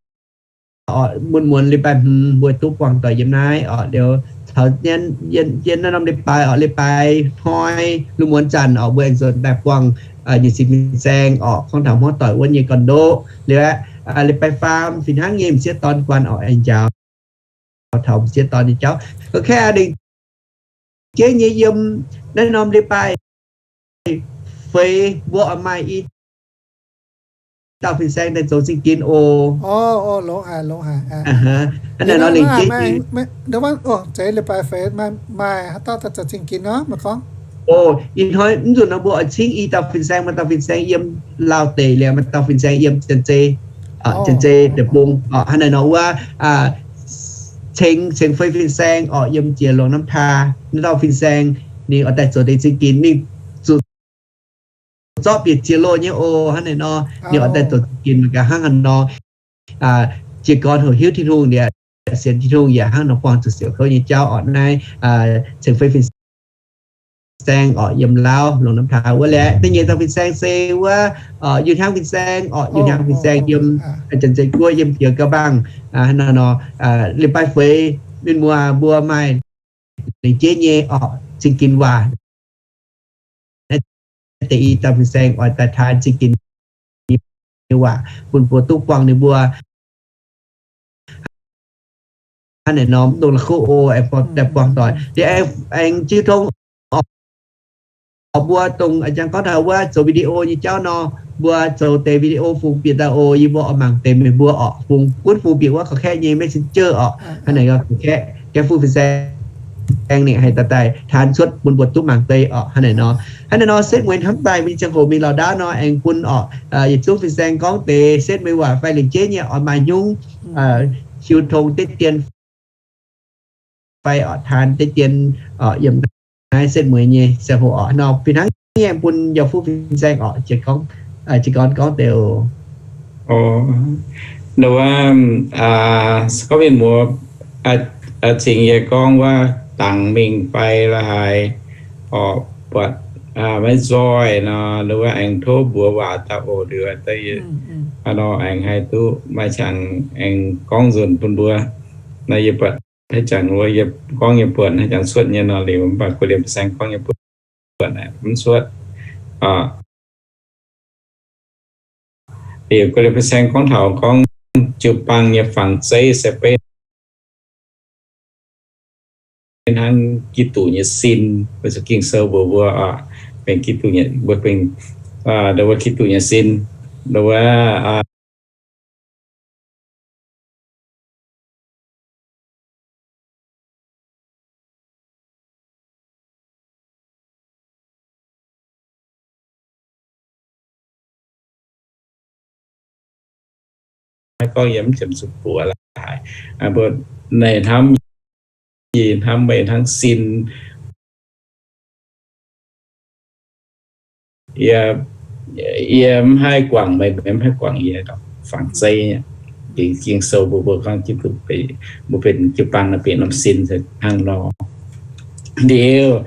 muonz muonz leiz-baaix hmz mbuo duqv buangh doic yiem naaiv orqc. Liuz taux jienv naaiv norm leiz-baaix orqc, leiz-baaix hnoi lungh muonz zanc orqc, mbuo aengx nzuonx daaih buangh nyic cin fin-saeng orqc, gorngv taux hmuangv doic wuov nyei gorn-ndoqv. Liuz aqv, leiz-baaix faam fih hnangv nyei m'sieqv dorn guanh orqc, aengx njaaux taux m'sieqv dorn nyei jauv. Ga'kaaih lengc jeiv nyei yiem naaiv norm leiz-baaix feix mbuo oix maaih i dauh fin-saeng daaih zoux zingh ginx oc. Hnangv naaiv nor lengc jeiv nyei. Zeiz leiz-baaix feix maaih haaix dauh daaih zoux zingh ginx nor, meih gorngv? Oc, ih hnoi mv nzunc nor mbuo oix cingv i dauh fin-saeng, maaih dauh fin-saeng yiem Laauv deic, liuz maaih dauh fin-saeng yiem Janx-Zei, Janx-Zei deic-bung. Hnangv naaiv nor wuov, ceng, ceng feix fin-saeng orqc, yiem jiex Luangh Namh Taa. Naaiv dauh fin-saeng ninh oix daaih zoux deix zingh ginx, ninh zuqc zorqv bieqc jiex loh nyei oc. Hnangv naaiv nor ninh oix daaih zoux zingh ginx mangc gaax hnangv haaix nor. Jiez gorn hoqc hiuv Tin-Hungh liuz, sienx Tin-Hungh yaac hnangv nor buangh zuqc siouc kouv nyei jauv orqc. Naaiv ceng feix fin-saeng orqc, yiem Laauv Luangh Namh Taa wuov. Liuz da'nyeic dauh fin-saeng se wuov, Yiu Hnyangx fin-saeng orqc, Yiu Hnyangx fin-saeng yiem Janx-Zei Guoqv, yiem jiex Ga'mbangh. Hnangv naaiv nor, leiz-baaix feix mienh muoz mbuo maaih lengc jeiv nyei orqc zingh ginx waac. Naaiv deix i dauh fin-saeng oix daaih taan zingh ginx nyei waac bun mbuo duqv buangh ninh mbuo. Hnangv naaiv nor mv dungx la'kuqv oc, aengx daaih buangh doic. Liuz aengx jiu tong orqc, mbuo dongh a'jangv gorngv taux wuov zoux video nyei jauv nor, mbuo zoux deix video fungx bieqc daaih oc. Yie mbuo oix mangc deix meih mbuo orqc, fungx gunv fungx bieqc wuov gorqv-kaeqv nyei Messenger orqc. Hnangv naaiv nor gorqv-kaeqv, gaeqv fuqv fin-saeng ninh haih daaih daaih taan cuotv bun mbuo duqv mangc deix orqc. Hnangv naaiv nor, hnangv naaiv nor setv mueiz hnamv daaih mingh ziangh hoc mingh lorz ndaauv nor, aengx bun orqc yietc zungv fin-saeng gorngv deix setv mueiz waac fai lengc jeiv nyei oix maaih nyungc jiu tong deix dien fai orqc taan deix dien orqc yiem naaiv setv mueiz nyei ziangh hoc orqc nor, fih hnangv nyei bun yaac fuqv fin-saeng orqc jiez gorn gorngv deix oc. Nduov wuov, gorngv mienh muoz cingx yie gorngv wuov dangx mingh fai la'haaix orqc, buatc maiv nzoih nor, nduov wuov aengx tov mbuox waac daaih oc. Liuz daaih yie nor aengx haih duqv maaih qangx aengx gorngv nzunc bun mbuo. Nor yie buatc haaix jangx wuov yie gorngv yie buatc haaix jangx cuotv nyei nor liuz, mv baac gu'liemh fin-saeng gorngv yie buatc mv cuotv. Liuz gu'liemh fin-saeng gorngv taux gorngv jiu-baang nyei fangx zeiv se benx hnangv Giduc nyei sin, weic zuqc Ging-Sou mbuox mbuo, benx Giduc nyei, mbuo benx, nduov wuov Giduc nyei sin, nduov wuov gorngv yie mv ziemx zuqc buoz la'haaix. Mbuo naaiv hnamv, yie hnamv meih hnangv sin. Yie, yie mv haih guangc meih, meih mv haih guangc yie, fangx zeiv. Ging-Sou mbuox mbuo gorngv mbuo benx jiu-baang naaic benx norm sin hnangv nor. Liuz,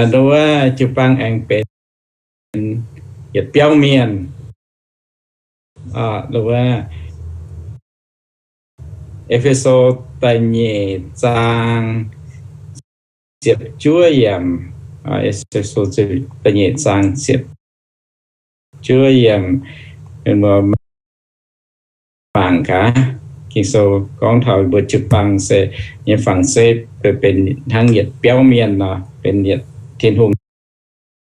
nduov wuov jiu-baang aengx benx yietc biauv mienh, nduov wuov E^fe^so da'nyeic zaang ziepc juov yiemc. E^fe^so da'nyeic zaang ziepc juov yiemc. Mangc gaax, Ging-Sou gorngv taux mbuo jiu-baang se nyei fangx se benx hnangv yietc biauv mienh nor, benx yietc Tin-Hungh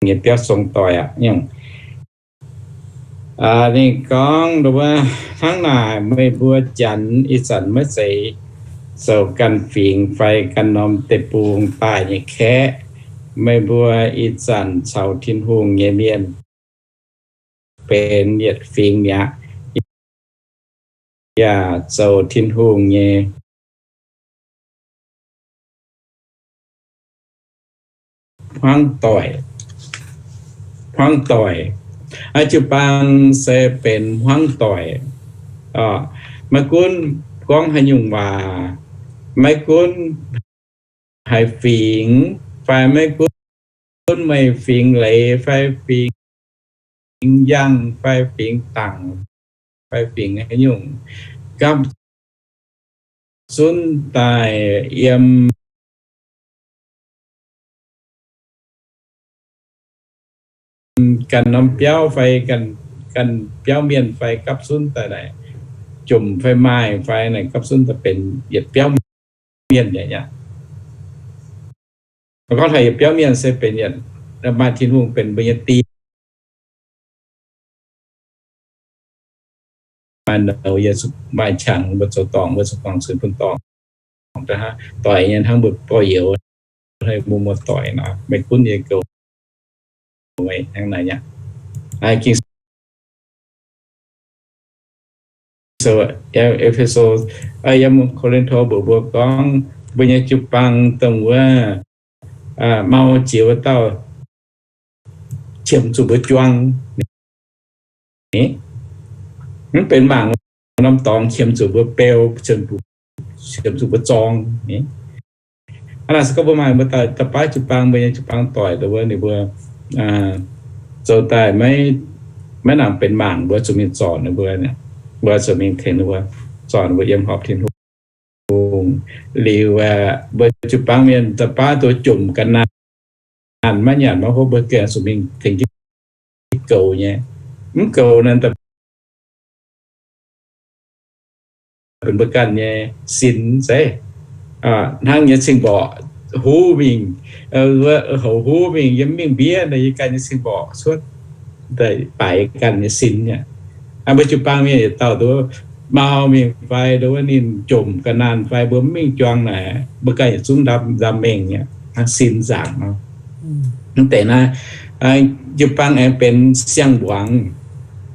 nyei biauv zong doic aqv. Ninh gorngv wuov, hnangv naaic meih mbuo Janx ih zanc maiv zeiz zoux ganh fingx fai ganh norm deic-bung daaih nyei kaeqv. Meih mbuo ih zanc caux Tin-Hungh nyei mienh benx yietc fingx mi'aqv, yaac zoux Tin-Hungh nyei hmuangv doic. Hmuangv doic. Jiu-baang se benx hmuangv doic. Maiv gunv gorngv haaix nyungc waac, maiv gunv haaix fingx, fai maiv gunv meih fingx leiz fai fingx yangh fai fingx dangc fai fingx haaix nyungc, gapv zunv daaih yiem ganh norm biauv fai ganh biauv mienh fai gapv zunv daaih naaic jomc fai maaih fai naaic gapv zunv daaih benx yietc biauv mienh mi'aqv. Gorngv taux yietc biauv mienh se benx yietc, maaih Tin-Hungh benx mbuo nyei die, maaih nouz, maaih qangx, mbuo zoux dorngc, mbuo zoux dorngc cunx bun dorngc, doic nyei hnangv mbuo gorx-youz, mbuo muoz-doic nor, maiv gunv nyei goux hnangv naaic aqv. Ging-Sou E^fe^so, yiem Ko^lin^to mbuox mbuo gorngv mbuo nyei jiu-baang dongh wuov mau jiex wuov dauh qiemx zuqc mbuo juang. Mv benx mangc norm dorngx qiemx zuqc mbuo beu, qiemx zuqc mbuo zorng. Hnangv naaic se gorngv mbuo maaih mbuo daaih da'baav jiu-baang, mbuo nyei jiu-baang doic dongh wuov ninh mbuo zoux daaih maiv nangc benx mangc, mbuo zuqc mingh zorc ninh mbuo, mbuo zuqc mingh tengx ninh mbuo, zorc ninh mbuo yiem horpc Tin-Hungh. Liuz mbuo jiu-baang mienh da'baav duqv jomc ga'naanh, maiv nyanc maiv hopv, mbuo gengh zuqc mingh tengx jienv goux nyei. Mv goux naaic benx mbuo ganh nyei sin zeiv. Hnangv nyei cing-mborqc huv mingh, houc huv mingh yiem mingh mbiev naaic yie ganh nyei cing-mborqc cuotv daaih baaix ganh nyei sin aqv. Mbuo jiu-baang mienh yietc dauh nduov mau mingh fai nduov ninh jomc ga'naanh fai mbuo mv mingh juang naaic, mbuo ganh yietc zungv nzam mengh aqv, hnangv sin nzaangc nor. Mv deix naaiv jiu-baang aengx benx siang-mbuangz.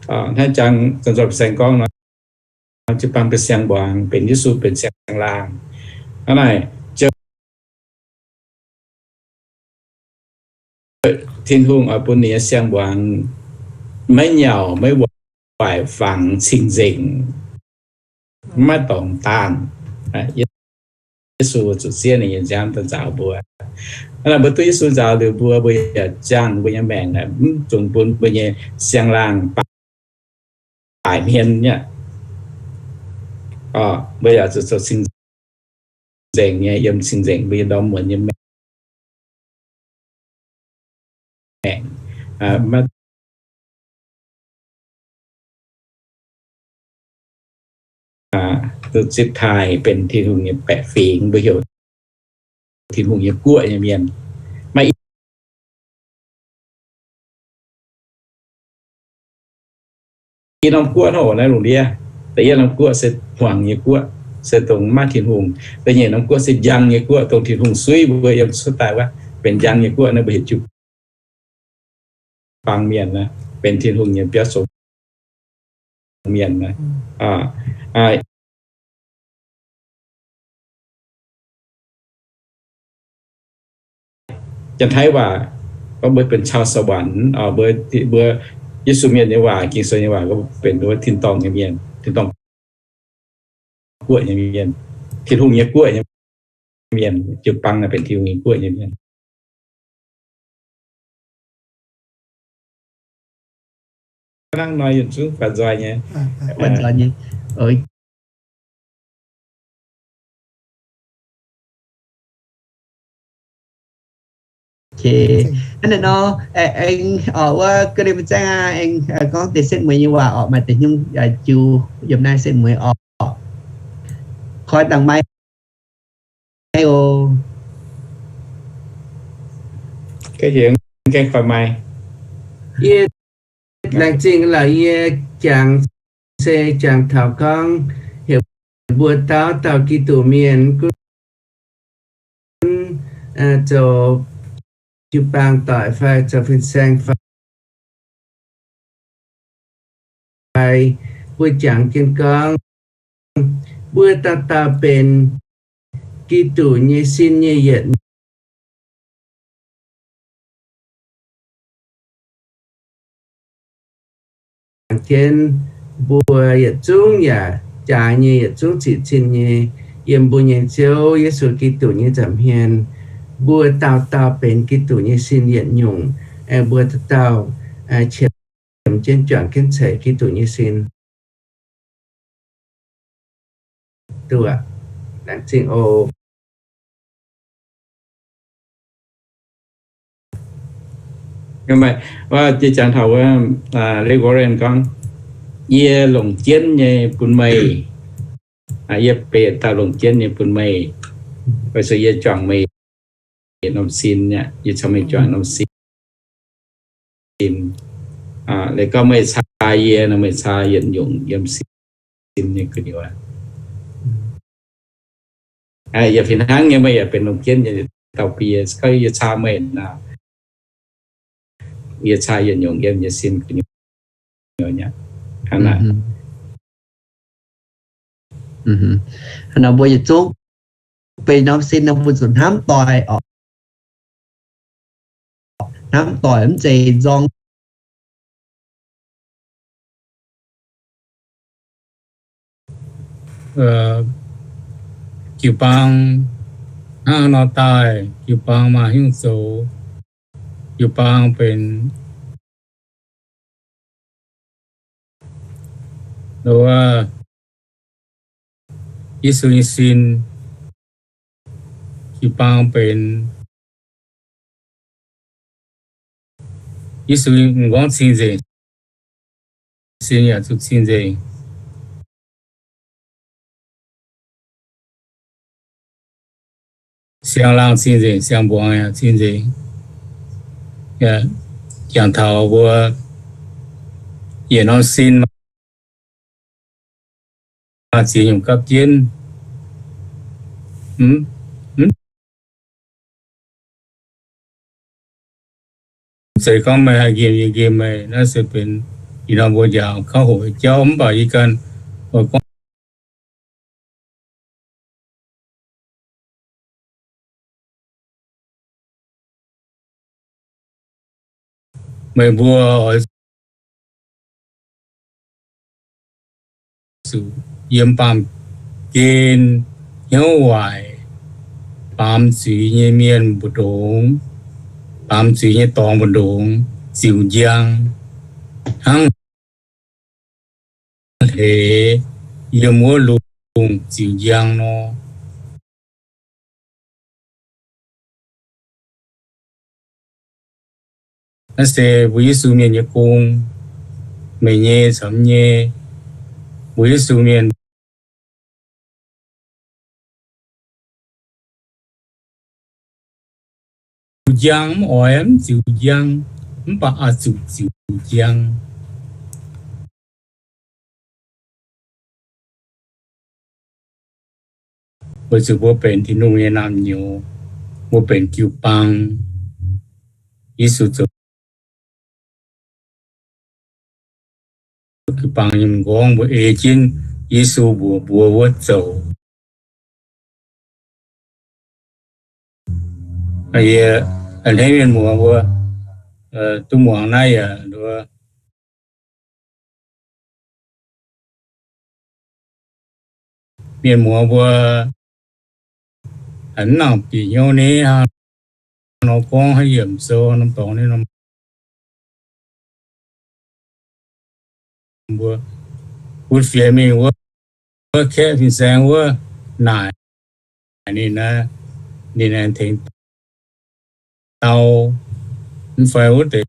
Hnangv jangx zanc-zanc saeng gorngv nor, jiu-baang benx siang-mbuangz, benx Yesu benx siang-laangh. Hnangv naaic, Tin-Hungh oix bun ninh nyei siang-mbuangz maiv nyauc maiv waaic, fangx cing-nzengc, maiv dorngx daanh. Yesu zuqc zieqv ninh nyei nziaamv daaih nzaaux mbuo. Hnangv naaic mbuo duqv Yesu nzaaux liuz mbuo, mbuo yaac ziangh mbuo nyei maengc, mv dungx bun mbuo nyei siang-laangh baaic hmien aqv. Mbuo yaac zuqc zoux cing-nzengc nyei, yiem cing-nzengc mbuo nyei ndorm muonz nyei maengc. Maiv duqv zipv taaih benx Tin-Hungh nyei baeqc fingx, mbuo heuc Tin-Hungh nyei guoqv nyei mienh. Maiv i norm guoqv hnangv oc, naaiv lungh ndiev. Da'yietv norm guoqv se hmuangx nyei guoqv, se dongh maiv maaih Tin-Hungh. Da'nyeic norm guoqv se njang nyei guoqv, dongh Tin-Hungh suiv mbuo yiem cuotv daaih wuov, benx njang nyei guoqv naaiv mbuo heuc jiu-baang mienh, benx Tin-Hungh nyei biauv zoux mienh. Janx-Taiv waac gorngv mbuo benx ชาวสวรรค์, mbuo, mbuo Yesu Mienh nyei waac, Ging-Sou nyei waac gorngv benx wuov tin-dorngh nyei mienh, tin-dorngh guoqv nyei mienh, Tin-Hungh nyei guoqv nyei mienh. Jiu-baang naaiv benx Tin-Hungh nyei guoqv nyei mienh. Hnangv nor yietc zungv baac nzoih nyei. Hnangv naaiv nor, aengx oc, wuov ga'naaiv mbuo zaengv aqv, aengx gorngv deix setv mueiz nyei waac oc, maaih deix nyungc jiu yiem naaiv setv mueiz oc. Koi dangh mai oc. Yie laengz zingh laaix yie jangx se jangx taux gorngv heuc mbuo dauh dauh Giduc mienh gunv zoux jiu-baang doic fai zoux fin-saeng fai mbuo jangx jienv gorngv mbuo dauh dauh benx Giduc nyei sin nyei yietc jangx jienv, mbuo yietc zungv yaac jaaix nyei, yietc zungv ziqc cin nyei, yiem mbuo nyei Ziouv Yesu Giduc nyei nza'hmien, mbuo dauh dauh benx Giduc nyei sin yietc nyungc, aengx mbuo dauh dauh qiemx jienv juangc jienv ceix Giduc nyei sin. Duqv laengz zingh oc. Jangx taux wuov, Rick Warren gorngv, yie longc jienv nyei bun meih, yie benx dauh longc jienv nyei bun meih, weic zuqc yie juangc meih yietc norm sin, yie caux meih juangc norm sin. Leiz gorngv meih caa yie nor, meih caa yietc nyungc yiem sin nyei gu'nyuoz. Yaac fih hnangv nyei, meih yaac benx longc jienv nyei dauh bun yie. Se gorngv yie caa meih nor, yie caa yietc nyungc yiem yie sin gu'nyuoz. Hnangv naaic mbuo yietc zungv benx norm sin nor, mbuo zuqc hnamv doic oc. Hnamv doic mv zeiz nzorng. Jiu-baang hnangv nor daaih, jiu-baang maaih hnyouv zoux, jiu-baang benx wuov Yesu nyei sin, jiu-baang benx Yesu m'nqorngv cing-nzengc, sin yaac zuqc cing-nzengc. Siang-laangh cing-nzengc, siang-mbuangz yaac cing-nzengc. Jangx taux mbuo yietc norm sin maaih ziex nyungc gapv jienv. Mv zeiz gorngv meih haih nqemh yie nqemh meih, naaiv se benx ih norm mbuo njaaux kauv hoqc nyei jauv. Mv baac yie ganh oix gorngv meih mbuo oix zuqc yiem baamh gen hnyouv waaic, baamz zuiz nyei mienh mbu'ndongx, baamz zuiz nyei dorngx mbu'ndongx ziux njang, hnangv hleix yiem wuov lungh ziux njang nor. Naaiv se mbuo Yesu mienh nyei gong, meih nyei caux yie nyei. Mbuo Yesu mienh ziux njang mv oix mv ziux njang, mv baac oix zuqc ziux njang. Weic zuqc mbuo benx Tin-Hungh nyei naamh nyouz, mbuo benx jiu-baang. Yesu zoux jiu-baang nyei m'nqorngv, mbuo ei jienv Yesu mbuox mbuo wuov zoux. Yie a'hneiv mienh muoz mbuo duqv muangx naaiv yaac mienh muoz mbuo mv nangc bieqc hnyouv ni hnangv nor gorngv haaix yiemc sou norm dorngx ni norm mbuo butv fienx mingh wuov, wuov kaeqv fin-saeng wuov naaic ninh, ninh aengx tengx dau, mv fai wuov deix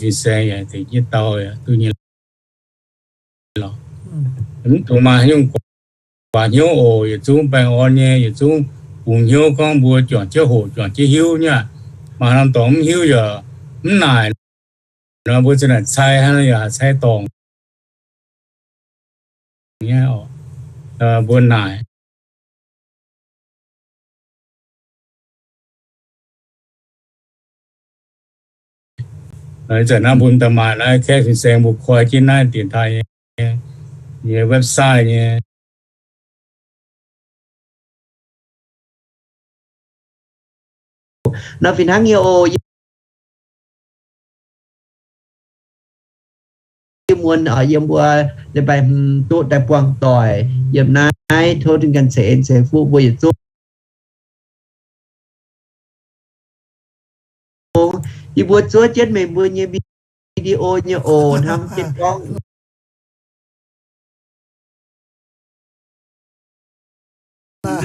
fin-saeng yaac deix jienv dau yaac duqv nyei lorqc. Mv dungx maaih haaix nyungc guaax hnyouv oc. Yietc zungv baengh orn nyei, yietc zungv bungx hnyouv gorngv mbuo juangc jienv hoqc, juangc jienv hiuv nyei aqv. Maaih norm dorngx mv hiuv yaac mv naaic nor, mbuo za'naaic cai hnangv nor yaac cai dorngc nyei oc. Mbuo naaic Ih zanc naaiv mbuo daaih maaih naaiv kaeqv fin-saeng mbuo koi jienv naaiv dienx taaih nyei, nyei website nyei. Nor fih hnangv nyei oc. Yie muonz oc, yiem mbuo leiz-baaix hmz duqv daaih buangh doic yiem naaiv, tov Tin-Hungh ganh ceix en ceix fuqv mbuo yietc zungv. Yie mbuo zuov jienv meih mbuo nyei video nyei oc, hnamv jienv gorngv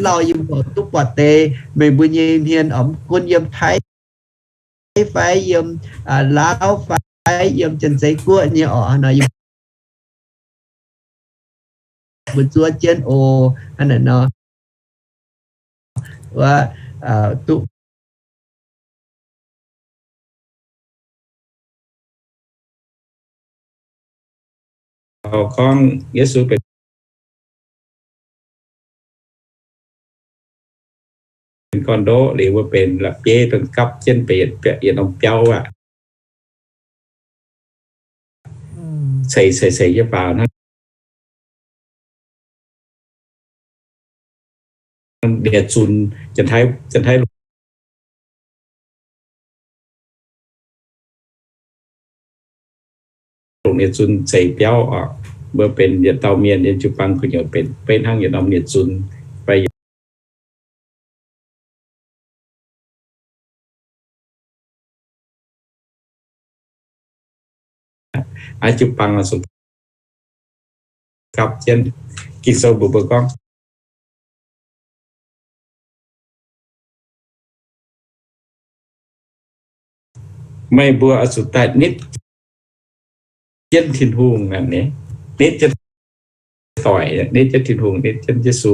lauh yie mbuo duqv buatc deix meih mbuo nyei hmien oc, mv gunv yiem Taiv fai yiem Laauv fai yiem Janx-Zeiz Guoqv nyei oc, hnangv nor yie mbuo zuov jienv oc, hnangv naaic nor. Wuov, duqv gorngv Yesu benx gorn-ndoqv liuz, mbuo benx la'bieiv dongh gapv jienv benx yietc norm biauv aqv. Ceix ceix ceix nyei faaux hnangv nie-zunc, Janx-Taiv, Janx-Taiv longc nie-zunc ceix biauv oc. Mbuo benx yietc dauh mienh yiem jiu-baang gu'nyuoz benx beiv hnangv yietc norm nie-zunc fai Aa, jiu-baang oix zuqc gapv jienv. Ging-Sou mbuox mbuo gorngv, meih mbuo oix zuqc daaih nitv jienv Tin-Hungh aqv. Nitv jienv doic, nitv jienv Tin-Hungh, nitv jienv Yesu,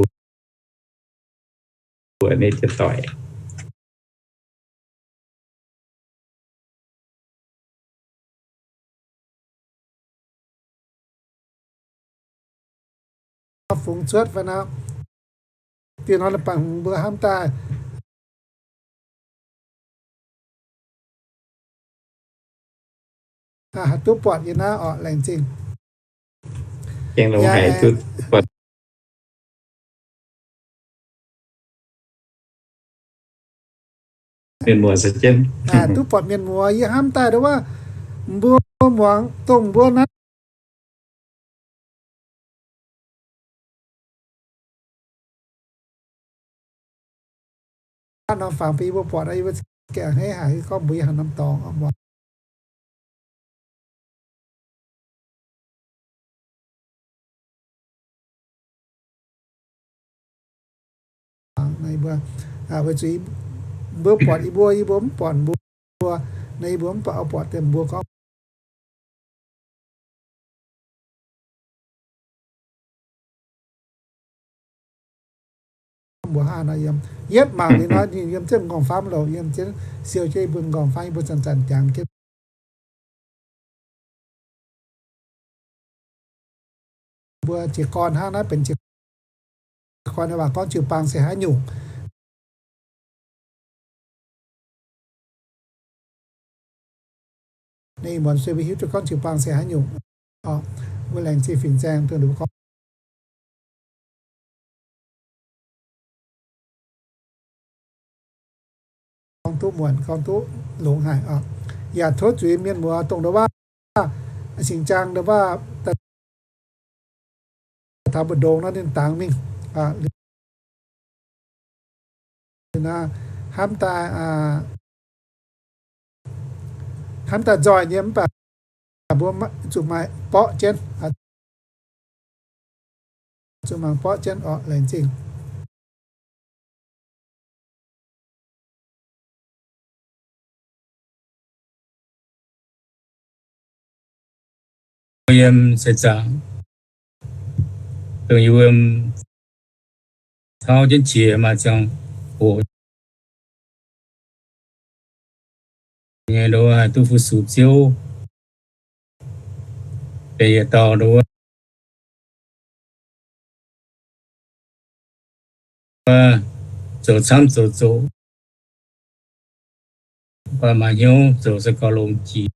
nitv jienv doic. Fungx cuotv fai nor, dieh norm leiz-baaix hmz mbuo hnamv daaih haih duqv buatc yiem naaiv orqc, laengz zingh. Mienh muoz, duqv buatc mienh muoz yie hnamv daaih nduov wuov, mbuo muangx dongh mbuo naaiv norm fangx bun yie mbuo buatc, yie mbuo gaengh a'hneiv haic gorngv mbuox yie haaix norm dorngx muangx. Weic zuqc mbuo buatc yie mbuo, yie mbuo mv buatc mbuo, naaiv yie mbuo mv baac oix buatc deix mbuo gorngv mbuo hnangv nor yiem. Yietv mangc liuz nor, ninh yiem jienv m'nqorngv-famv loc, yiem jienv siou jienv yie mbuo m'nqorngv-famv, yie mbuo zanc-zanc jangx jienv. Mbuo jiez gorn hnangv naaiv benx jiez gorn, waac gorngv jiu-baang se haaix nyungc. Ninh muonz sueih mbuo hiuv duqv gorngv jiu-baang se haaix nyungc. Mbuo laengz zingh fin-saeng dongh ninh mbuo gorngv gorngv duqv muonc, gorngv duqv longx haic oc. Yaac tov zuiz mienh muoz dongh nduov waac, singx jaang nduov waac, taux mbu'ndongx nor ninh dangx mingh. Hnamv daaih, hnamv daaih nzoih nyei mv baac mbuo zuqc maaih borqv jienv, zuqc mangc borqv jienv orqc, laengz zingh. yiem seix zaangc, dongh yiem tauv jienv qiex maaih ziangh hoc nyei nduov haih duqv fu-sux Ziouv. Deix yietc dauh nduov zoux camv zoux zoqc, mv baac maaih hnyouv zoux se gauh longx jiex.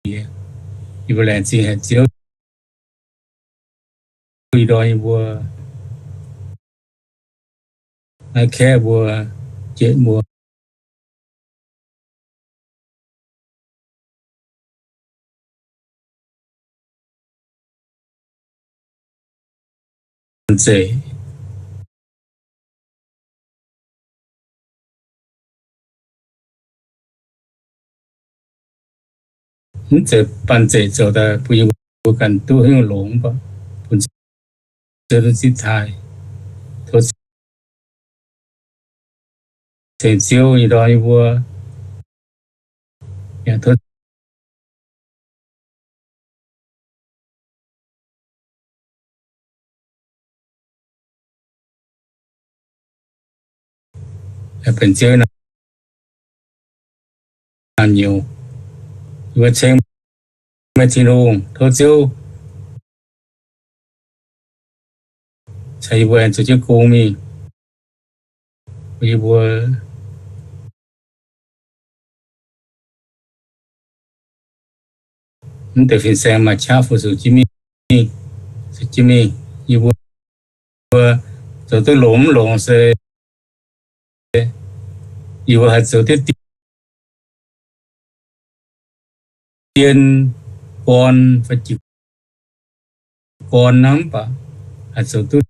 Yie mbuo laengz zingh haic Ziouv, ih ndorm yie mbuo naaiv kaeqv mbuo, jieqv mbuo zeic, mv zeiz banh zeic zoux daaih bun yie mbuo ganh duqv haaix nyungc longx, mv baac bun Ziouv duqv zipv taaih. Tov ceng Ziouv nyei ndorm yie mbuo, yaac tov benx Ziouv naaiv nyouz, yie mbuo ceng meih Tin-Hungh. Tov Ziouv caux yie mbuo aengx zoux jienv gong mingh, bun yie mbuo mv deix fin-saeng maaih qaqv fu-sux jienv mingh, jienv mingh. Yie mbuo zoux duqv longx mv longx se yie mbuo haih zoux diqv dien gorn fai jiu gorn hnangv, mv baac haih zoux duqv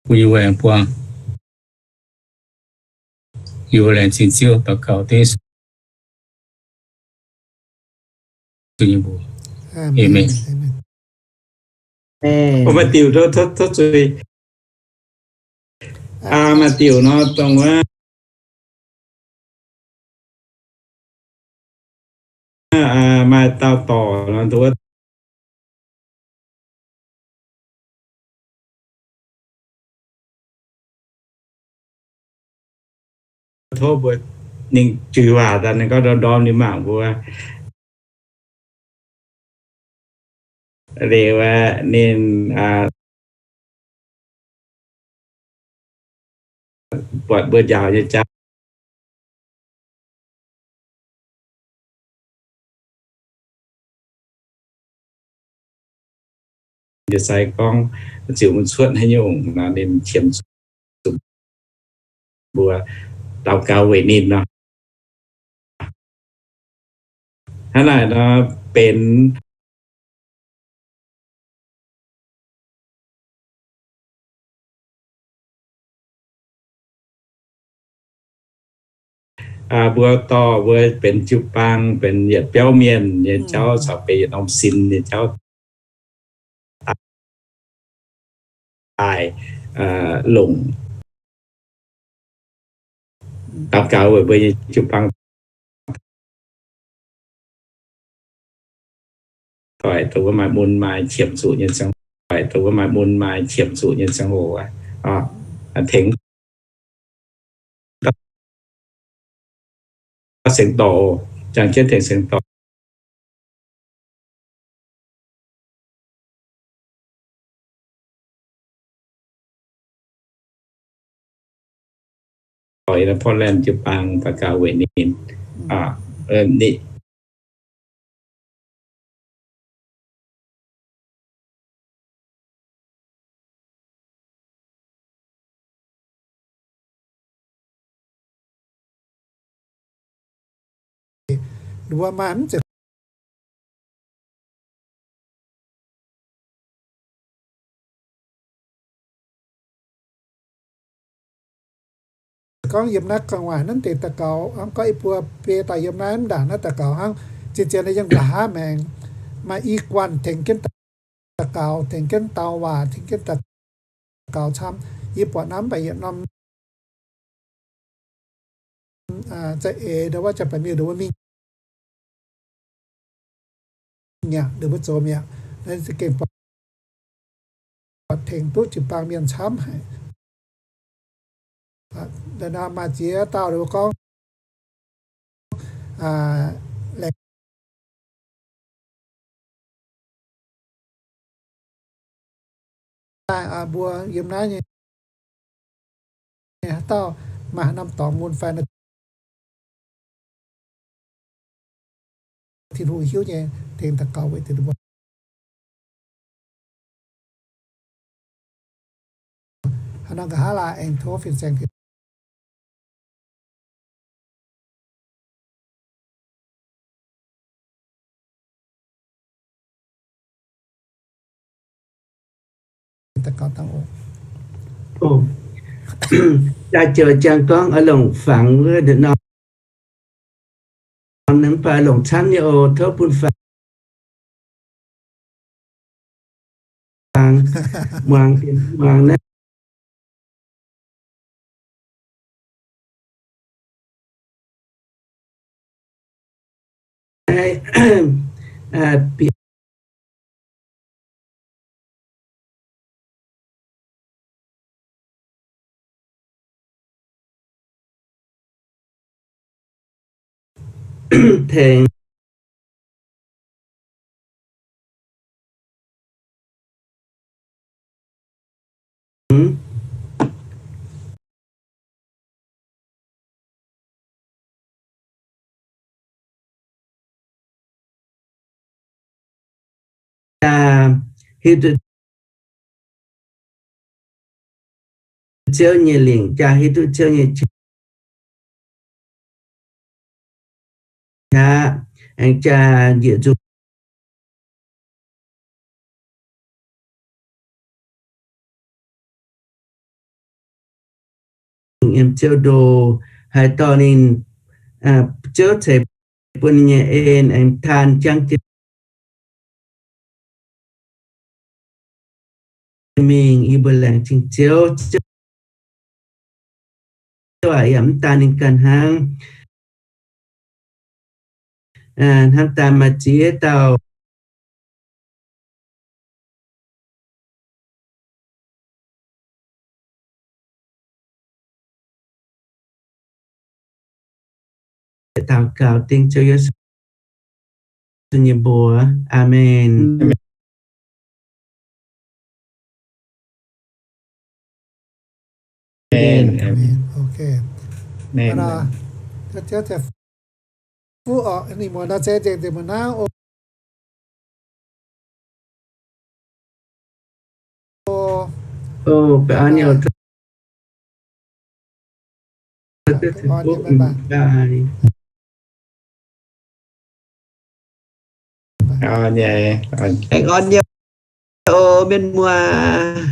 bun yie mbuo aengx buangh. Yie mbuo laengz zingh Ziouv, daux gaux dengv Yesu nyei mbuox. Aamen. Maaih diuc, tov zuiz. Maaih diuc nor dongh wuov, maaih dauh dorc nor, wuov tov mbuo ninh juix waac daaih, ninh gorngv ndorm ndorm ninh mangc mbuo. Liuz ninh buatc mbuo njaaux nyei jauv, se gorngv ziux maiv cuotv haaix nyungc nor, ninh qiemx zuqc mbuo daux gaux weic ninh nor. Hnangv naaic nor benx mbuo dorh mbuo benx jiu-baang, benx yietc biauv mienh nyei jauv caux benx yietc norm sin nyei jauv daaih longc daux gaux weic mbuo nyei jiu-baang doic, dongh wuov maaih mun maaih qiemx zuqc nyei ziangh hoc, dongh wuov maaih mun maaih qiemx zuqc nyei ziangh hoc, tengx sengx dorc, jangx jienv tengx sengx dorc. Portland jiu-baang daux gaux weic ninh. Gorngv yiem naaiv gu'nguaaic naaiv deix daux gaux, hnangv gorngv yie mbuo biei daaih yiem naaiv mv ndaangc naaiv daux gaux hnangv, zien-zien yiem nqa'haav maengx maaih i guanh tengx jienv daux gaux, tengx jienv dau waac, tengx jienv daux gaux camv. Yie buatc naaiv mv baac yietc norm za'eix ndau wuov jaa-baeqc miuh ndau wuov mingh nyanc ndau wuov zoux mi'aqv. Naaiv za'gengh buatc tengx duqv jiu-baang mienh camv haic. Maaih ziex dauh gorngv, laengz mbuo yiem naaiv nyei haaix dauh maaih haaix norm dorngx mun fai Tin-Hungh hiuv nyei, tengx daux gaux weic deix mbuo. Haaix nor nqa'haav laai aengx tov fin-saeng Jaa-joux jangx gorngv oix longc fangx wuov nor, mv baac longc camv nyei oc. Tov bun fangx muangx, muangx naaiv. Tengx hiuv duqv Ziouv nyei lingc, jaa hiuv duqv Ziouv nyei qaqv, aengx jaa njiec nzunc yiem Ziouv ndo, haaix dorh ninh Ziouv ceix bun ninh nyei en aengx taan jangv jienv mingh. Yie mbuo laengz zingh Ziouv, Ziouv aac, yaac mv daan ninh ganh hnangv, hnangv daan maaih ziex dauh daux gaux dengv Ziouv Yesu nyei mbuox. Aamen. Aengx orn nyei, o mienh muoz.